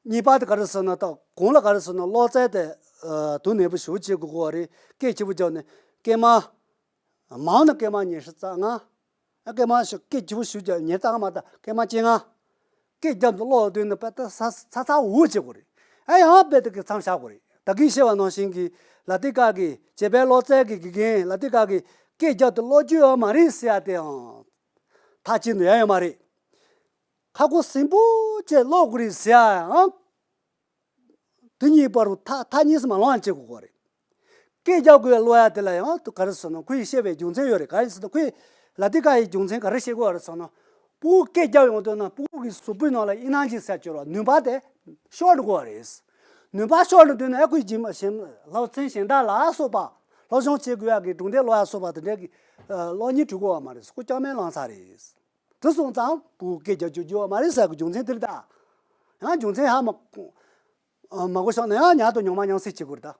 གཉིས་པ་དེ་ག་རེ་ཟེར་ན། ད་གོང་ལ་ག་རེ་ཟེར་ན། གློག་རྩལ་དེ་ཨ་དུ་ནན་པོ་ཞེ་པོ་བྱེད་དགོས་ཀྱི་ཡོད་རེད། སྐད་ཆེ་པོ་རྒྱབ་ནས་སྐད་མ་མང་ན་སྐད་མ་ཉི་ཤུ་རྩ་ལྔ། ཨ་སྐད་མ་ཞུ་སྐད་ཆེ་པོ་ཞུ་རྒྱབ་ཉི་ཤུ་རྩ་ལྔ་མ་གཏོགས་སྐད་མ་བཅོ་ལྔ། སྐད་རྒྱབ་ཏུ་གློག་སྟོན་ནས་དཔེ་ད་ཚ་ཚ་ཚ་འུར་བྱེད་དགོས་རེད། ཨ་ཡང་དཔེ་དེ་གི་མཚམས་བཞག་དགོས་རེད། ད་གིན་བཤད་པ་ནང་བཞིན་གྱི་ལ་ཏི་ཀ་གི་བྱེད་པའི་གློག་རྩལ་གྱི་དགེ་རྒན་ལ་ཏི་ཀ་གི་སྐད་རྒྱབ་ཏུ་གློག་རྒྱུ་ཡོད་མ་རེད་ཟེར་ཡ་དེའང་མཐའ་གཅིག་ཏུ་ཡང་ཡོད་མ་རེད། ཁ་ཁོ་སིམ་པོ་བྱས་ཀློག་དགོས་རེད་ཟེར་ཡ་ཡང་། དེ་གཉིས་བར་དུ་མཐའ་མཐའ་གཉིས་སུ་མ་ལངས་བྱེད་དགོས་ཀྱི་རེད། སྐད་རྒྱག་དགོས་ཀློག་ཡ་དེ་ལ་ཡང་ག་རེ་ཟེར་ན། ཁོས་བཤད་པའི་རྒྱུ་མཚན་ཡོད་རེད། ག་རེ་ཟེར་ན་ཁོས་ལ་ཏི་ཀ་ཡི་རྒྱུ་མཚན་ག་རེ་བཤད་དགོས་རེད་ཟེར་ན། སྤུ་གུ་སྐད་རྒྱག་ཡོང་དུས་ན་སྤུ་གུ་གི་གཟུགས་པོའི་ནང་ལ་ཨི་ནར་ཇི་ཟེར་གྱི་རེད་པ། ནུས་པ་དེ་ཤོར་འགྲོ་གི་རེད། ནུས་པ་ཤོར་འགྲོ་དུས་ན་ཨ་ཁོས་སྦྱིན་པ་གཞན་སློབ་ཚན་གཞན་དག་ལ་སོགས་པ། སློབ་སྦྱོང་བྱེད་དགོས་ཡ་གི་སྒྲུང་དེབ་ཀློག་ཡ་སོགས་པ་དེ་འདྲའི་གི་ཨ་གློག་བརྙན་འགྲོ་གི་ཡོད་མ་རེད། ཁོ་སྐྱོན་མེད་ལངས་ཚར་རེད། དེ་སོང་ཙང་སྤུ་གུ་སྐད་རྒྱག་རྒྱུ་རྒྱུ་བ་མ་རེད་ཟེར་གི་རྒྱུ་མཚན་དེ་རེད་ད། ཡང་རྒྱུ་མཚན་ཧ་མ་གོ་མ་གོ་ཤོག་ན་ཡང་ཉག་ཏུ་ཉོག་མ་ཉམས་སད་བྱེད་དགོས་རེད་ད།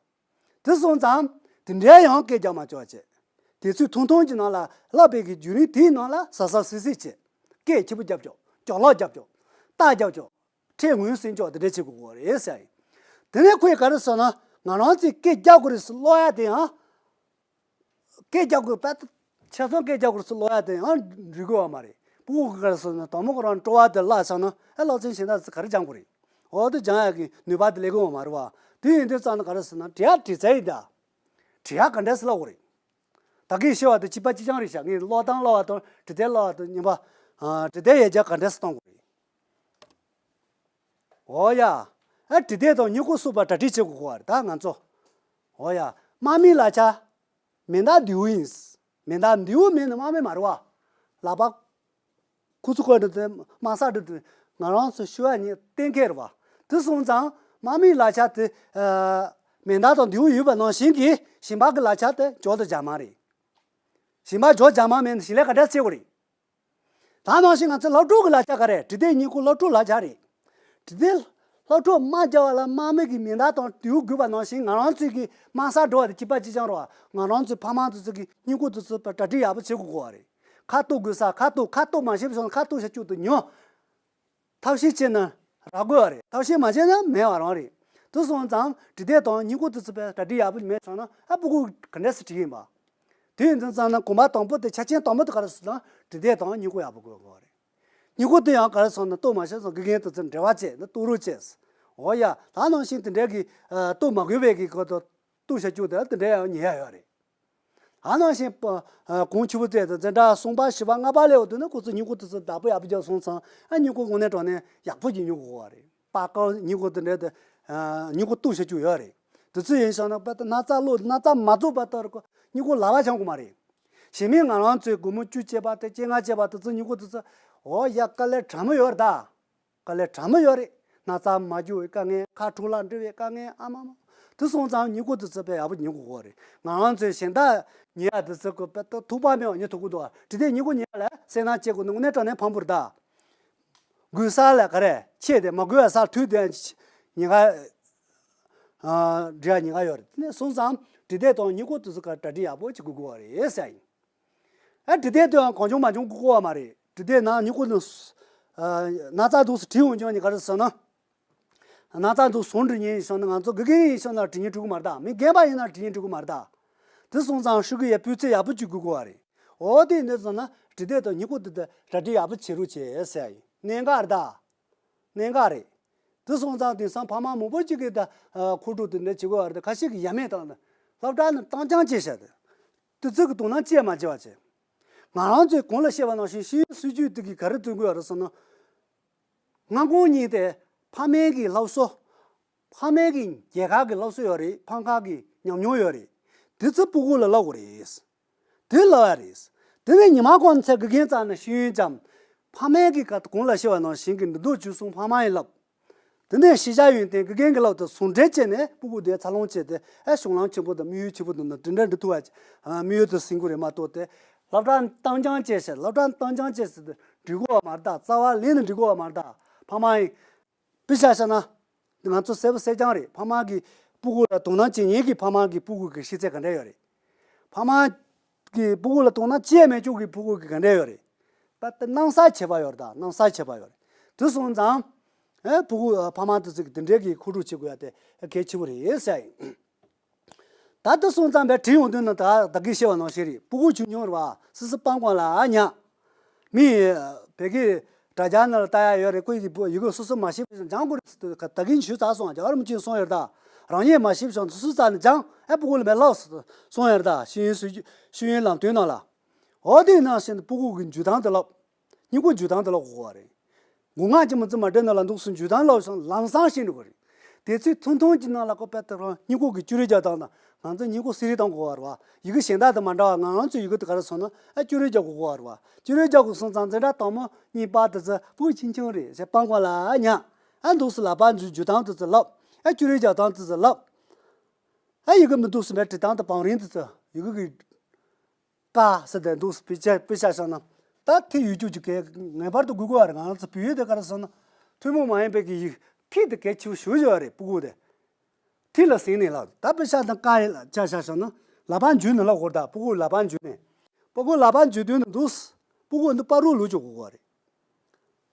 དེ་སོང་ཙང་དེ་འདྲའི་ཡང་སྐད་རྒྱག་མ་བཅུག་བྱས། དུས་ཚོད་ཐུང་ཐུང་གི་ནང་ལ་བསླབ་པའི་གི་བརྒྱུད་རིམ་དེའི་ནང་ལ་གཟབ་གཟབ་གཟིགས་གཟིགས་བྱས། སྐད་ཆེ་པོ་རྒྱབ་ཆོག་ཅོག་ལག་རྒྱབ་ཆོག་རྟ་རྒྱབ་ཆོག་ཁྲེལ་ངོས་ཟིན་ཆོག་དེ་འདྲ་བྱེད་དགོས་ཀྱི་རེད་ཟེར་ཡིན། དེ་ནས་ཁོས་ག་རེ་ཟེར་ན། ང་རང་ཚོས་སྐད་རྒྱག་དགོས་རེད་ཟེར་ཀློག་ཡ་དེ་ཡང་། སྐད་རྒྱག་དགོས་པ། ཆ་ཚང་སྐད་རྒྱག་དགོས་ཟེར་ཀློག་ཡ་དེ་ཡང་འགྲིག་གི་ཡོད་མ་རེད། སྤུ་གུ་ག་རེ་ཟེར་ན། དང་པོ་ཁོ་རང་སྤྲོ་བ་དེ་བརླག་སོང་ན་ཨ་སློབ་ཚན་གཞན་དག་ཚོ་ག་རེ་སྦྱང་དགོས་རེད། འོ་དེ་སྦྱང་ཡ་གི་ནུས་པ་དེ་སླེབས་ཀྱི་ཡོད་མ་རེད་པ། དེ་ཡིན་དུས་ཙང་ན་ག་རེ་ཟེར་ན། བྲིས་ཡ་བྲིས་ཚར་ཡིན་ད། བྲིས་ཡ་ག་འདྲ་ཟེར་ཀློག་དགོས་རེད། ད་གིན་བཤད་པ་དེ་གཅིག་པ་གཅིག་རྐྱང་རེད་ཤག་ངས་ཀློག་སྟངས་ཀློག་པ་དང་བྲིས་དེབ་ཀློག་པ་དང་གཉིས་པ། ཨ་བྲིས་དེབ་ཡར་རྒྱས་ག་འདྲ་ཟེར་གཏོང་དགོས་རེད། འོ་ཡ། ཨ་བྲིས་དེབ་དང་སྨྱུ་གུ་སོགས་པ་གྲ་སྒྲིག་བྱེད་དགོས་ཀྱི་རེད་ད་ང་ཚོ། འོ་ཡ། དམག་མིའི་ལག་ཆ། མེ་མདའ་མདེའུ་ཡིན། མེ་མདའ་མདེའུ་མེད་ན་དམག་མི་མ་རེད་པ། ལག་པ། ཁུ་ཚུར་ཁོ་འདྲ་དེ་དམག་ས་འདྲ་དེ་ང་རང་ཚོ་ཤི་བ་ཉིད་གཏན་འཁེལ་རེད་པ། དེ་སོང་ཙང་དམག་མིའི་ལག་ཆ་དེ་ཨ་མེ་མདའ་དང་མདེའུ་ཡོད་པ་ནང་བཞིན་གྱི་ཞིང་པ་གི་ལག་ཆ་དེ་འཇོག་ཏུ་འཇགས་མ་རེད། ཞིང་པ་འཇོག་འཇགས་མ་མེད་ན་ཞིང་ལས་ག་འདྲ་བྱེད་དགོས་རེད། ད་ནང་བཞིན་ང་ཚོ་སློབ་ཕྲུག་གི་ལག་ཆ་ག་རེ། བྲིས་དེབ་སྨྱུ་གུ་སློབ་ཕྲུག་ལག་ཆ་རེད། བྲིས་དེབ་སློབ་ཕྲུག་དམག་རྒྱག་པ་ལ་དམག་མི་གི་མེ་མདའ་དང་མདེའུ་དགོས་པ་ནང་བཞིན་ང་རང་ཚོའི་གི་དམག་སར་འགྲོ་བ་དེ་གཅིག་པ་གཅིག་རྐྱང་རེད་པ། ང་རང་ཚོའི་ཕ་མ་དེ་ཚོ་གི་སྨྱུ་གུ་དེ་ཚོ་གྲ་སྒྲིག་ཡག་པོ་བྱེད་དགོས་ཀྱི་རེད། ཁ་གཏུག་དགོས་ས་ཁ་གཏུག་ཁ་གཏུག་མ་ཤེས་པ་སོང་ན་ཁ་གཏུག་བྱ་བཅུག་ཏུ་ཉོ། ཐབས་ཤེས་བྱས་ན་རག་དགོས་པ་རེད། ཐབས་ཤེས་མ་བྱས་ན་མེད་པ་རང་རེད། དེ་སོང་ཙང་བྲིས་དེབ་དང་སྨྱུ་གུ་དེ་ཚོ་དཔེ་གྲ་སྒྲིག་ཡག་པོ་མེད་སོང་ན་ཨ་སྤུ་གུ་ག་འདྲ་སེ་བྲིས་ཡིན་པ། དེ་ཡིན་དུས་ཙང་ན་གོམ་པ་དང་པོ་དེ་ཆ་རྐྱེན་དང་པོ་དེ་ག་རེ་ཟེར་ན་བྲིས་དེབ་དང་སྨྱུ་གུ་ཡག་པོ་དགོས་དགོས་པ་རེད། སྨྱུ་གུ་དེ་ཡང་ག་རེ་ཟེར་ན་གཏུག་མ་ཤེས་སོང་དགེ་རྒན་དེ་ཚོ་འབྲེལ་བ་བྱས་ན་གཏུག་རོགས་བྱས། འོ་ཡ། ད་ནང་བཞིན་དེ་འདྲའི་གི་ཨ་གཏུག་མ་དགོས་པའི་གི་སྐོར་དུ་གཏུག་བྱ་རྒྱུ་དེ་དེ་འདྲའི་ཡང་ཉེ་ཡ་ཡོད་རེད། ཨ་ནང་བཞིན་པ་ཨ་གོང་ཆུ་བོ་རྩེ་དང་འཛིན་གྲྭ་གསུམ་པ་བཞི་པ་ལྔ་པ་སླེབས་འོང་དུས་ན་ཁོ་ཚོ་སྨྱུ་གུ་དེ་ཚོ་བདག་པོ་ཡག་པོ་རྒྱག་སོང་ཙང་ཨ་སྨྱུ་གུ་དངོས་གནས་དྲང་གནས་ཡག་པོ་ཅིག་སྨྱུ་གུ་དགོས་པ་རེད། པར་ཀ་སྨྱུ་གུ་དེ་འདྲ་དེ་ཨ་སྨྱུ་གུ་གཏུག་བྱ་རྒྱུ་ཡོད་རེད། དེ་ཚོ་ཡིན་ཤག་ན་དཔེ་ད་ན་ཚ་ལོ་ན་ཚ་མ་རྫོགས་བར་དུ་སྨྱུ་གུ་ལག་པ་འཆང་དགོས་མ་རེད། གཞན་མིན་ང་རང་ཚོའི་སྒོར་མོ་བཅུ་བྱས་པ་དེ་བཅོ་ལྔ་བྱས་པ་དེ་ཚོ་སྨྱུ་གུ་དེ་ཚོ་འོ་ཡ་དཀའ་ལས་དྲང་མོ་ཡོད་རེད་ད། དཀའ་ལས་དྲང་མོ་ཡོད་རེད། ན་ཚ་མ་རྒྱུ་བའི་དཀའ་ངལ། ཁ་འཁྲུག་ལ་འབྲི་བའི་དཀའ་ངལ། ཨ་མ་མ། དེ་སོང་ཙང་སྨྱུ་གུ་དེ་ཚོ་དཔེ་ཡག་པོ་སྨྱུ་གུ་དགོས་རེད། ང་རང་ཚོའི་གཞན་དག་ཉོ་ཡ་དེ་ཚོ་གི་དཔེ་ཐུག་པ་མེད་པ་ཉོ་ཐུབ་ཀྱི་འདུག་བ། བྲིས་དེབ་སྨྱུ་གུ་ཉོ་ཡ་ལ་སེམས་ནང་བྱེད་དགོས་ནི་དངོས་གནས་དྲང་གནས་ཕངས་པོ་རེད་ད། དགོས་ས་ལ་ག་རེ་ཆེ་དེ་མ་དགོས་ས་དུས་དེ་ཉེན་ཁ་ཨ་འབྲི་ཡ་ཉེན་ཁ་ཡོད་རེད། དེ་ནས་སོང་ཙང་བྲིས་དེབ་དང་སྨྱུ་གུ་དེ་ཚོ་ག་གྲ་སྒྲིག་ཡག་པོ་བྱེད་དགོས་ཀྱི་རེད་ཟེར་ཡིན། ཨ་བྲིས་དེབ་དེའང་གང་བྱུང་མང་བྱུང་དགོས་ཀྱི་མ་རེད། བྲིས་དེབ་ནང་སྨྱུ་གུ་ནི་ཨ་ན་ཚ་འདུག་སེ་བྲིས་འོང་ཀྱང་ནི་ག་རེ་ཟེར་ན། ན་ཚ་འདུག་ཟུང་འབྲི་མཁན་ཡིན་ཤོག་ན། ང་ཚོ་དགེ་རྒན་ཡིན་ཤོག་ན་འབྲི་མཁན་འགྲིག་གི་མ་རེད་ད། མི་རྒན་པ་ཡིན་ན་འབྲི་མཁན་འགྲིག་གི་མ་རེད་ད། དེ་སོང་ཙང་ཧྲུ་གི་ཡ་སྤུས་ཚད་ཡག་པོ་ཅིག་དགོས་ཀྱི་རེད། འོ་དེ་ནས་བཟུང་ན་བྲིས་དེབ་དང་སྨྱུ་གུ་དེ་དང་གྲ་སྒྲིག་ཡག་པོ་བྱེད་རོགས་བྱེད་ཟེར་ཡ་ཡིན། གནད་འགག་རེད་ད། གནད་འགག་རེད། དེ་སོང་ཙང་དེང་སང་ཕ་མ་མང་པོ་ཅིག་གིས་ད་ཨ་ཁོ་ཕྲུག་དེ་འདྲ་བྱེད་དགོས་པ་རེད། ཁ་ཤས་ཀྱིས་ཡ་མེད་བཏང་། སློབ་གྲྭ་ནས་བཏང་རྐྱང་བྱས་བཞག་དེ། དུས་ཚོད་ཀྱི་དོ་སྣང་ཅི་ཡང་མ་བྱས་པ་བྱས། ང་རང་ཚོས་གོང་ལ་བཤད་པ་ནང་བཞིན་ཤེས་ཡོན་སྲིད་བྱུས་དེ་གིས་ག་རེ་སྟོན་གྱི་ཡོད་རེད་ཟེར་ན། སྔ་དགོང་གཉིས་དེ་ཕ་མའི་གི་སློབ་གསོ། ཕ་མའི་གི་རྒྱལ་ཁབ་ཀྱི་སློབ་གསོ་ཡོད་རེད། ཕམ་ཁ་གི་ཉམས་མྱོང་ཡོད་རེད། དེ་ཚོ་སྤུ་གུ་ལ་བསླབ་དགོས་རེད། དེ་བསླབ་ཡ་རེད། དེ་ནས་ཉི་མ་གང་ཚེ་དགེ་རྒན་རྩ་ནས་ཤེས་ཡོན་ཙམ། ཕ་མའི་གི་ག་གོང་ལ་བཤད་པ་ནང་བཞིན་གྱི་འབྲི་འདོད་བཅུ་གསུམ་ཕ་མ་ཡིས་བསླབ། དེ་ནས་ཤེས་བྱ་ཡོན་ཏན་དགེ་རྒན་གྱིས་བསླབ་དེ་ཟུང་འབྲེལ་བྱས་ནས་སྤུ་གུ་དེ་འཚར་ལོངས་བྱས་ཏེ་ཨེ་གཞུང་ལམ་ཆེན་པོ་དང་དམིགས་ཡུལ་ཆེན་པོ་དང་དེ་འདྲ་འབྲི་ཐུབ་པ་དམིགས་ཡུལ་དེ་ཟིན་དགོས་རེད་མ་གཏོགས་ཏེ། སློབ་གྲྭ་བཏང་རྐྱང་བྱས་ཤག་སློབ་གྲྭ་བཏང་རྐྱང་བྱས་ཟེར་ཏེ་འབྲི་དགོས་པ་མ་རེད་ད། རྩ་བ་ལས་ནས་འབྲི་དགོས་པ་མ་རེད་ད། ཕ་མ་ཡིན། དཔེ་ཆ་བཞག་ན། ང་ཚོ་གསལ་པོ་གསལ་རྐྱང་རེད། ཕ་མ་གིས་སྤུ་གུ་ལ་དོ་སྣང་བྱེད་མཁན་གྱི་ཕ་མ་གི་སྤུ་གུ་གི་ཤེས་ཚད་ག་འདྲ་ཡོད་རེད། ཕ་མ་གིས་སྤུ་གུ་ལ་དོ་སྣང་བྱེད་མེད་ཅོག་གི་སྤུ་གུ་གི་ག་འདྲ་ཡོད་རེད། པ་ཏི་སྣང་ས་ཁྱད་པར་ཡོད་རེད་ད། སྣང་ས་ཁྱད་པར་ཡོད་རེད། དེ་སོང་ཙང་། ཨེ་ཕྲུ་གུ་ཕ་མ་དེ་ཚོ་གི་དེ་འདྲའི་གི་མཁོ་སྤྲོད་བྱེད་དགོས་ཡ་དེ་གལ་ཆེ་བོ་རེད་ཟེར་ཡ་ཡིན། ད་ལྟ་སོང་ཙང་བས་བྲིས་ཡོང་དུས་ན་ད་ད་གིན་བཤད་པ་ནང་བཞིན་རེད། ཕྲུ་གུ་ཆུང་ཆུང་རེད་བ། སི་སི་སྤང་གོང་ལ་ཉག་མི་བོད་ཀྱི་དྲ་རྒྱ་ནང་ལ་ལྟ་ཡ་ཡོད་རེད། ཁོ་ཡི་ཡི་གེ་སོ་སོ་མ་ཤེས་པ་སྦྱང་དགོས་རེད། ད་གིན་ཞུས་ཚར་སོང་། རྒྱ་གར་མི་ཆོས་སོང་ཡོད་ད། རང་ཉིད་མ་ཤེས་པ་སོ་སོ་རྩ་ནས་སྦྱང་། ཨེ་ཕྲུ་གུ་ལ་མེད་ལགས་སོང་ཡོད་ད། ཤེས་ཡོན་སྲིད་ཇུས་ཤེས་ཡོན་ལམ་སྟོན་ནང་ལ། འོ་དེ་ནང་བཞིན་ཕྲུ་གུ་གི་འཇུ་སྟངས་དེ་ལབ། སྙིང་ཁུང་འཇུ་སྟངས་དེ་ལ་གོ་བ་རེད། མགོ་རྔ་ཅི་མི་ཙི་མ་འདྲེ་ནང་ལ་འདུག་སུ་འཇུ་སྟངས་ལབ་སོང་ལམ་སང་ཤེས་འགྲོ་གི་རེད། དེ་ཚོའི་ཐུང་ཐུང་གི་ནང་ལ་ཀོ་པད་དེ་རང་སྙིང་ཁུང་གི་བཅུ་རེ་རྒྱག་སྟངས་དང་ང་ཚོ་སྙིང་ཁུང་སི་རེ་བཏང་གོ་བ་རེད་བ། ཡི་གེ་གཞན་དག་དང་མ་འདྲ་བ། ང་རང་ཚོའི་ཡི་གེ་དེ་ག་རེ་སོང་ན་ཨ་བཅུ་རེ་རྒྱག་གོ་གོ་བ་རེད་བ། བཅུ་རེ་རྒྱག་གོ་སོང་ཙང་འཛིན་གྲྭ་དང་མོ་གཉིས་པ་དེ་ཚོ་ཕྲུ་གུ་ཆུང་ཆུང་རེད་ཟེར་སྤང་གོང་ལ་ཉག་ཨ་འདུག་སུ་ལག་པ་འཇུ་འཇུ་སྟངས་དེ་ཚོ་ལབ། ཨ་བཅུ་རེ་རྒྱག་སྟངས་དེ་ཚོ་ལབ། ཨ་ཡི་གེ་མི་འདུག་སུ་མེད་བྲིས་སྟངས་དང་བང་རིམ་དེ་ཚོ་ཡི་གེ་གི་ཀ་ཟེར་དེ་འདུག་སྤེ་ཆ་དཔེ་ཆ་བཞག་ན། ད་དེ་ཡོད་རྒྱུ་ཅིག་གས་ངེས་པར་དུ་དགོས་དགོས་བ་རེད། ང་ཚོ་བོད་ཡིག་དེ་ག་རེ་ཟེར་ན་ཐུན་མོང་མ་ཡིན་པའི་གི་ཡིག་ཕྲུ་གུ་དེ་གལ་ཆེ་བོ་ཞེ་པོ་ཅིག་རེད། ཕྲུ་གུ་དེ་ཕྲུ་གུ་ལ་ཟིན་ནས་ལ་ད་དཔེ་ཆ་དང་ཀ་ཡི་ལ་ཆ་བཞག་བཞག་ན་ལག་པ་འཇུས་ནས་ལབ་དགོས་རེད། ད་ཕྲུ་གུ་ལག་པ་འཇུས་ནས་ཕྲུ་གུ་ལག་པ་འཇུས་དུས་ནས་འདུག་ཕྲུ་གུ་འདི་བར་རུ་ལུས་ཆོག་དགོས་དགོས་རེད།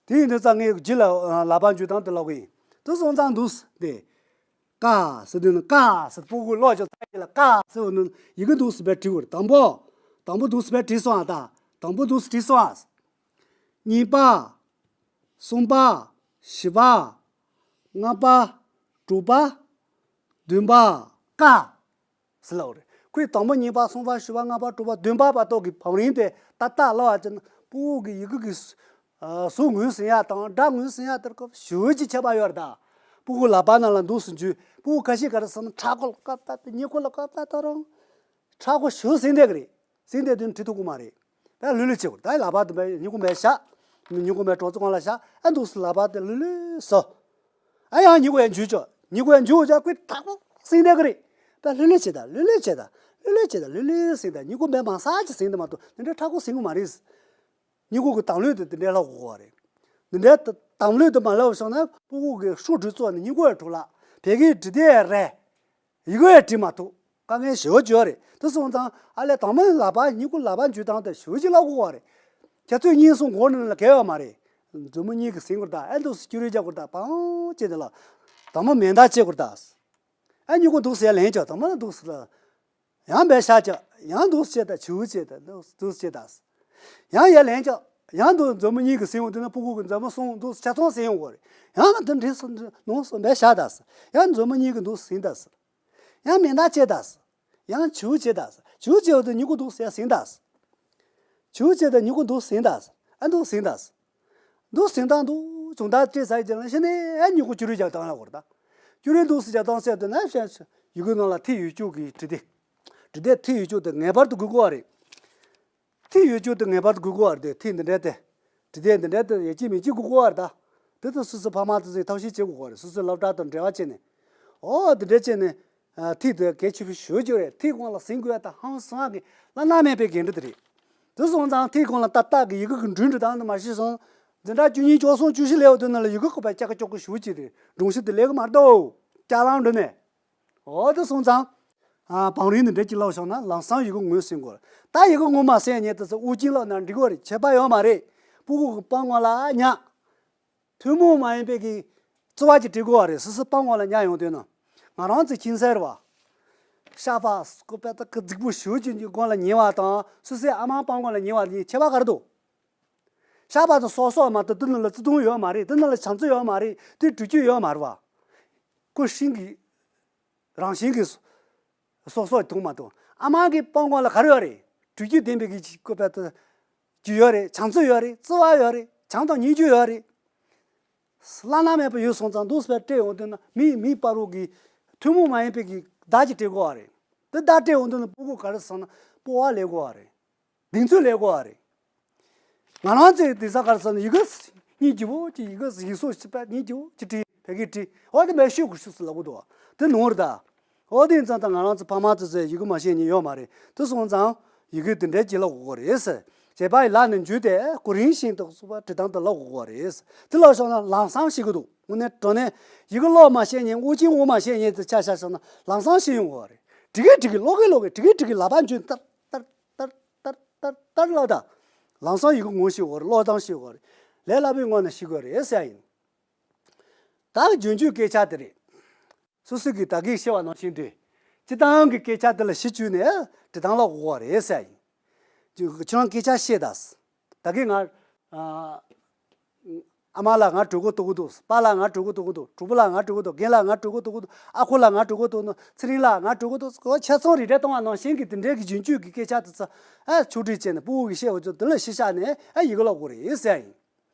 དེ་ཡིན་དུས་ཙང་ངས་རྗེས་ལ་ལག་པ་འཇུ་སྟངས་དེ་ལབ་གི་ཡིན། དེ་སོང་ཙང་འདུག་སྟེ། ཀ་ཟེར་དུས་ནི་ཀ་ཟེར་ཕྲུ་གུ་ཀློག་ཅིག་ཚར་གི་ལ་ཀ་ཟེར་བ་ནི་ཡི་གེ་འདུག་སེ་བྲིས་དགོས་རེད། དང་པོ། དང་པོ་འདུག་སེ་བྲིས་སོང་ཨ། ད་དང་པོ་འདུག་སེ་བྲིས་སོང་ཨ། གཉིས་པ། གསུམ་པ། བཞི་པ། ལྔ་པ། དྲུག་པ། བདུན་པ། ཀ་ཟེར་ལབ་རེད། ཁོས་དང་པོ་གཉིས་པ་གསུམ་པ་བཞི་པ་ལྔ་པ་དྲུག་པ་བདུན་པ་བར་དོ་གི་བང་རིམ་དེ་ཏག་ཏག་ལབ་པ་ཅིག་ན་ཕྲུ་གུ་གི་ཡི་གེ་གི་གཟུགས་ངོས་ཟིན་ཡ་དང་སྒྲ་ངོས་ཟིན་ཡ་དེར་ཀོ་ཞེ་པོ་ཅིག་ཁྱད་པར་ཡོད་རེད་ད། ཕྲུ་གུ་ལག་པ་ནང་ལ་འདུག་སེ་འཇུས། ཕྲུ་གུ་ཁ་ཤས་ག་རེ་ཟེར་ན་ཁྲག་ཁོག་ལ་ཀ་པད་དེ་སྙིང་ཁུང་ལ་ཀ་པད་ད་རང་ཁྲག་ཁོག་ཞེ་པོ་ཟིན་བསྡད་གི་རེད། ཟིན་བསྡད་དུས་བྲིས་ཐུབ་གི་མ་རེད། ད་ལྷོད་ལྷོད་བྱེད་དགོས། ད་ལག་པ་དེ་བས་སྙིང་ཁུང་བས་བཞག་མི་སྙིང་ཁུང་བས་གྲོག་ཚོ་གང་ལ་བཞག་ཨ་འདུག་སེ་ལག་པ་དེ་ལྷོད་ལྷོད་བཟོ། ཨ་ཡང་མྱི་གོ་ཡ་འཇུ་ཆོག་མྱི་གོ་ཡ་འཇུ་ཆོག་ཁོས་ཁྲག་ཁོག་ཟིན་བསྡད་གི་རེད། ད་ལྷོད་ལྷོད་བྱེད་ད་ལྷོད་ལྷོད་བྱེད་ད་ལྷོད་ལྷོད་བྱེད་ད་ལྷོད་ལྷོད་ཟིན་ད་མྱི་གོ་མེད་མ་ས་ཅིག་ཟིན་ད་མ་གཏོགས་འདི་འདྲའི་ཁྲག་ཁོག་ཟིན་གི་མ་རེད། མྱི་གོ་གི་དང་ལྷོད་དུ་འདི་འདྲའི་ལྷག་གོ་གོ་བ་རེད། འདི་འདྲའི་དང་ལྷོད་དུ་མ་ལྷག་བྱུང་ན་ཕྲུ་གུ་གི་ཤོག་དྲིལ་བཙོག་ནས་མྱི་གོ་ཡ་འཁྲུག་ལ་བད་ཀན་འབྲི་དེ་རེད། ཡི་གེ་ཡང་བྲིས་མ་ཐུབ། དཀའ་ངལ་ཞེ་པོ་ཅིག་ཡོད་རེད། དེ་སོང་ཙང་ཨ་ལས་དང་མ་ལག་པ་སྙིང་ཁུང་ལག་པ་འཇུ་སྟངས་དེ་ཞེ་པོ་ཅིག་ལབ་དགོས་པ་རེད། ཁྱེད་ཚོས་གཉིས་གསུམ་གོ་ནས་ལ་གལ་ཡོད་མ་རེད། མཛུབ་མོ་གཉིས་ཀྱིས་ཟིན་དགོས་རེད་ད། ཨེ་འདུག་སེ་ཅུ་རེ་རྒྱག་དགོས་རེད་ད། པང་བྱས་ནས་ལ་དང་མ་མེ་མདའ་བྱེད་དགོས་རེད་ད། ཨེ་སྙིང་ཁུང་འདུག་སེ་ལེན་ཆོག་དང་མ་ལ་འདུག་སེ་ལ། ཡང་འབད་ཤ་ཅག་ཡང་འདུག་སེ་བྱེད་ད། ཆུ་བྱེད་ད་འདུག་སེ་བྱེད་ད། ཡང་ཡར་ལེན་ཆོག་ཡང་འདུག་མཛུབ་མོ་གཉིས་ཀྱིས་ཟིན་འོང་དུས་ན་ཕྲུ་གུ་གི་མཛུབ་མོ་གསུམ་འདུག་སེ་ཆ་ཚང་ཟིན་ཡོང་དགོས་རེད། ཡང་ན་འདི་འདྲེས་སོང་ནོར་སོང་འབད་ཤ་ད་ཟེར། ཡང་མཛུབ་མོ་གཉིས་ཀྱིས་འདུག་སེ་ཟིན་ད་ཟེར། ཡང་མེ་མདའ་བྱེད་ད་ཟེར། ཡང་ཆུ་བྱེད་ད་ཟེར། ཆུ་བྱེད་འོང་དུས་མྱི་གོ་འདུག་སེ་ཟིན་ད་ཟེར། ཆུ་བྱེད་ད་མྱི་གོ་འདུག་སེ་ཟིན་ད་ཟེར། ཨ་འདུག་སེ་ཟིན་ད་ཟེར། འདུག་སེ་ཟིན་ད་འདུག་བྱུང་ད་བྱེད་ས་ཡི་རྗེས་ལ་ཤི་ནས་ཨ་མྱི་གོ་ཅུ་རེ་རྒྱག་སྟངས་ལ་གོ་རེད་ད། ཅུ་རེ་འདུག་སེ་རྒྱག་སྟངས་བཤད་དུས་ན་བཤད་ཡི་གེ་ནང་ལ་ཐིག་ཡོད་རྒྱུ་གི་འབྲི་དེབ། འབྲི་དེབ་ཐིག་ཡོད་རྒྱུ་དེ་ངེས་པར་དུ་དགོས་དགོས་པ་རེད། ཐིག་ཡོད་རྒྱུ་དེ་ངེས་པར་དུ་དགོས་དགོས་པ་རེད་དེ། ཐིག་འདི་འདྲ་དེ། འབྲི་དེབ་འདི་འདྲ་དེ་ཡོད་ཀྱི་མེད་ཀྱི་དགོས་དགོས་པ་རེད་ད། དེ་ཚོ་སོ་སོའི་ཕ་མ་དེ་ཚོས་ཐབས་ཤེས་བྱེད་དགོས་པ་རེད། སོ་སོའི་སློབ་གྲྭ་དང་འབྲེལ་བ་བྱས་ནས། ཨོ་འདི་འདྲ་བྱས་ནས། ཨ་ཐིག་དེ་གལ་ཆེ་བོ་ཞེ་པོ་ཅིག་རེད། ཐིག་གོང་ལ་ཟིན་དགོས་ཡ་ད་ཧང་སང་གི་བླ་ན་མེད་པའི་འགན་འཁྲི་དེ་རེད། དེ་སོང་ཙང་ཐིག་གོང་ལ་ཏག་ཏག་གི་ཡི་གེ་གི་འགྲོས་འབྲི་སྟངས་དེ་མ་ཤེས་སོང་། འཛིན་གྲྭ་བཅུ་གཉིས་བཅུ་གསུམ་བཅུ་བཞི་སླེབས་པ་དུས་ན་ལ་ཡི་གེ་ཁོ་པ་ཀྱག་ཀྱོག་གི་ཞེ་པོ་ཅིག་རེད། སྒྲོམ་གཞི་དེ་སླེབས་གི་མ་རེད་དོ། ལྕགས་ལམ་འགྲོ་ནས། འོ་དེ་སོང་ཙང་། ཨ་བང་རིམ་འདི་འདྲ་ཅིག་ལབ་བྱུང་ན་ལམ་སང་ཡི་གེ་ངོས་ཟིན་དགོས། ད་ཡི་གེ་ངོས་མ་ཟིན་ཉེ་དུ་ཚོ་དབུ་ཅན་ལབ་ན་འགྲིག་གི་རེད། ཁྱད་པར་ཡོད་མ་རེད། ཕྲུ་གུ་གི་པང་ངོ་ལ་ཉག་ཐུན་མོང་མ་ཡིན་པའི་གི་རྩི་བ་ཅིག་བྲིས་དགོས་པ་རེད། སི་སི་པང་ངོ་ལ་ཉག་ཡོང་དུས་ན། ང་རང་ཚོ་ཁྱིམ་ཚང་རེད་བ། ཤ་པ་སྐུ་པད་ཏ་ཀི་རྫིག་པོ་ཞེ་པོ་ཅིག་གི་སྒང་ལ་ཉལ་བ་དང་སོ་སོའི་ཨ་མ་པང་ངོ་ལ་ཉལ་བ་གཉིས་ཁྱད་པར་ག་རེ་འདུག་ཤ་པ་དང་སོ་སོ་མ་གཏོགས་དེ་ནང་ལ་བརྩེ་དུང་ཡོད་མ་རེད། དེ་ནང་ལ་བྱམས་བརྩེ་ཡོད་མ་རེད། དེ་སྤྲོ་སྐྱིད་ཡོད་མ་རེད་བ། ཁོ་ཤིང་གི་རང་བཞིན་གྱི་སོ་སོ་མཐོང་མ་མཐོང་། ཨ་མ་གི་པང་ངོ་ལ་ག་རེ་ཡོད་རེད། སྤྲོ་སྐྱིད་ལྡན་པའི་གི་ཅིག་ཁོ་པད་ཏ་ཅིག་ཡོད་རེད། བྱམས་བརྩེ་ཡོད་རེད། བརྩེ་བ་ཡོད་རེད། བྱམས་དང་སྙིང་རྗེ་ཡོད་རེད། བླ་ན་མེད་པ་ཡོད་སོང་ཙང་འདུག་སེ་སྤྲད་ཡོང་དུས་ན་མི་མི་བར་དུ་གི་ཐུན་མོང་མ་ཡིན་པའི་གི་བརྡ་ཅིག་སྤྲད་དགོས་པ་རེད། དེ་བརྡ་སྤྲད་ཡོང་དུས་ན་ཕྲུ་གུ་ག་རེ་ཟེར་ན་སྤོབས་པ་སླེབས་དགོས་པ་རེད། གདེང་ཚོད་སླེབས་དགོས་པ་རེད། ང་རང་ཚོའི་དེང་སང་ག་རེ་ཟེར་ན་ཡི་གེ་སྙིང་རྗེ་བོ་ཅིག་ཡི་གེ་ཡིག་གཟུགས་ཞིབ་པ་སྙིང་རྗེ་བོ་ཅིག་བྲིས་བོད་སྐད་བྲིས། འོ་དེ་མེད་ཤོད་དགོས་ཤོག་ཟེར་ལབ་གི་འདུག་བ། དེ་ནོར་ད། འོ་དེ་ཡིན་ཙང་ད་ང་རང་ཚོ་ཕ་མ་ཚོ་ཚོས་ཡི་གེ་མ་ཤེས་མཁན་ཡོད་མ་རེད། དེ་སོང་ཙང་ཡི་གེ་དེ་འདྲའི་ཅིག་ལབ་དགོས་ཀྱི་རེད་ཟེར། བྱས་པ་ཡི་ལག་ནས་འཇུས་ཏེ་གོ་རིམ་བཞིན་དུ་སོ་པ་བྲིས་སྟངས་དེ་ལབ་དགོས་ཀྱི་རེད་ཟེར། དེ་ལབ་སོང་ན་ལམ་སང་ཤེས་ཀྱི་འདུག་དངོས་གནས་དྲང་གནས་ཡི་གེ་ཀློག་མ་ཤེས་མཁན་དབུ་ཅན་ངོ་མ་ཤེས་མཁན་དེ་ཆ་བཞག་སོང་ན་ལམ་སང་ཤེས་ཡོང་གི་རེད། འབྲི་གི་འབྲི་གི་ཀློག་གི་ཀློག་གི་འབྲི་གི་འབྲི་གི་ལག་པ་འཇུས་ཏར་ཏར་ཏར་ཏར་ཏར་ཏར་ལབ་ད། ལམ་སང་ཡི་གེ་ངོ་ཤེས་དགོས་རེད། ཀློག་སྟངས་ཤེས་དགོས་རེད། ལས་སླ་པོའི་ངོ་ནས་ཤེས་དགོས་རེད་ཟེར་ཡ་ཡིན། ད་རྒྱུན་སྤྱོད་སྐད་ཆ་དེ་རེད། སོ་སོ་གིས་ད་གིན་བཤད་པ་ནང་བཞིན་དུ། སྤྱིར་བཏང་གི་སྐད་ཆ་དེ་ལ་གཞི་བཅོལ་ནས་འབྲི་སྟངས་ལ་གོ་བ་རེད་ཟེར་ཡིན། ཁྱོད་རང་སྐད་ཆ་བཤད་དང་། ད་གིན་ང་། ཨ། ཨ་མ་ལགས་ང་གྲོད་ཁོག་ལྟོགས་ཀྱི་འདུག་པཱ་ལགས་ང་གྲོད་ཁོག་ལྟོགས་ཀྱི་འདུག་གྲོགས་པོ་ལགས་ང་གྲོད་ཁོག་ལྟོགས་ཀྱི་འདུག་རྒན་ལགས་ང་གྲོད་ཁོག་ལྟོགས་ཀྱི་འདུག་ཨ་ཁུ་ལགས་ང་གྲོད་ཁོག་ལྟོགས་འདུག་ཚེ་རིང་ལགས་ང་གྲོད་ཁོག་ལྟོགས་འདུག་ཁྱེད་ཚོ་རེ་འབྲས་གཏོང་བ་ནང་བཞིན་གྱི་དེ་འདྲའི་གི་རྒྱུན་སྤྱོད་ཀྱི་སྐད་ཆ་དེ་ཚོ། ཨ། ཕྱོགས་སྒྲིག་བྱས་ནས་སྤུ་གུ་གིས་བཤད་འོས་ཚོ་དེ་ལ་གཞི་བཞག་ནས། ཨ། ཡི་གེ་ཀློག་དགོས་རེད་ཟེར་ཡིན།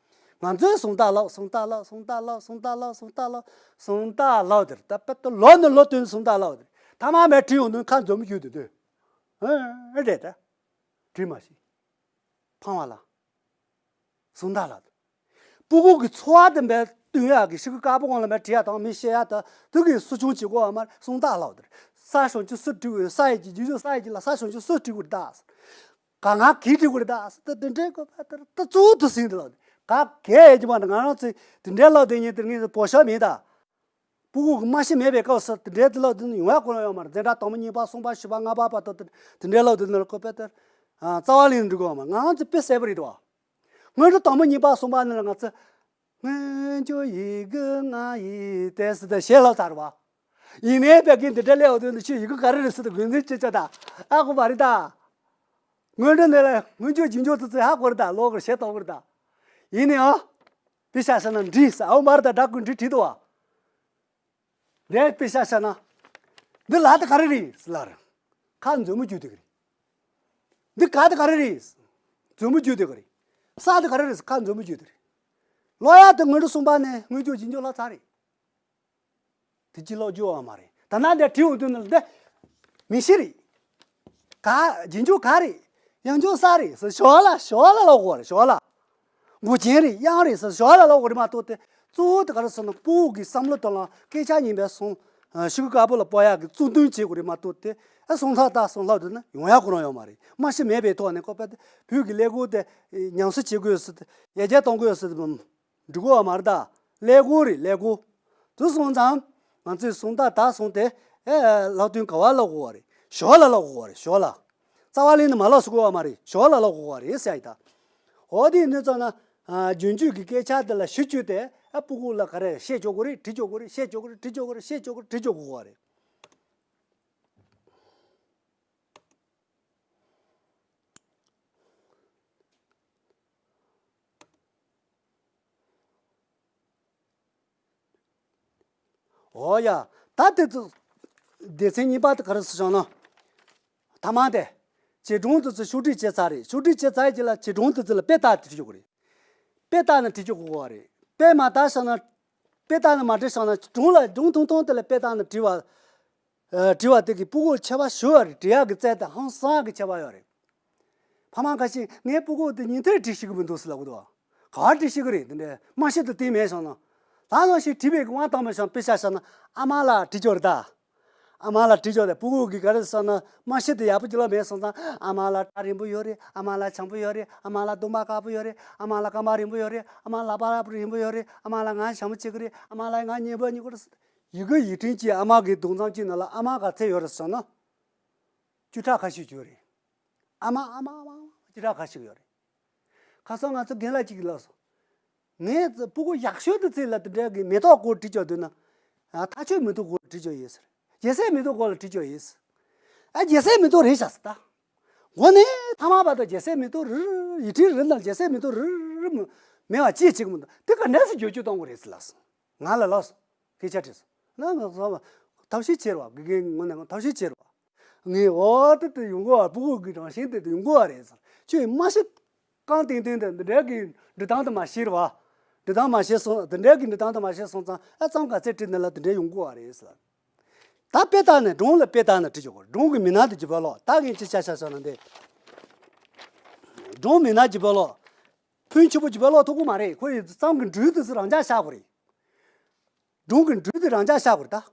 ང་ཚོས་སུམ་རྟགས་ཀློག་སུམ་རྟགས་ཀློག་སུམ་རྟགས་ཀློག་སུམ་རྟགས་ཀློག་སུམ་རྟགས་ཀློག་སུམ་རྟགས་ཀློག་དེར་ད་དཔེ་ད་ལོ་ནས་ལོ་བསྟུན་སུམ་རྟགས་ཀློག་དེར་ཐ་མ་མེད་བྲིས་ཡོང་དུས་ཁ་འཛོམས་རྒྱུ་དེ་དུས། ཨེ་རེད་ད། བྲིས་མ་ཤེས། ཕངས་པ་ལ། སུམ་རྟགས་ལ། སྤུ་གུ་གི་འཚོ་བ་དེ་འབད་བསྟུན་ཡག་གི་ཤི་གི་དཀར་པོ་གང་ལ་མེད་བྲིས་ཡག་དང་མི་བཤད་ཡག་ད་དུ་གི་སུ་ཆུང་བྱེད་དགོས་བ་མར་སུམ་རྟགས་ལ་དེར། ས་ཞོན་ཆུ་སུ་བྲིས་དགོས་ས་ཡི་གི་རྒྱུ་ཆུ་ས་ཡི་གི་ལ་ས་ཞོན་ཆུ་སུ་བྲིས་དགོས་ད། ག་ང་གིས་བྲིས་དགོས་ད་ད་དེ་འདྲའི་གོ་ད་ད་གཙོ་བོ་དུ་ཟིན་དུ་ལ། ག་གེ་ཡི་གི་མ་ང་རང་ཚོས་དེ་འདྲའི་ལ་དེ་ཉིད་དེར་ངས་བོ་ཤ་མིན་ད། སྤུ་གུ་གི་མ་ཤི་མེད་པའི་སྐབས་སུ་དེ་འདྲའི་དེ་ལ་དེ་ནི་ཡོང་ཡ་ཁོ་ན་ཡོད་མ་རེད། འཛིན་གྲྭ་དང་པོ་གཉིས་པ་གསུམ་པ་བཞི་པ་ལྔ་པ་བར་དུ་དེ་འདྲའི་ལ་དེ་ནི་ལ་ཁོ་པས་དེར། རྩ་བ་ལེན་འགྲིག་གི་ཡོད་མ་རེད། ང་རང་ཚོ་དཔེ་གསལ་པོ་རེད་དོ། སྔོན་འགྲོ་དང་པོ་གཉིས་པ་གསུམ་པ་ནི་ལ་ང་ཚོ། སྔོན་འགྲོ་ཡི་གེ་ང་ཡི་དེ་སི་ད་ཞེས་ལབ་ཚར་བ། ཡིན་ནའི་བོད་སྐད་འདི་འདྲ་ལས་འོ་དོན་དུ་ཆོས་ཡི་གེ་ག་རེ་རེད་ཟེར་དུ་དགོས་འཛིན་བྱེད་ཆོག་ད། ཨ་ཁོ་མ་རེད་ད། སྔོན་འགྲོ་ནས་ལ་སྔོན་འགྲོ་རྗེས་འཇུག་དུ་ཚོད་ཧ་གོ་རེད་ད། ལོག་གི་ཞེ་ཏོག་གི་རེད་ད། ཡིན་ནའི་ཨ། དཔེ་ཆ་བཞག་ན་འབྲི་ས་ཨའུ་མར་དང་སྦྲགས་ཀུན་འབྲི་བྲིས་འདུག་བ། འདི་དཔེ་ཆ་བཞག་ན། འདི་ལ་དེ་ག་རེ་རེད་ཟེར་ལ་རེད། ཁ་འཛོམས་མོ་རྒྱུ་དེ་གི་རེད། འདི་ག་དེ་ག་རེ་རེད། འཛོམས་མོ་རྒྱུ་དེ་གི་རེད། ས་དེ་ག་རེ་རེད་ཁ་འཛོམས་མོ་རྒྱུ་དེ་རེད། ལོ་ཡ་དེ་སྔོན་འགྲོ་གསུམ་པ་ནས་སྔོན་འཇུག་རྗེས་འཇུག་ལ་ཚར་རེད། དེ་ཅི་ལོག་རྒྱུ་བ་མ་རེད། ད་ན་འདི་བྲིས་འོང་དུས་ནི་འདི། མིང་གཞི་རེད། ག་རྗེས་འཇུག་ག་རེད། ཡང་འཇུག་ས་རེད་ཟེར་ཞོ་ལ་ཞོ་ལ་ལོག་གོ་རེད་ཞོ་ལ། མགོ་ཅན་རེད་དབྱངས་རེད་ཟེར་ཞོ་ལ་ལོག་གོ་རེད་མ་གཏོགས་དེ། གཙོ་བོ་དེ་ག་རེ་ཟེར་ན་སྤུ་གུ་གི་བསམ་བློ་དང་ལ་སྐད་ཆ་ཉན་པའི་སོང་། ཤི་གུ་དཀར་པོ་ལ་སྤོ་ཡག་གི་གཙོ་འདོན་བྱེད་དགོས་རེད་མ་གཏོགས་དེ། ཨ་སོང་ལྷག་ད་སོང་ལྷག་དུ་ན་ཡོང་ཡག་ཁོ་རང་ཡོད་མ་རེད། མ་ཤི་མེད་པའི་ཐོག་ནས་ཁོ་པ་དེ་བོད་ཀྱི་ཀླད་ཀོར་དེ་ཉམས་གསོ་བྱེད་དགོས་ཟེར་ཏེ་ཡར་རྒྱས་གཏོང་དགོས་ཟེར་ཏེ། འགྲིག་གོ་བ་མ་རེད་ད། ཀླད་ཀོར་རེད་ཀླད་ཀོར། དུ་སོང་ཙང་། ང་ཚོས་སོང་ད་ད་སོང་དེ། ཨེ་ལག་དོན་ག་བ་ལ་གོ་བ་རེད་ཞོ་ལ་ལ་གོ་བ་རེད་ཞོ་ལ། རྩ་བ་ལེན་ནི་མ་ལགས་སུ་གོ་བ་མ་རེད་ཞོ་ལ་ལ་གོ་བ་རེད་ཟེར་ཡ་ད། འོ་དེ་ནི་ཙང་ན། རྒྱུན་སྤྱོད་ཀྱི་སྐད་ཆ་དེ་ལ་གཞི་བཅོལ་ཏེ་ཨ་སྤུ་གུ་ལ་ག་རེ་བཤད་ཆོག་གོ་རེད་བྲིས་ཆོག་གོ་རེད་བཤད་ཆོག་གོ་རེད་བྲིས་ཆོག་གོ་རེད་བཤད་ཆོག་གོ་རེད་བྲིས་ཆོག་གོ་བ་རེད། འོ་ཡ། ད་དེ་ཚོ། སྡེ་ཚན་གཉིས་པ་དེ་ག་རེ་ཟེར་བྱུང་ན། ཐ་མ་དེ། བྱེད་སྒྲུང་དེ་ཚོ་ཕྱོགས་སྒྲིག་བྱས་ཚར་རེད་ཕྱོགས་སྒྲིག་བྱས་ཚར་ཡི་ཅི་ལ་བྱེད་སྒྲུང་དེ་ཚོ་ལ་དཔེ་ལྟ་དེ་བྲིས་ཆོག་གི་རེད། དཔེ་ལྟ་ན་བྲིས་ཆོག་གི་རེད། དཔེ་མ་ལྟ་བྱུང་ན། དཔེ་ལྟ་ན་མ་བྲིས་བྱུང་ན་སྒྲུང་ལ་སྒྲུང་ཐུང་ཐུང་དེ་ལ་དཔེ་ལྟ་ན་བྲིས་པ། དྲི་བ་དེ་གི་སྤུ་གུ་ཆེ་བ་ཞུ་བ་རེད་དྲི་ཡག་གི་རྩལ་དང་ཧང་སང་གི་ཆེ་བ་ཡོད་རེད། ཕ་མ་ཁ་ཤས་ངའི་སྤུ་གུ་དེ་ཉིན་མཐར་བྲིས་ཤེས་ཀྱི་མི་འདུག་ཟེར་ལབ་གི་འདུག་ག་བ་བྲིས་ཤེས་ཀྱི་རེད་དེ་འདྲས་མ་ཤེས་དུ་བལྟས་མེད་བྱུང་ན། ད་ནང་བཞིན་བྲིས་པའི་དབང་བཏང་མེད་བྱུང་དཔེ་ཆ་བཞག་ན་ཨ་མ་ལགས་བྲིས་ཆོག་རེད་ད། ཨ་མ་ལགས་བྲིས་ཆོག་རེད་སྤུ་གུ་གི་ག་རེ་བསམ་ན་མ་ཤེས་དུ་ཡག་པོ་ཅི་ལ་མེད་སོང་ཙང་ཨ་མ་ལགས་སྐྲ་རིང་པོ་ཡོད་རེད་ཨ་མ་ལགས་བྱང་པོ་ཡོད་རེད་ཨ་མ་ལགས་གདོང་པ་དཀར་པོ་ཡོད་རེད་ཨ་མ་ལགས་རྐང་པ་རིང་པོ་ཡོད་རེད་ཨ་མ་ལགས་ལག་པ་རིང་པོ་ཡོད་རེད་ཨ་མ་ལགས་ང་བྱང་པོ་བྱེད་ཀྱི་རེད་ཨ་མ་ལགས་ང་ཉེས་པ་ཉེས་པོ་རེད། ཡི་གེ་ཡིག་ཕྲེང་གཅིག་ཨ་མ་གི་གདུང་རྩོམ་གཅིག་ནང་ལ་ཨ་མ་ག་ཚད་ཡོད་རེད་ཟེར་ན། བཅུ་ཕྲག་ཁ་ཤས་ཡོད་རེད། ཨ་མ་ཨ་མ་ཨ་མ་ཨ་མ་བཅུ་ཕྲག་ཁ་ཤས་ཡོད་རེད། ཁ་སང་ང་ཚོ་རྒན་ལགས་གཅིག་གིས་ལབ་སོང་། ངས་སྤུ་གུ་ཡག་ཤོས་དེ་ཚོ་ལ་དེ་འདྲ་གི་མེ་ཏོག་སྐོར་བྲིས་ཆོག་འདོད་ན། ཐ་ཆད་མེ་ཏོག་སྐོར་བྲིས་ཆོག་ཡིན་ཟེར། རྒྱལ་སྲས་མེ་ཏོག་སྐོར་ལ་བྲིས་ཆོག་ཡིན་ཟེར། ཨ་རྒྱལ་སྲས་མེ་ཏོག་རེད་ཤག་ཟེར་ད། འོ་ནས་ཐ་མ་བར་དུ་རྒྱལ་སྲས་མེ་ཏོག་རིལ་རིལ་ཡིག་ཕྲེང་རིལ་དང་རྒྱལ་སྲས་མེ་ཏོག་རིལ་རིལ་མེད་པ་ཅིའི་ཕྱིར་མི་འདུག་དེ་ག་འདྲས་སེ་བསྒྱུར་བཅོས་གཏོང་དགོས་རེད་ཟེར་ལབ་སོང་། ང་ལ་ལབ་སོང་། སྐད་ཆ་དྲིས་སོང་། ང་ང་ང་ཐབས་ཤེས་བྱེད་རོགས་དགེ་རྒན་ངོ་ནས་ང་ཐབས་ཤེས་བྱེད་རོགས། ངས་འོ་དེ་དེ་ཡོང་གི་བ་སྤུ་གུ་གི་རང་བཞིན་དེ་དེ་ཡོང་གི་བ་རེད་ཟེར། ཁྱོད་མ་ཤི། རྐང་སྟེང་སྟེང་དེ་འདི་འདྲའི་གི་འབྲི་སྟངས་དེ་མ་ཤེས་རེད་བ། འབྲི་སྟངས་མ་ཤེས་སོང་འདི་འདྲའི་གི་འབྲི་སྟངས་དེ་མ་ཤེས་སོང་ཙང་ཨ་ཙམ་ག་ཚད་བྲིས་ནས་ལ་འདི་འདྲའི་ཡོང་གི་བ་རེད་ཟེར། ད་དཔེ་ལྟ་ནས་སྒྲུང་ལ་དཔེ་ལྟ་ནས་བྲིས་ཆོག་གོ་སྒྲུང་གི་མི་སྣ་དེ་ཇི་བ་ལོ་ད་ངས་ཅི་ཆ་ཆ་ཆ་ན་འདི། སྒྲུང་མི་སྣ་ཇི་བ་ལོ། ཕུན་ཆེན་པོ་ཇི་བ་ལོ་ཐུག་གི་མ་རེད་ཁོ་ཡི་ཙམ་གི་འབྲུ་དེ་ཚོ་རང་འཇགས་བཞག་གོ་རེད། སྒྲུང་གི་འབྲུ་དེ་རང་འཇགས་བཞག་དགོས་རེད་ད།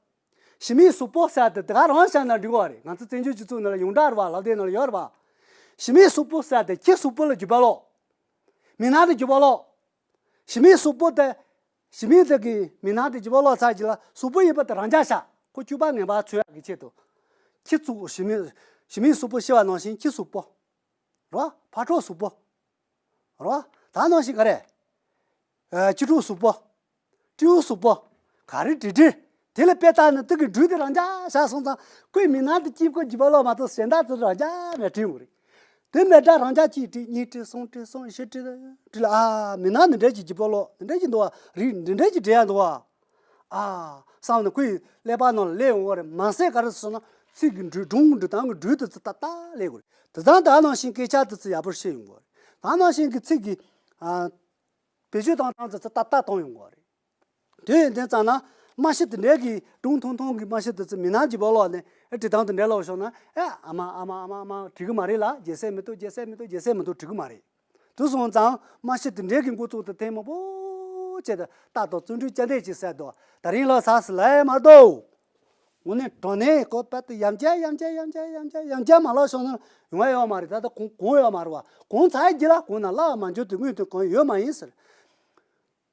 ཞི་མིའི་གཟུགས་པོ་ཟེར་དེ་དེ་ག་རང་བཞག་ན་འགྲིག་གི་རེད། ང་ཚོ་བཙན་བྱོལ་སྤྱི་ཚོགས་ནང་ལ་ཡོངས་གྲགས་རེད་བ་ལབ་དེ་ནང་ལ་ཡོད་རེད་བ། ཞི་མིའི་གཟུགས་པོ་ཟེར་དེ་ཁྱི་གཟུགས་པོ་ལ་འཇུག་པ་ལོ། མི་སྣ་དེ་འཇུག་པ་ལོ། ཞི་མིའི་གཟུགས་པོ་དེ། ཞི་མི་དེ་གི་མི་སྣ་དེ་འཇུག་པ་ལོ་ཚར་གྱི་ལ་གཟུགས་པོ་ཡིན་པ་དེ་རང་འཇགས་བཞག་ཁོ་སྐྱུག་པ་ངན་པ་འཚོལ་ཡག་གི་ཆེད་དུ། ཁྱི་གཟུགས་ཞི་མི། ཞི་མིའི་གཟུགས་པོ་ཤི་བ་ནང་བཞིན་ཁྱི་གཟུགས་པོ། རེད་བ། ཕར་འཕྲོ་གཟུགས་པོ། རེད་བ། ད་ནང་བཞིན་ག་རེ། ཨ། སྤྱི་ཕྲུག་གཟུགས་པོ། སྤྲེའུ་གཟུགས་པོ། ག་རེ་བྲིས་བྲིས། དེ་ལ་དཔེ་ལྟ་ན་དེ་གི་འགྲོས་དེ་རང་འཇགས་བཞག་སོང་ཙང་ཁོའི་མིག་ནང་དུ་སྐྱིད་པོ་བརྗིད་པ་ལོག་མ་གཏོགས་གཞན་དག་ཚོ་རང་འཇགས་མེད་བྲིས་ཡོང་གི་རེད། དེ་མེད་དྲ་རང་འཇགས་གཅིག་བྲིས། གཉིས་བྲིས། གསུམ་བྲིས། གསུམ་བཞི་བྲིས་བྲིས་ལ། ཨ། མིག་ནང་འདི་འདྲས་ཀྱི་བརྗིད་པ་ལོག་འདི་འདྲས་ཀྱི་འདུག་བ། རིགས་འདི་འདྲས་ཀྱི་འགྲེལ་ཡ་འདུག་བ། ཨ། བསམ་ནས་ཁོའི་ཀླད་པ་ནང་ལ་སླེབས་ཡོང་བ་རེད། མ་ཟད་ག་རེ་ཟེར་ན་ཚིག་གི་འགྲོས། སྒྲུང་འབྲི་སྟངས་ཀྱི་འགྲོས་དེ་ཚོ་ཏག་ཏག་སླེབས་དགོས་རེད། དེ་ཙང་ད་ནང་བཞིན་སྐད་ཆ་དེ་ཚོ་ཡག་པོ་བཤད་ཡོང་དགོས་རེད། ད་ནང་བཞིན་གྱི་ཚིག་གི། ཨ། བེད་སྤྱོད་བཏང་སྟངས་དེ་ཚོ་ཏག་ཏག་གཏོང་ཡོང་དགོས་རེད། དེ་ཡིན་དུས་ཙང་ན་རྨང་གཞི་དེ་འདྲའི་གི་སྒྲུང་ཐུང་ཐུང་གི་རྨང་གཞི་དེ་ཚོ་མིག་ནང་གི་བརྗིད་པ་ལོག་ནས། ཨེ། བྲིས་སྟངས་དེ་འདྲ་ལོག་བྱུང་ན། ཨེ། ཨ་མ་ཨ་མ་ཨ་མ་ཨ་མ་འགྲིག་གི་མ་རེད་ལ། རྒྱལ་སྲས་མི་འདུག་རྒྱལ་སྲས་མི་འདུག་རྒྱལ་སྲས་མི་འདུག་འགྲིག་གི་མ་རེད། དེ་སོང་ཙང་རྨང་གཞི་དེ་འདྲའི་གི་འགོ་བཙུགས་ཏེ་ཐེངས་མང་པོ་བྱས་ཏེ། རྟག་ཏུ་བརྩོན་འགྲུས་བསྐྱངས་ཏེ་ཅིག་ཟེར་དོ། ད་རིང་ལོ་ཟ་ཟི་ལ་ཡ་མ་གཏོགས། དངོས་གནས་དྲང་གནས་ཁོ་དཔེ་དེ་ཡང་བསྐྱར་ཡང་བསྐྱར་ཡང་བསྐྱར་ཡང་བསྐྱར་ཡང་བསྐྱར་མ་ལབ་སོང་ན་ཡོང་བ་ཡོད་མ་རེད། ད་ལྟ་གོང་གོང་ཡོད་མ་རེད་བ། གོང་ཚར་རྗེས་ལ་གོང་ན་བླ་བ་མ་འབྱོར་དུས་དངུལ་དེ་གང་ཡོད་མ་ཡིན་ཟེར།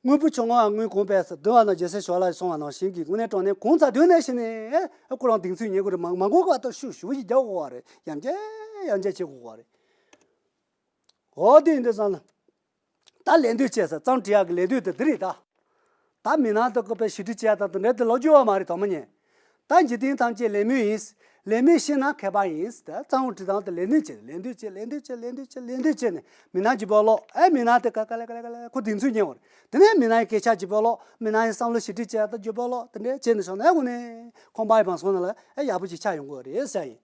དངོས་པོ་ཆུང་ངུའང་དངུལ་གོང་སྤེལ་ཟེར། འདུལ་བ་ན་རྒྱལ་སྲས་ཞབས་ལ་གསུངས་པ་ནང་བཞིན་གྱི་དངོས་གནས་དྲང་གནས་གོང་ཚར་དུས་ནས་གཞི་ནས་ཁོ་རང་གདེང་ཚོད་ཉན་དགོས་རེད། མ་མ་གོ་བར་དུ་ཤུགས་ཞེ་པོ་ཅིག་རྒྱག་དགོས་པ་རེད། ཡང་བསྐྱར་ཡང་བསྐྱར་བྱེད་དགོས་པ་རེད། འོ། དེ་ཡིན་དུས་ཙང་ན། ད་ལད་ཟློས་བྱས་ཟེར། རྩོམ་འབྲི་ཡག་གི་ལད་ཟློས་དེ་འདི་རེད་ད། ད་མིག་ནང་དུ་བཀོད་པའི་ཞིབ་འབྲི་བྱས་དང་དེ་འདྲ་དེ་ལོག་རྒྱུ་ཡོད་མ་རེད། དོན་མ་ཉན། ད་འཇིག་རྟེན་ཐམས་ཅད་ལད་མོ་ཡིན། ལད་མོ་ཤེས་ན་མཁས་པ་ཡིན། ད་རྩོམ་འབྲི་སྟངས་དེ་ལད་ཟློས་བྱས། ལད་ཟློས་བྱས། ལད་ཟློས་བྱས། ལད་ཟློས་བྱས། ལད་ཟློས་བྱས་ནས་མིག་ནང་བརྗིད་པ་ལོག་ཨེ། མིག་ནང་དེ་ག་ག་ལེ་ག་ལེ་ག་ལེ་ཁོ་གདེང་ཚོད་ཉན་པ་རེད། དེ་ནས་མིག་ནང་གི་སྐད་ཆ་བརྗིད་པ་ལོག་མིག་ནང་གི་བསམ་བློ་ཞིབ་འབྲི་བྱས་དང་བརྗིད་པ་ལོག་དེ་འདྲ་བྱས་ནས་སོང་ན། ཨེ། དངོས་གནས་ཁང་པ་ཡི་བང་སོང་ན་ལ་ཨེ་ཡག་པོ་ཅིག་ཆགས་ཡོང་གི་རེད་ཟེར་ཡིན།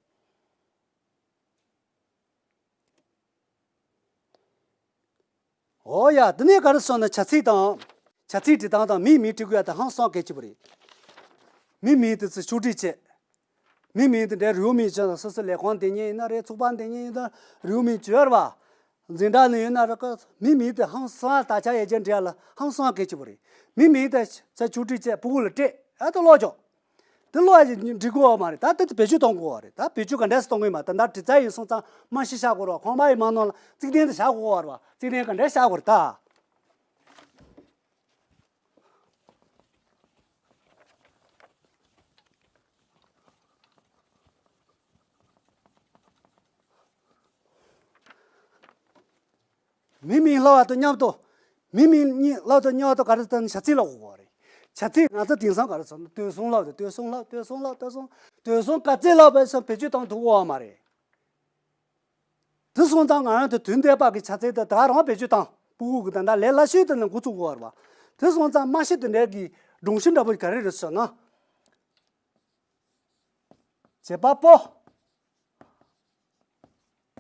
འོ་ཡ། འདི་ནས་ག་རེ་སོང་ན་བྱ་ཚིག་དང་། བྱ་ཚིག་འབྲི་སྟངས་དང་མིའི་མིང་འབྲི་དགོས་ཡ་དེ་ཧང་སང་གལ་ཆེ་པོ་རེད། མིའི་མིང་དེ་ཚོ་ཕྱོགས་སྒྲིག་བྱེད། མིའི་མིང་དེ་འདྲའི་རི་བོ་མིང་བྱས་ན། སོ་སོ་ལས་ཁུངས་འདེམས་མཁན་ཡིན་ན་རེད། ཚོགས་པ་འདེམས་མཁན་ཡིན་ན། རི་བོ་མིང་བྱོས་ར་བ། འཛིན་གྲྭ་ནས་ཡིན་ན་རེད། ཀ་མིའི་མིང་དེ་ཧང་སང་། དག་ཆ་ཡོད་རྒྱུ་འབྲི་ཡ་ལ་ཧང་སང་གལ་ཆེ་པོ་རེད། མིའི་མིང་དེ་ཚོ་ཕྱོགས་སྒྲིག་བྱས་ཕྲུ་གུ་ལ་སྤྲད། ཨ། དེ་ཀློག་ཆོག་དེ་ཀློག་ཡ་ཅིག་འབྲི་དགོས་པ་མ་རེད། ད་དེ་བེད་སྤྱོད་གཏོང་དགོས་པ་རེད། ད་བེད་སྤྱོད་ག་འདྲས་སེ་གཏོང་དགོས་ཡིན་པ། ད་ད་འབྲི་རྩལ་ཡིན་སོང་ཙང་མ་གཞི་བཞག་དགོས་རེད་བ། ཁང་པ་ཡི་མ་ནང་ལ་རྩིག་གདན་དེ་བཞག་དགོས་པ་རེད་བ། རྩིག་གདན་ག་འདྲས་བཞག་དགོས་རེད་ད། མིའི་མིང་ཀློག་པ་དང་མཉམ་དུ། མིའི་མིང་གཉིས་ཀློག་དང་མཉམ་དུ་ག་རེ་བཏང་ནས་བྱ་ཚིག་ཀློག་དགོས་པ་རེད། བྱ་ཚིག་ང་ཚོ་དེང་སང་ག་རེ་ཟེར་ན་དོན་གསུམ་ཀློག་དང་། དོན་གསུམ་ཀློག་དོན་གསུམ་ཀློག་དོན་གསུམ། དོན་གསུམ་ག་ཚོད་ཀློག་པ་སོགས་བེད་སྤྱོད་གཏོང་ཐུབ་ཀྱི་ཡོད་མ་རེད། དེ་སོང་ཙང་ང་རང་ཚོ་དུས་འདས་པ་གི་བྱ་ཚིག་དེ་ད་རུང་བེད་སྤྱོད་བཏང་། ཕྲུ་གུ་གི་ད་ལྟ་ལས་སླ་ཤོས་དེ་ནས་འགོ་བཙུགས་དགོས་པ་རེད་བ། དེ་སོང་ཙང་རྨང་གཞི་དེ་འདྲའི་གི་སྒྲོམ་གཞི་འདྲ་པོ་ག་རེ་རེད་ཟེར་ན། བྱེད་པ་པོ།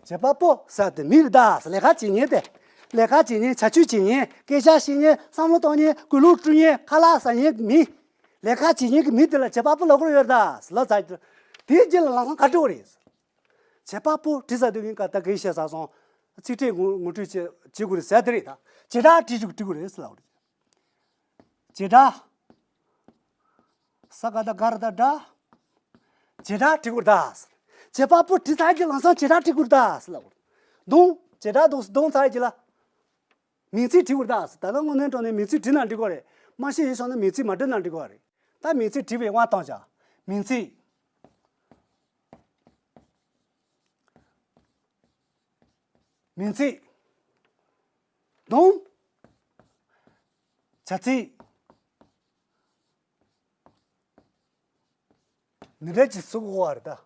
བྱེད་པ་པོ་ཟེར་དེ་མི་རེད་ད། ལས་ཀ་བྱེད་མཁན་དེ། ལས་ཀ་བྱེད་མཁན། བྱ་སྤྱོད་བྱེད་མཁན། སྐད་ཆ་བཤད་མཁན། བསམ་བློ་གཏོང་མཁན། གུས་ལུགས་སྤྲོད་མཁན། ཁ་ལག་ཟ་མཁན་མི། ལས་ཀ་བྱེད་མཁན་གྱི་མི་དེ་ལ་བྱེད་པ་པོ་ལབ་དགོས་ཡོད་རེད་ད་ལབ་ཚར། དེའི་རྗེས་ལ་ལམ་སང་ག་འབྲི་དགོས་རེད། བྱེད་པ་པོ་བྲིས་ཚར་དུས་ངས་ག་ད་གིན་བཤད་ཚར་སོང་། ཚིག་ཕྲད་ངོ་ངོ་སྤྲོད་བྱེད་བྱེད་དགོས་རེད་ཟེར་དེ་རེད་ད། བྱེད་སྒྲ་བྲིས་བྲིས་དགོས་རེད་ཟེར་ལབ་རེད། བྱེད་སྒྲ། ས་ག་བཏགས་སྒ་ར་བཏགས་སྒྲ། བྱེད་སྒྲ་བྲིས་དགོས་རེད་ད། བྱེད་པ་པོ་བྲིས་ཚར་གྱི་ལམ་སང་བྱེད་སྒྲ་བྲིས་དགོས་རེད་ད་ཟེར་ལབ། གདོང་། བྱེད་སྒྲ་གདོང་གདོང་ཚར་གྱི་ལ། མིང་ཚིག་བྲིས་དགོས་རེད་ད་ཟེར། ད་ལྟ་དངོས་གནས་དྲང་གནས་མིང་ཚིག་བྲིས་ན་འགྲིག་གི་རེད། མ་ཤེས་ཡིན་སོང་ན་མིང་ཚིག་མ་བྲིས་ན་འགྲིག་གི་རེད། ད་མིང་ཚིག་བྲིས་པའི་དབང་བཏང་བྱ། མིང་ཚིག་མིང་ཚིག་གདོང་། བྱ་ཚིག་འདི་འདྲ་ཅིག་བཟོ་དགོས་པ་རེད་ད།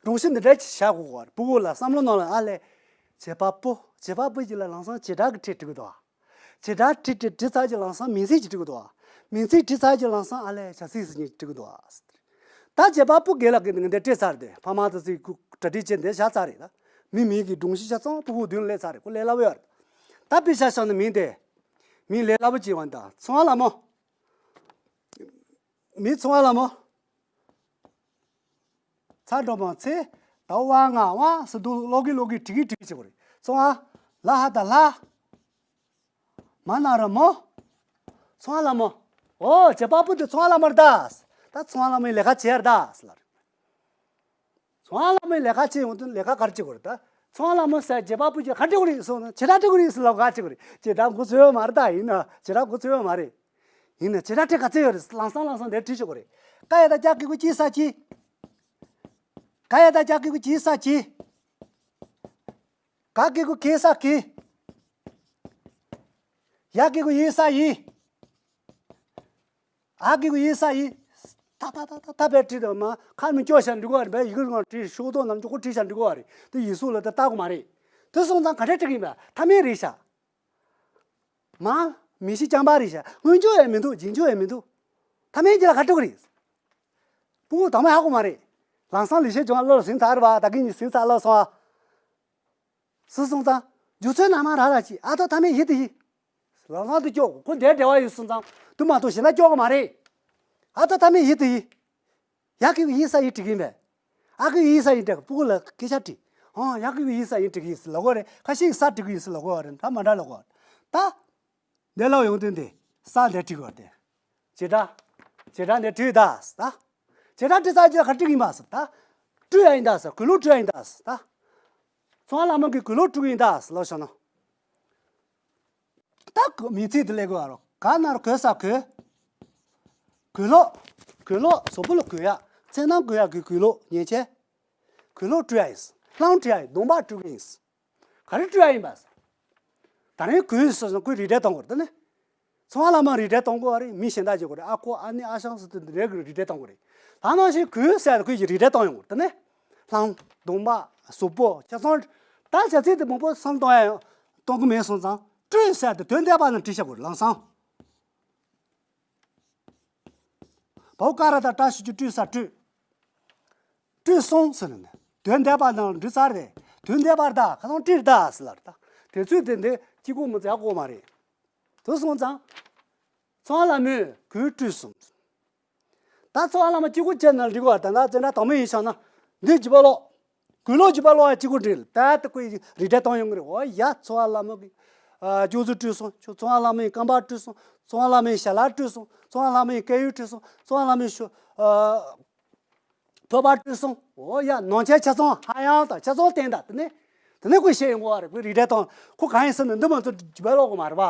སྒྲོམ་གཞི་འདི་འདྲ་ཅིག་བཞག་དགོས་པ་རེད། ཕྲུ་གུ་ལ་བསམ་བློ་ནང་ལ་ཨ་ལས། བྱེད་པ་པོ། བྱེད་པ་པོ་ཅིག་ལ་ལམ་སང་བྱེད་སྒྲ་གི་ཕྲད་བྲིས་དགོས་འདུག་བ། བྱེད་སྒྲ་བྲིས་བྲིས་བྲིས་ཚར་གྱི་ལམ་སང་མིང་ཚིག་ཅིག་བྲིས་དགོས་འདུག་བ། མིང་ཚིག་བྲིས་ཚར་གྱི་ལམ་སང་ཨ་ལས་བྱ་ཚིག་ཟེར་མཁན་བྲིས་དགོས་འདུག་བ། ད་བྱེད་པ་པོ་རྒན་ལགས་ཀྱིས་འདི་འདྲ་བྲིས་ཚར་ཏེ། ཕ་མ་དང་ཚིག་གུ་གྲ་སྒྲིག་བྱས་འདི་བཞག་ཚར་རེད་ད། མི་མིང་གི་སྒྲོམ་གཞི་ཆ་ཚང་ཕྲུ་གུ་མདུན་ལ་སླེབས་ཚར་རེད། ཁོ་ལས་སླ་པོ་ཡོད་རེད། ད་དཔེ་ཆ་བཞག་ན་མིང་དེ། མིང་ལས་སླ་པོ་ཅིག་ཡོང་ད། ཚོང་པ་ལྷ་མོ། མི་ཚོང་པ་ལྷ་མོ། ཚ་འགྲོ་མ་ཚེ། ད་ཝ་ང་ཝ་ཟེར་འདུག་ཀློག་གི་ཀློག་གི་བྲི་གི་བྲི་གི་བྱེད་དགོས་རེད། ཚོང་པ། ལ་ཧ་ད་ལྷ། མ་ན་རོ་མོ། ཚོང་པ་ལྷ་མོ། ཨོ། བྱེད་པ་པོ་དེ་ཚོང་པ་ལྷ་མོ་རེད་ད། ད་ཚོང་པ་ལྷ་མོའི་ལས་ཀ་བྱེད་ཡ་རེད་ད་ཟེར་ལབ་རེད། ཚོང་པ་ལྷ་མོའི་ལས་ཀ་བྱེད་ཡོང་དུས་ལས་ཀ་ག་རེ་བྱེད་དགོས་རེད་ད། ཚོང་པ་ལྷ་མོ་ཟེར་བྱེད་པ་པོ་ཅིག་ག་འབྲི་དགོས་རེད་ཟེར་ན། བྱེད་སྒྲ་འབྲི་དགོས་རེད་ཟེར་ལབ། ག་བྱེད་དགོས་རེད། བྱེད་སྒྲ་འགོ་ཚུགས་ཡོད་མ་རེད་ད། ཡིན་ན་བྱེད་སྒྲ་འགོ་ཚུགས་ཡོད་མ་རེད། ཡིན་ན་བྱེད་སྒྲ་ཕྲད་ག་ཚོད་ཡོད་རེད། ལམ་སང་ལམ་སང་འདིར་བྲིས་ཆོག་གི་རེད། ཀ་ཡ་བཏགས་ཀྱ་གི་གུ་ཀྱི་ས་ཀྱི། ག་ཡ་བཏགས་ཀྱ་གི་གུ་ཀྱི་ས་ཀྱི། ག་གི་གུ་གེ་ས་གི། ཡ་གི་གུ་ཡི་ས་ཡི། ཨ་གི་གུ་ཡི་ས་ཡི། ཐ་ཐ་ཐ་ཐ་ཐ་བས་བྲིས་དང་མ་ཁ་མི་སྐྱོ་ཤ་འགྲིག་གོ་རེད། བས་ཡི་གུ་རང་བྲིས་ཤོག་ཐོག་ནམ་ཅོག་གོ་བྲིས་ཤ་འགྲིག་གོ་རེད། དེ་ཡིག་གཟུགས་ལ་ད་ལྟ་གོ་མ་རེད། དེ་སོང་ཙང་ག་འདྲ་བྲིས་གིན་པ་ཐ་མའི་རེད་ཤག་མ། མི་ཤི་རྐྱང་པ་རེད་ཤག་སྔོན་འཇུག་ཡང་མི་འདུག་རྗེས་འཇུག་ཡང་མི་འདུག་ཐ་མའི་རྗེས་ལ་ག་འགྲོ་གི་རེད། སྤུ་གུ་དང་མ་ཧ་གོ་མ་རེད། ལམ་སང་ལས་བྱེད་ཅུང་ཨ་ལོ་ཟིན་ཚར་བ་ད་གིན་ནི་ཟིན་ཚར་ལོ་སོང་ཨ། སུ་སོང་ཙང་། རྒྱུ་མཚན་ན་མ་ར་ར་ཅི་ཨ་ཐོ་ཐ་མའི་ཡི་དེ་ཡི། ལམ་སང་དུ་སྐྱོ་ཁོ་འདྲའི་འབྲེལ་བ་ཡོད་སོང་ཙང་དུ་མ་གཏོགས་གཞན་ན་སྐྱོ་གི་མ་རེད། ཨ་ཐོ་ཐ་མའི་ཡི་དེ་ཡི། ཡ་གི་ཡི་ས་ཡི་དྲི་གིན་པས། ཨ་གི་ཡི་ས་ཡི་དྲི་སྤུ་གུ་ལ་སྐད་ཆ་དྲི། ཨོ་ཡ་གི་ཡི་ས་ཡི་དྲི་གིན་ལ་གོ་རེད། ཁ་ཤས་ས་དྲི་གིན་ལ་གོ་རེད། ད་མ་འདྲ་ལ་གོ་ད། འདི་ལ་ཡོང་དོན་དེ་ས་འདི་དྲི་གོ་དེ། བྱེད་སྒྲ། བྱེད་སྒྲ་འདི་དྲི་ད་ད། བྱེད་སྒྲ་དྲི་ས་ཅི་ལ་ག་དྲི་གིན་པ་ས་ད། སྤྲུལ་ཡ་ཡིན་ད་ས་གོས་ལོག་སྤྲུལ་ཡ་ཡིན་ད་ས་ད། ཚོང་བ་ལ་མོ་གི་གོས་ལོག་སྤྲུལ་གིན་ད་ས་ལོ་ཤོ་ནོ། ད་མིང་ཚིག་དེ་ལས་དགོས་རོ། ག་ན་རོ་གོས་ས་གོས། གོས་ལོག་གོས་ལོག་གཟུགས་པོ་ལ་གོས་ཡ། མཚན་ནམ་གོས་ཡ་གི་གོས་ལོག་ཉན་ཆེ། གོས་ལོག་སྤྲུལ་ཡ་ཡིན། གླང་སྤྲུལ་ཡ་ཡིན། གདོང་པ་སྤྲུལ་གི་ཡིན། ག་རེ་སྤྲུལ་ཡ་ཡིན་པ། ད་རིང་གོས་སོ་སོ་གོས་རིགས་འགྲེ་གཏོང་དགོས་རེད་ད་ནི། ཚོང་བ་ལ་མ་རིགས་འགྲེ་གཏོང་དགོས་རེད། མི་གཞན་དག་བྱེད་དགོས་རེད། ཨ་ཁོ་ཨ་ནེ་ཨ་ཞང་སོ་དེ་འདི་འདྲའི་གི་རིགས་འགྲེ་གཏོང་དགོས་རེད། ད་ནང་བཞིན་གོས་ཟེར་གོས་ཀྱི་རིགས་འགྲེ་གཏོང་ཡོང་དགོས་རེད་ད་ནི། གླང་གདོང་པ་གཟུགས་པོ་ཆ་ཚང་། ད་བྱ་ཚིག་དེ་མང་པོ་བསམ་གཏོང་ཡ་གཏོང་གི་མེད་སོང་ཙང་སྤྲུལ་ཟེར་དེ་དོན་འདས་པ་ན་བྲིས་བཞག་དགོས་རེད་ལམ་སང་། བའོ་ཀ་ར་ད་བཀྲ་ཤིས་ཀྱི་སྤྲུལ་ས་སྤྲུལ། སྤྲུལ་སོང་ཟེར་ནས་དོན་འདས་པ་དང་འབྲི་ཚར་རེད། དོན་འདས་པར་ད་ཁ་སང་སྤྲིར་ད་ཟེར་ལ་རེད་ད། དེ་ཚོས་དེ་འདི་གཅིག་པུ་མི་ཚེ་ཡག་གོ་མ་རེད། དུ་སོང་ཙང་། ཚོང་བ་ལ་མོས་གོས་སྤྲུལ་སོང་། ད་ཚོང་བ་ལ་མོ་གཅིག་པུ་བྱས་ན་འགྲིག་གོ་ད་ད་ཙེ་འདྲ་དང་མོ་ཡིན་ཤག་ན། འདི་བྱིས་པ་ལོག་གོས་ལོག་བྱིས་པ་ལོག་ཡ་གཅིག་པུ་འགྲིག་ད་ལྟ་ཁོས་རིགས་འགྲེ་གཏོང་ཡོང་གི་རེད། འོ་ཡ་ཚོང་བ་ལ་མོ་གི། སྐྱོ་གཟུགས་སྤྲུལ་སོང་། ཚོང་བ་ལ་མོ་ཡི་རྐང་པ་སྤྲུལ་སོང་། ཚོང་བ་ལ་མོ་ཡི་ཞལ་ལག་སྤྲུལ་སོང་། ཚོང་བ་ལ་མོ་ཡི་སྐེ་ཡུ་སྤྲུལ་སོང་། ཚོང་བ་ལ་མོ་ཡི་ཤོ། ཕོར་པ་སྤྲུལ་སོང་། འོ་ཡ་ནང་ཆེན་ཆ་ཚང་ཧ་ཡང་དང་ཆ་ཚང་བསྟན་ད་དེ་ནས། དེ་ནས་ཁོས་བཤད་ཡོང་གོ་བ་རེད། ཁོས་རིགས་འགྲེ་གཏོང་ཁོ་གང་ཡིན་ཟེར་ན་འདི་མ་ཚོ་བྱིས་པ་ལོག་གོ་མ་རེད་པ།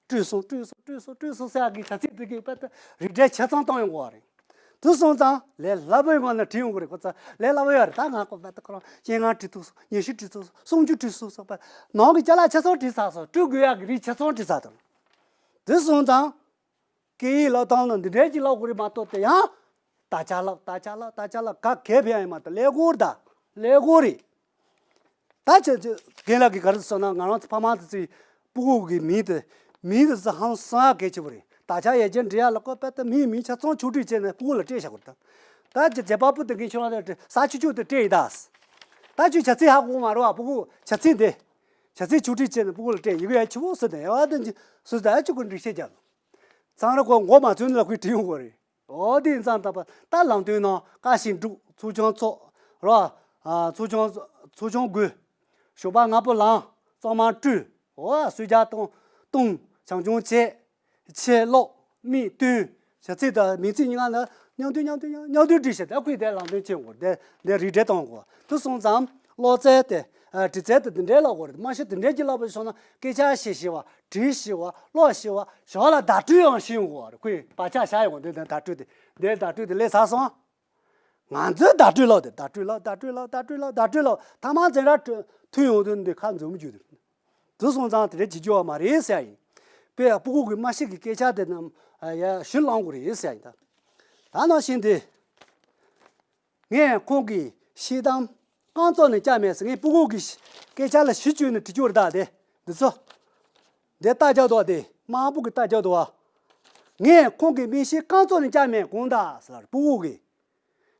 སྤྲུལ་སོང་སྤྲུལ་སོང་སྤྲུལ་སོང་སྤྲུལ་སོང་ཟེར་ཡག་གི་བྱ་ཚིག་དེ་གི་པ་ད་རིགས་འགྲེ་ཆ་ཚང་བཏང་ཡོང་གོ་བ་རེད། དུ་སོང་ཙང་ལས་སླ་པོའི་ངང་ནས་བྲིས་ཡོང་གི་རེད། ཁོ་ཚ་ལས་སླ་པོ་ཡོད་རེད། ད་ང་ཁོ་པ་ད་ཁོ་རང་སྤྱན་སྔ་བྲིས་ཐུབ་སོང་། ཉི་ཤུ་བྲིས་ཐུབ་སོང་། སུམ་ཅུ་བྲིས་ཐུབ་སོང་པ། ནང་གི་ཅ་ལག་ཆ་ཚང་བྲིས་ཚར་སོང་། སྤྲུལ་དགོས་ཡག་གི་རིགས་ཆ་ཚང་བྲིས་ཚར་དང་། དུ་སོང་ཙང་། སྐད་ཡིག་ལབ་སྟངས་ལ་འདི་འདྲའི་ཅིག་ལབ་དགོས་རེད་མ་གཏོགས་དེ་ཡང་། ད་ཅ་ལག་ད་ཅ་ལག་ད་ཅ་ལག་ག་གེ་ཕན་ཡང་མ་གཏོགས་ཀླད་ཀོར་ད་ཀླད་ཀོར་རེད། ད་ཁྱེད་ཚོས་རྒན་ལགས་ཀྱིས་ག་རེ་ཟེར་ན་ང་རང་ཚོ་ཕ་མ་དེ་ཚོས་སྤུ་གུ་གི་མིང་དེ་མིང་དེ་ཚོ་ཧང་སང་གལ་ཆེ་བོ་རེད། ད་ཆ་ཡས་ཅན་འབྲི་ཡག་ལ་བཀོད་པ་ད་མིའི་མིང་ཆ་ཚང་ཆུང་འབྲི་བྱས་ནས་སྤུ་གུ་ལ་སྤྲད་བཞག་དགོས་རེད་ད། ད་ཁྱེད་རྗེས་པ་པོ་དེ་གིན་ཁྱོད་རང་ལ་ས་ཆུ་ཆུ་དེ་སྤྲད་ཡིན་ད། ད་ཁྱོད་བྱ་ཚིག་ཧ་གོ་མ་རེད་བ། སྤུ་གུ་བྱ་ཚིག་དེ་བྱ་ཚིག་ཆུང་འབྲི་བྱས་ནས་སྤུ་གུ་ལ་སྤྲད་ཡི་གེ་ཡ་ཆེ་བོ་སུ་དང་ཡ་བ་དེ་སུ་དང་ཡ་ཆུ་གུ་འབྲི་བཤད་རྒྱབ། ཚང་རེ་ཁོ་མགོ་མ་ཚོས་ནི་ལ་ཁོས་བྲིས་ཡོང་གོ་རེད། འོ་དེ་ཡིན་ཙང་ད་པ་ད་ལམ་སྟོན་ནང་བཀའ་བཞིན་སྒྲུབ། ཚོགས་ཆུང་ཚོགས་རོ། ཚོགས་ཆུང་ཚོགས་ཆུང་དགོས། ཞོགས་པ་སྔ་པོ་ལངས། གཙང་མ་བཀྲུས། འོ་གསོལ་ཇ་བཏུང་། བཏུང་། བྱམས་སྐྱོང་བྱས། ཆས་ཀློག་མིག་བཏོན། བྱ་ཚིག་དང་མིང་ཚིག་གཉིས་ཀ་ནི་མཉམ་དུ་མཉམ་དུ་མཉམ་དུ་བྲིས་ཤིག་ད་ཁོས་དེ་ལམ་སྟོན་བྱེད་དགོས། དེ་དེ་རིགས་འགྲེ་གཏོང་དགོས། དུ་སོང་ཙང་ཀློག་རྩལ་དེ་ཨ་འབྲི་རྩལ་དེ་འདི་འདྲའི་ལབ་དགོས་རེད། མ་གཞི་འདི་འདྲའི་ཅིག་ལབ་པ་སོང་ན་སྐད་ཆ་བཤད་ཤེས་པ། བྲིས་ཤེས་པ། ཀློག་ཤེས་པ། ཞོར་ལ་བརྡ་སྤྲོད་ཡང་ཤེས་ཡོང་དགོས་རེད། ཁོས་བག་ཆགས་བཞག་ཡོང་དགོས། འདི་འདི་བརྡ་སྤྲོད་དེ་འདི་བརྡ་སྤྲོད་དེ་ལས་ཚར་སོང་། ང་ཚོའི་བརྡ་སྤྲོད་ལབ་དེ་བརྡ་སྤྲོད་ལབ་བརྡ་སྤྲོད་ལབ་བརྡ་སྤྲོད་ལབ་བརྡ་སྤྲོད་ལབ་ཐ་མ་འཛིན་གྲྭ་ཐོན་ཡོང་དུས་འདི་ཁ་འཛུམ་རྒྱུ་དེ། དུ་སོང་ཙང་དེ་འདྲ་བྱེད་རྒྱུ་བ་མ་རེད་ཟེར་ཡ་ཡིན། དཔེ་སྤུ་གུ་གི་མ་ཤི་གི་སྐད་ཆ་དེ་རྣམས་ཡ་ཞུ་ལང་དགོས་རེད་ཟེར་ཡ་ཡིན་ད། ད་ནང་བཞིན་དེ། ངས་ཁོང་གི་ཤི་གཏམ་རྐང་བཙུགས་ནས་བཅར་མེད་ཟེར། ངས་སྤུ་གུ་གི་སྐད་ཆ་ལ་གཞི་བཅོལ་ནས་བྲིས་རྒྱུ་རེད་ད་དེ། འདི་ཚོ། འདི་རྟ་རྒྱག་འདུག་བ་དེ་དམར་པོ་གི་རྟ་རྒྱག་འདུག་བ། ངས་ཁོང་གི་མིང་ཤི་རྐང་བཙུགས་ནས་བཅར་མེད་དགོངས་དག་ཟེར་སྤུ་གུ་གི།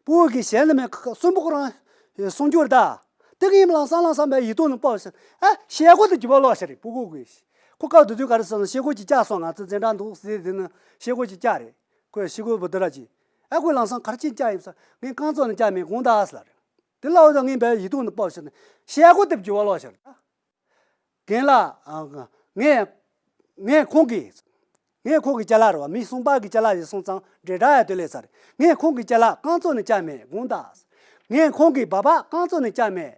སྤུ་གུ་གི་ཞལ་ལ་མེད་གསུམ་པོ་ཁོ་རང་གསུང་རྒྱུ་རེད་ད། དེ་གི་ཡིན་ལང་སང་ལང་སང་བའི་ཡིད་ཐོག་ནས་སྤོབས་ཟེར། ཨ་ཤེལ་སྒོ་དེ་རྒྱུ་བ་ལོག་ཤ་རེད་སྤུ་གུ་གི། ཁོ་སྐབས་དེ་དུས་ག་རེ་ཟེར་ན་ཤེལ་སྒོ་ཅིག་བཅག་སོང་། ང་ཚོ་འཛིན་གྲྭ་འདུག་ཟེར་དེ་ནི་ཤེལ་སྒོ་ཅིག་བཅག་རེད། ཁོས་ཤེལ་སྒོ་བུ་དེ་ར་ཅིག་ཨ་ཁོས་ལང་སང་ག་རེ་ཅིག་བཅག་ཡིན་ཟེར། ངས་རྐང་བཙུགས་ནས་བཅར་མེད་དགོངས་དག་ཟེར་ལ་རེད། དེ་ལ་འོ་ད་ངས་བའི་ཡིད་ཐོག་ནས་སྤོབས་ཟེར་ནས་ཤེལ་སྒོ་དེ་རྒྱུ་བ་ལོག་ཤ་རེད། རྒན་ལགས། ངས། ངས་ཁོང་གི། ངས་ཁོང་གི་ཅ་ལག་རེད་བ། མི་གསུམ་པ་གི་ཅ་ལག་ཡིན་སོང་ཙང་འབྲེལ་སྒྲ་ཡང་དེ་ལས་ཚར། ངས་ཁོང་གི་ཅ་ལག་རྐང་བཙུགས་ནས་བཅར་མེད་དགོངས་དག་ངས་ཁོང་གི་སྦག་སྦག་རྐང་བཙུགས་ནས་བཅར་མེད།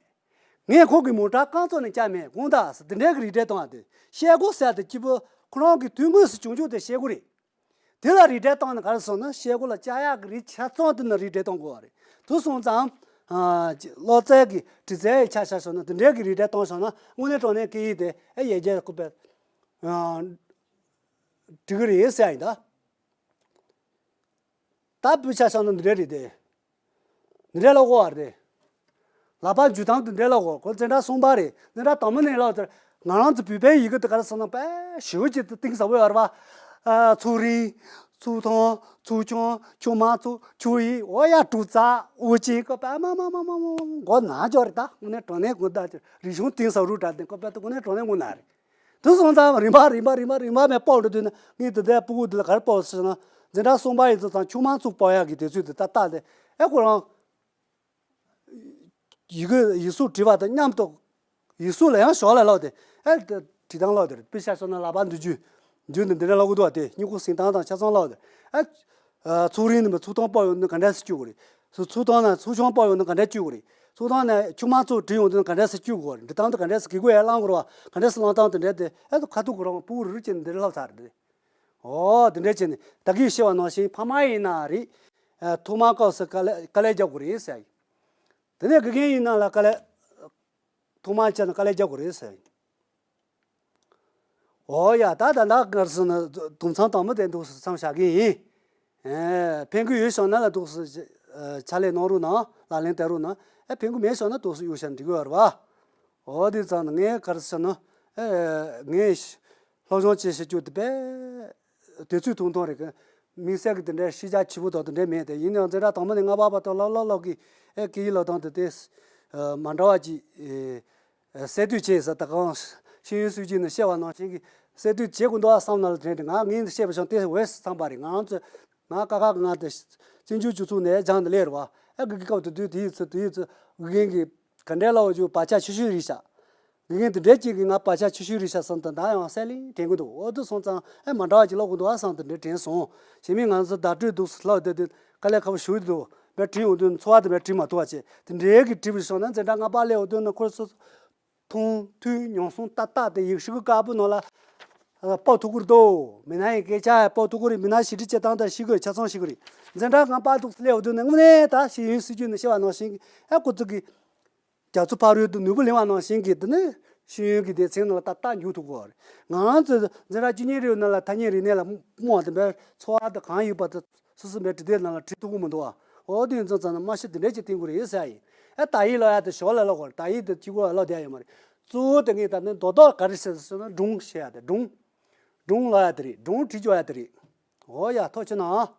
ངས་ཁོང་གི་མོ་ཊ་རྐང་བཙུགས་ནས་བཅར་མེད་དགོངས་དག་འདི་འདྲའི་གི་རིགས་འགྲེ་གཏོང་བ་དེ། ཤེལ་སྒོ་ཟེར་དེ་སྐྱིད་པོ་ཁོ་རང་གི་དུས་དངོས་སུ་བྱུང་ཆོག་དེ་ཤེལ་སྒོ་རེད། དེ་ལ་རིགས་འགྲེ་བཏང་ནས་ག་རེ་སོང་ན་ཤེལ་སྒོ་ལ་བཅག་ཡག་གི་རིགས་ཆ་ཚང་དེ་ནི་རིགས་འགྲེ་གཏོང་དགོས་པ་རེད། དེ་སོང་ཙང་། ཀློག་རྩལ་གྱི་འབྲི་རྩལ་ཡི་ཆ་བཞག་སོང་ན་དེ་འདྲའི་གི་རིགས་འགྲེ་བཏང་སོང་ན་དངོས་གནས་དྲང་གནས་སྐད་ཡིག་དེ་ཨེ་ཡར་རྒྱས་སྐུ་པས་འགྲིག་གི་རེད་ཟེར་ཡ་ཡིན་ད། ད་བོད་ཆ་བཞག་ན་འདི་འདྲ་རེད་དེ། འདི་འདྲ་ལབ་དགོས་པ་རེད། ལག་པ་འཇུ་སྟངས་དེ་འདྲ་ལབ་དགོས། ཁོ་འཛིན་གྲྭ་གསུམ་པ་རེད། འཛིན་གྲྭ་དང་པོ་ནས་ལབ་དེར་ང་རང་ཚོ་བོད་པའི་ཡི་གེ་དེ་ག་རེ་ཟེར་ན་དཔེ་ཞེ་པོ་ཅིག་གཏིང་ཟབ་པོ་ཡོད་རེད་པ། ཨ། ཚུགས་རིང་། ཚུགས་ཐུང་། ཚུགས་ཆུང་། ཆུང་མ་ཚུགས། ཆུ་ཡི། འོ་ཡ། དྲུག་ཙག་འུ་ཅན་ཀོ་པ་མ་མ་མ་མ་མ་མགོ་ན་འཇོག་རེད། ད་དངོས་གནས་དྲང་གནས་དགོངས་དག་རིག་གཞུང་གཏིང་ཟབ་རུ་དྲག་དེ་ཀོ་པ་དེ་དངོས་གནས་དྲང་གནས་དངོས་གནས་རེད། དེ་སོང་ཙང་རིམ་པ་རིམ་པ་རིམ་པ་རིམ་པ་མས་སྤོ་འགྲོ་དུས་ན། ངས་དེ་ལྟར་སྤུ་གུ་དེ་ལ་ག་རེ་སྤོ་ཟེར་ན། འཛིན་གྲྭ་གསུམ་པ་ཡིན་ཙང་ཆུང་མ་ཚུགས་སྤོ་ཡག་གི་དུས་ཚོད་དེ་ད་ལྟ་དེ། ཨེ། ཁོ་རང་ཡི་གེ་ཡིག་གཟུགས་བྲིས་པ་དང་མཉམ་དུ་ཡིག་གཟུགས་ལ་ཡང་ཞོར་ལ་ཀློག་དེ། ཨེ། དེ་བྲིས་སྟངས་ཀློག་དེ་རེད། དཔེ་ཆ་བཞག་ན་ལག་པ་འདི་འཇུ་འཇུ་ནས་འདི་འདྲ་ཀློག་གི་འདུག་པ། དེ་སྨྱུ་གུ་ཟིན་སྟངས་དང་ཆ་ཚང་ཀློག་དེ། ཨེ། ཚུགས་རིང་ནས་ཚུགས་ཐུང་སྤོ་ཡོང་ན་ག་འདྲ་སེ་བཅུག་དགོས་རེད། ཚུགས་ཐུང་ནས་ཚུགས་ཆུང་སྤོ་ཡོང་ན་ག་འདྲ་བཅུག་དགོས་རེད། ཚུགས་ཐུང་ནས་ཆུང་མ་ཚུགས་བྲིས་ཡོང་དུས་ན་ག་འདྲ་སེ་བཅུག་དགོས་རེད། འབྲི་སྟངས་དེ་ག་འདྲ་སེ་གི་གུ་ཡར་བླང་དགོས་རེད་པ། ག་འདྲ་སེ་བླང་སྟངས་དེ་འདྲ་དེ། ཨེ། ཁ་ཐུག་ཁོ་རང་སྤུ་གུ་རུ་རུ་བྱས་ནས་འདི་འདྲ་ལབ་ཚར་རེད། ཨོ། དེ་འདྲ་བྱས་ནས་ད་གིན་བཤད་པ་ནང་བཞིན་ཕ་མ་ཡིན་ན་རེད། ཨ། ཐོག་མ་སྐབས་སུ་དཀའ་ལས་དཀའ་ལས་རྒྱག་དགོས་རེད་ཟེར་ཡིན། དེ་ནས་དགེ་རྒན་ཡིན་ན་ལ་དཀའ་ལས། ཐོག་མ་བྱས་ན་དཀའ་ལས་རྒྱག་དགོས་རེད་ཟེར་ཡིན། ཨོ་ཡ། ད་ད་ལྟ་གར་སོང་ན་དུམ་ཚང་དང་པོ་དེ་འདུག་སེ་མཚམས་བཞག་གི་ཡིན། ཨེ། ཕན་གི་ཡོད་བྱུང་ན་ལ་འདུག་སེ་ཕྱག་ལས་གནང་རོགས་གནང་། ལག་ལེན་བསྟར་རོགས་གནང་། ཨེ། ཕན་གི་མེད་བྱུང་ན་འདུག་སེ་གཡུག་བཞག་འགྲིག་གི་ཡོད་རེད་པ། འོ། དེ་ཙང་ནས་ངས་ག་རེ་ཟེར་ན། ཨེ། ངས་སློབ་སྦྱོང་བྱེད་ཤེས་རྒྱུ་དེ་དཔེ་དུས་ཚོད་ཐུང་ཐུང་རེད་གི། དམིགས་བསལ་གྱི་དེ་འདྲའི་ཤེས་བྱ་ཆེ་པོ་དང་དེ་འདྲའི་མེད་དེ། ཡིན་ཡང་འཛིན་གྲྭ་དང་པོ་ནས་ལྔ་པ་བར་དུ་ལོ་ལོ་ལོ་གི། ཨེ། སྐད་ཡིག་ལབ་སྟངས་དེ་དེ་མ་འདྲ་བ་ཅིག་ཨེ། གསལ་སྟོན་བྱས་ཟེར། ད་གང་ཤེས་ཡོན་སྲིད་བྱུས་ནས་བཤད་པ་ནང་བཞིན་གྱི་གསལ་སྟོན་བྱེད་དགོས་འདུག་ཨ་བསམ་ན་ལ། དེ་འདྲ་ང་ངས་འདི་བཤད་པ་བྱུང་སྟེ་འོས་སུ་འཚམས་པ་རེད། ང་རང་ཚོ་ང་ཀ་ཁ་ང་དེ་བཙན་བྱོལ་སྤྱི་ཚོགས་ནས་སྦྱངས་ནས་སླེབས་རེད་པ། ཨ། དགེ་རྒན་སྐབས་དེ་དུས་དེའི་ཚོ་དེའི་ཚོ་དགེ་རྒན་གྱིས་ག་འདྲའི་ལབ་རྒྱུ་བག་ཆགས་ཆེ་ཤོས་རེད་ཤག་དགེ་རྒན་དེ་འདྲའི་ཅིག་གིས་ང་བག་ཆགས་ཆེ་ཤོས་རེད་ཤག་བསམ་དང་། ད་ཡང་གསལ་ལེ་དྲན་གྱི་འདུག་འོ། དེ་སོང་ཙང་ཨེ་མ་འདྲ་བ་ཅིག་ཀློག་གི་འདུག་ཨ་བསམ་དེ་འདྲ་དྲན་སོང་། གཞན་མིན་ང་ཚོ་བརྡ་སྤྲོད་འདུག་སེ་ལབ་དེ་དེ་དཀའ་ལས་ཁག་པོ་ཞེ་པོ་འདུག་དཔེ་བྲིས་ཡོང་དུས་ཚོར་བ་དེ་དཔེ་བྲིས་མ་ཐུབ་པ་བྱས། དེ་འདྲའི་གི་བྲིས་པ་སོང་ན་འཛིན་གྲྭ་ལྔ་པ་སླེབས་ཡོང་དུས་ན་ཁོ་ཚོ་མཐོང་ཐོས་མྱོང་གསུམ་ཏག་ཏག་དེ་ཡིག་ཤུགས་དཀར་པོ་ནང་ལ་སྤོ་ཐུབ་ཀྱི་རེད་དོ། མི་སྣ་ཡི་སྐད་ཆ་སྤོ་ཐུབ་ཀྱི་རེད། མི་སྣ་ཞི་འགྲིག་བྱེད་སྟངས་དང་ཤེས་དགོས། ཆ་ཚང་ཤེས་དགོས་རེད། འཛིན་གྲྭ་ལྔ་པ་འདུག་སེ་སླེབས་ཡོང་དུས་ན་དངོས་གནས་ད་ཤེས་ཡོན་སྲིད་བྱུས་ནས་བཤད་པ་ནང་བཞིན་གྱི། ཨ། ཁོ་ཚོ་གི་རྒྱ་མཚོ་ཕ་རོལ་ཏུ་ནོར་བུ་ལེན་པ་ནང་བཞིན་གྱི་དེ་ནི་ཤེས་ཡོན་གྱི་སྡེ་ཚན་ནང་ལ་ཏག་ཏག་འཇུག་ཐུབ་ཀྱི་ཡོད་རེད། ང་རང་ཚོ་འཛིན་གྲྭ་བཅུ་གཉིས་རེའི་ནང་ལ་ཐ་སྙད་རིག་གནས་ལ་རྨོངས་པ་དེ་འདྲ་ཚོར་བ་དེ་གང་ཡོད་པ་དེ་སོ་སོ་མའི་འབྲི་དེབ་ནང་ལ་བྲིས་ཐུབ་ཀྱི་མི་འདུག་ཨ། འོ། དེ་ཡིན་ཙང་ཙང་ན་མ་ཤི་དེ་འདྲ་ཅིག་བསྟན་དགོས་རེད་ཟེར་ཡ་ཡིན། ཨ། དག་ཡིག་ཀློག་ཡ་དེ་ཞོར་ལ་ཀློག་དགོས་རེད། དག་ཡིག་དེ་གཅིག་པོ་ཀློག་བསྡད་ཡ་ཡོད་མ་རེད། གཙོ་བོ་དེ་ངས་ད་ནི་རྡོག་རྡོག་ག་རེ་བཤད་ཟེར་ན་སྒྲུང་བཤད་ཡ་དེ། སྒྲུང་སྒྲུང་ཀློག་ཡ་དེ་རེད། སྒྲུང་བྲིས་འཇོག་ཡ་དེ་རེད། འོ་ཡ། ཐུགས་རྗེ་གནང་།